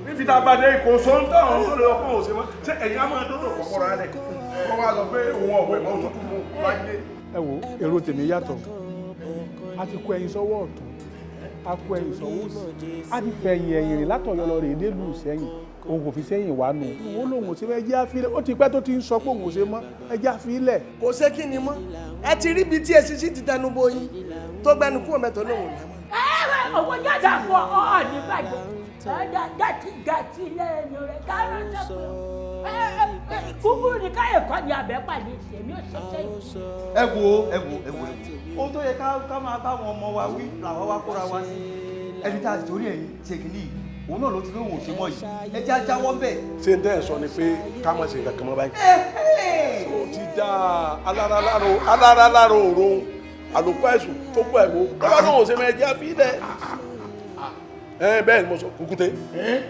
níbi tá a bá dé ikọ̀ sóńtà ọ̀hún tó lè lọ fún òṣèlú, ṣé ẹ̀yin á máa dọ́dọ̀ kọ́kọ́rọ́ alẹ̀ wọ́n wá lọ pé òun ọ̀wẹ̀ mọ́ òtútù mú láyé. Ẹ wo, èrò tèmi yàtọ̀. A ti kó ẹyin sọ́wọ́ ọ̀tún, a kó ẹyin sọ́wọ́ òsì, a ti fẹ̀yìn ẹ̀yìn rìn látọ̀yọ́ lọ rèé délùú sẹ́yìn, òun kò fi sẹ́yìn wá nù. Òun lòun ò ṣe fẹ́ jẹ́ àfilẹ̀. Ó ti pẹ́ tó ti ń sọ pé òun ò ṣe mọ́. Ẹ jẹ́ àfilẹ̀. Kò ṣe kí ni mọ́. Ẹ ti rí ibi tí eṣinṣin ti tẹnu bo yín tó gbẹnu kúrò mẹ́tọ́ lòun ò lámọ́. Owó yàtọ̀ fún ọ ọ ní bàjẹ́ gàtí gàtí lẹ́nu rẹ̀ kárọ̀ sọ pé kúkúrú ní káyọ̀ kọ́ ni àbẹ́ pàdé èmi ò ṣiṣẹ́ yìí. Ẹ wo, ẹ wo, ẹ wo, ẹ wo, ohun tó yẹ ká máa bá àwọn ọmọ wa wí làwa wá kóra wá sí. Ẹni tá a sì torí ẹ̀yìn ṣe kìíní yìí. Òun náà ló ti lóhùn òṣèmọ yìí, ẹ jẹ́ ajáwọ́ bẹ́ẹ̀. Ṣé n tẹ́ ẹ̀ sọ ni pé ká má ṣe nǹkan kan mọ́ báyìí. Ó ti dá alára òro àlòkù àìsùn tó kú àìwò bàbá náà ò ṣe mọ ẹjẹ́ àfilẹ̀. Ẹ bẹ́ẹ̀ ni mo sọ Kùkùté,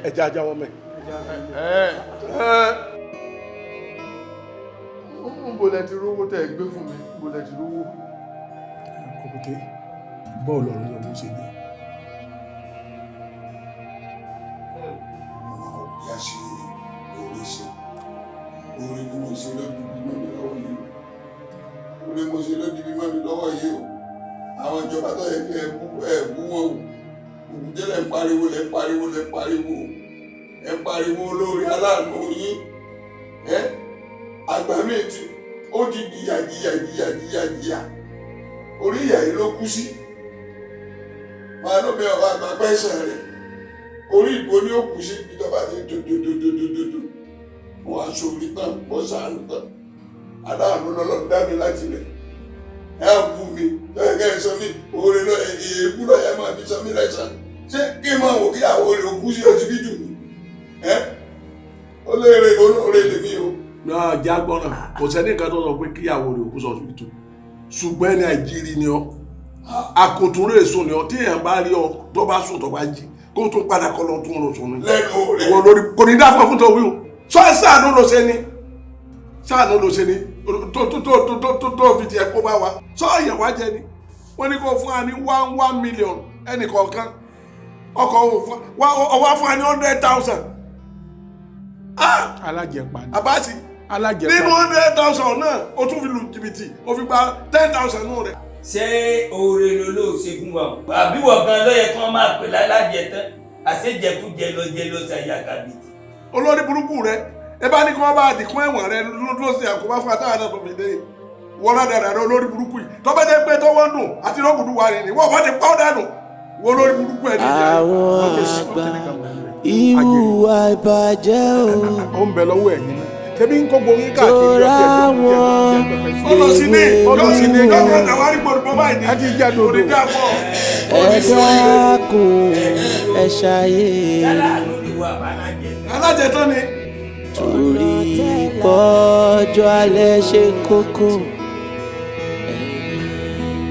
ẹjẹ́ ajáwọ́ mẹ́. Ń bo lẹ ti rówó tẹ́ ẹ gbé fún mi, ń bo lẹ ti rówó. Kùkùté, bọ́ọ̀lù ọ̀rọ̀ yẹn owó ṣe ní. Bí a ṣe oore ṣe, oore ni mo ṣe lọ́dún mọ́ mi lọ́wọ́ yìí o, oore mo ṣe lọ́dún mọ́ mi lọ́wọ́ yìí o. Àwọn ìjọba tó yẹ kí ẹ bú wọn o, Kùkùté lẹ ń pariwo lẹ ń pariwo lẹ ń pariwo ẹ ń pariwo olóore aláàánú yín. Ẹ àgbà mi ti ó ti jìyà jìyà jìyà jìyà jìyà, orí ìyà yìí ló kú sí. Màá ló bẹ ọ àgbà pẹ́sàn rẹ̀, orí ìbò ni ó kù sí ìjọba ti dodododododo. Wọn aṣọ orí tán, wọn ṣàánú tán, aláàánú lọ́lọ́run dá mi láti rẹ̀. Ẹ á bú mi lọ́yẹ̀ kẹ́ ẹ sọ mí oore lọ́yẹ̀ èébú lọ́yẹ̀ máa fi sọ mí lẹ́sàn. Ṣé kí n máa wò kí àwọn olè kú sí ọsibítù mi? Ẹ olóore olóore lèmi o. Náà já gbọ́nà, kò sẹ́ni kan tó sọ pé kíyàwó rẹ̀ òkú sọ ọsibítù, ṣùgbọ́n ẹni àìjírí ni ọ́, àkòtúnrò èso ni ọ́. Tí èèyàn bá rí ọ tó bá sùn tó bá jí kó tún padà kọ́ lọ tún lọ sùn ni. Lẹ́nu rẹ̀ wọ́n lórí kò ní dáfọ́ fún tòwí o. Sọ ṣàánú ló ṣe ni, ṣàánú ló ṣe ni tó tó tó tó tó tó fi tiẹ̀ kó bá wa. Sọ ìyàwó jẹ ni wọ́n ní kó fún wa ní 1 million ẹnì kọ̀ọ̀kan, ọkọ̀ ọwọ́ fún wa ní 100,000. Alájẹpa ni. Àbáṣe alájẹpa nínú 100,000 náà o tún fi lu jìbìtì, o fi gba 10,000 nù rẹ̀. Ṣé oore ló ló ṣe fún wa o? Àbí wọ̀ gan ló yẹ kí wọ́n máa pè lálájẹ tán, àṣejẹkújẹ lọ jẹ lọ ṣàyà kàbìtì. Olórí burúkú rẹ, ẹ bá ní kí wọ́n bá dìkún ẹ̀wọ̀n rẹ ló ṣe àkóbá fún àtàwọn náà tó fi dé wọ́n rẹ̀ rẹ̀ olórí burúkú yìí tó bá jẹ́ pé tó wọ́n dùn àti lọ́gùdù wà rìn ní wọ́n bá ti pọ́ dànù wọ́n lórí burúkú ẹ̀ níjẹ́. Àwọn àgbà ìhùwà ìbàjẹ́ o. Ó ń bẹ lọ́wọ́ ẹ̀yin náà, tẹ̀bí ń kó gborí káàkiri ọtí ẹ̀jẹ̀ ó lọ sí ní lọ sí ní gọ́ọ̀mẹ̀ntì àwọn arígbòdìbò báyìí ní ẹ ti jẹ́ dodo. Orí dàpọ̀. Ẹ dákun, ẹ ṣàyè. Alájẹtán ni. Torí bọ́jọ́ alẹ́ ṣe kókó,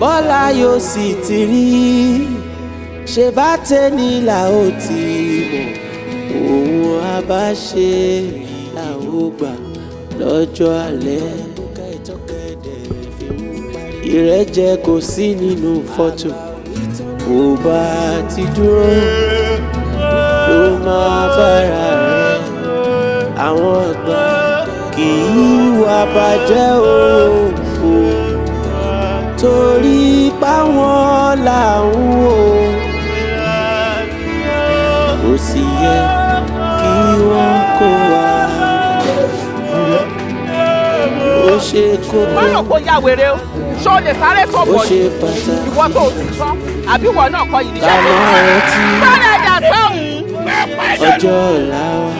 bọ́lá yóò sì ti rí ṣe bá tẹ́ni là ó ti mọ̀ òun àbá ṣe là ó gbà lọ́jọ́ alẹ́. Ìrẹ́jẹ kò sí nínú fọ́tò, bó bá ti dúró ló máa bára rẹ̀. Àwọn àgbà kì í wà bàjẹ́ o, torí páwọn là ń wò, kò sì yẹ kí wọ́n kó wa. Ó ṣe kókó. Má rò kó ya wèrè o, ṣó o lè sáré tó Ó bọ̀ ṣe yìí? pàtàkì. Ìwọ tó o ti tán, àbí ìwọ náà kọ́ yìí Ká níṣẹ́ tó máa rántí sáré dà sọ́hùn. ọjọ́ ọ̀la wa.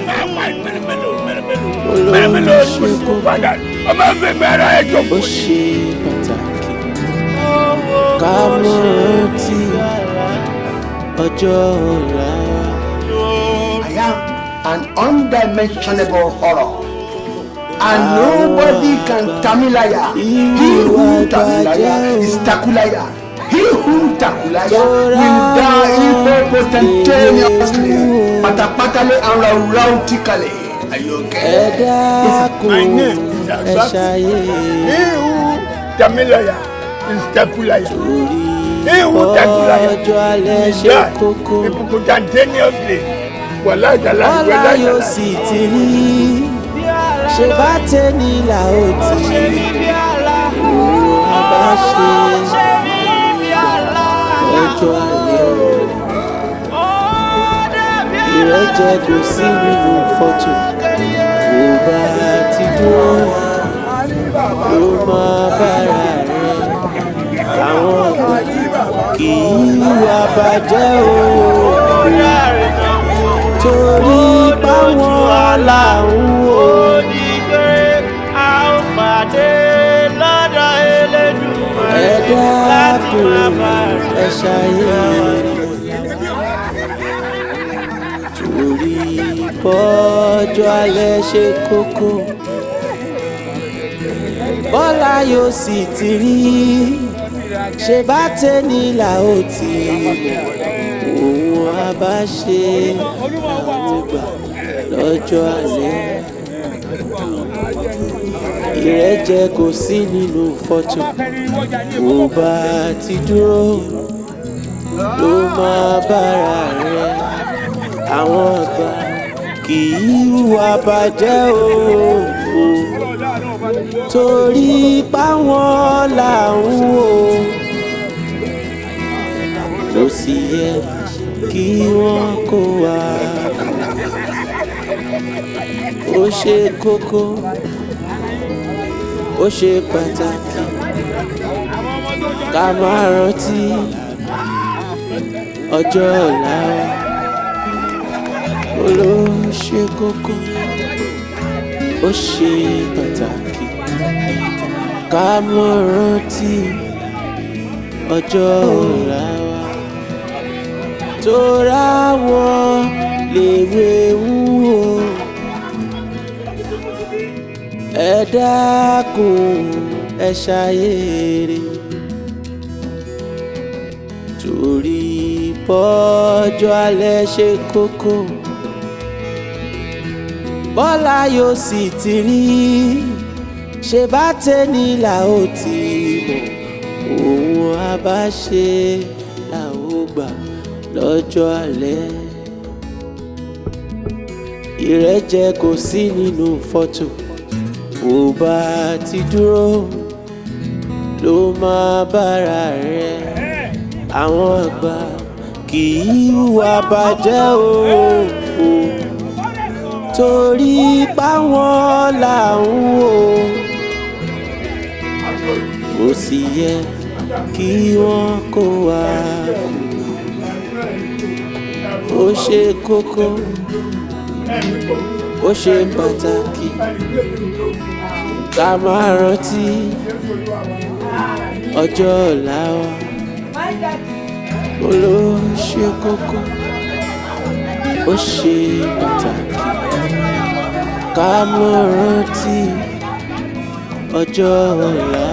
Olóhùn ṣe kókó. Ó ṣe pàtàkì ká mọ̀ rántí ọjọ́ ọ̀la wa. I am an undimensionable horror. And nobody can Tamilaya. He who Tamilaya is Takulaya. He who Takulaya will die instantaneously, patapatale and rautically. Are you Ẹ okay? dákun, ẹ ṣàyè. He who Tamilaya is Takulaya. He who Takulaya Ọjọ́ alẹ́ will ṣe die kókó. instantaneously. Wàláì tàláì, Bọ́lá wàláì yóò tàláì. sì ti rí ṣe bá tẹ́ni là ó ti òun àbá ṣe ọjọ́ alẹ́. Ìrẹ́jẹ kò sí nínú fọ́tò, bó bá ti dúró ló máa bára rẹ̀. Àwọn àgbà kì í wà bàjẹ́ o, torí báwọn là ń wò. Ẹ dákun, ẹ ṣàyè. Bọ́jọ́ alẹ́ ṣe kókó, bọ́lá yóò sì ti rí. Ṣe bá tẹ́ni là ó ti mọ̀, òun á bá ṣe àwọn gbà lọ́jọ́ alẹ́. Ìrẹ́jẹ kò sí nínú fọ́tò, bó bá ti dúró ló máa bára rẹ̀. Àwọn àgbà kì í hùwà bàjẹ́ o, torí páwọn là ń wò. Kò sì yẹ kí wọ́n kó wa. Ó ṣe kókó, ó ṣe pàtàkì ká máa rántí ọjọ́ ọ̀la wa. Ó ló ṣe kókó, ó ṣe pàtàkì ká máa rántí ọjọ́ ọ̀la wa. Torá wọn lèwe ń wò. Ẹ dákun, ẹ ṣàyèrè, torí bọ́jọ́ alẹ́ ṣe kókó, bọ́lá yóò sì ti rí. Ṣe bá tẹ́ni là ó ti mọ̀, òun á bá ṣe là ó gbà lọ́jọ́ alẹ́. Ìrẹ́jẹ kò sí nínú fọ́tò, bó bá ti dúró ló máa bára rẹ̀. Àwọn àgbà kì í hùwà bàjẹ́ o, torí páwọn là ń wò. Kò sì yẹ kí wọ́n kó wa kú. Ó ṣe kókó, ó ṣe pàtàkì ká máa rántí ọjọ́ ọ̀la wa. Ó ló ṣe kókó, ó ṣe pàtàkì ká máa rántí ọjọ́ ọ̀la.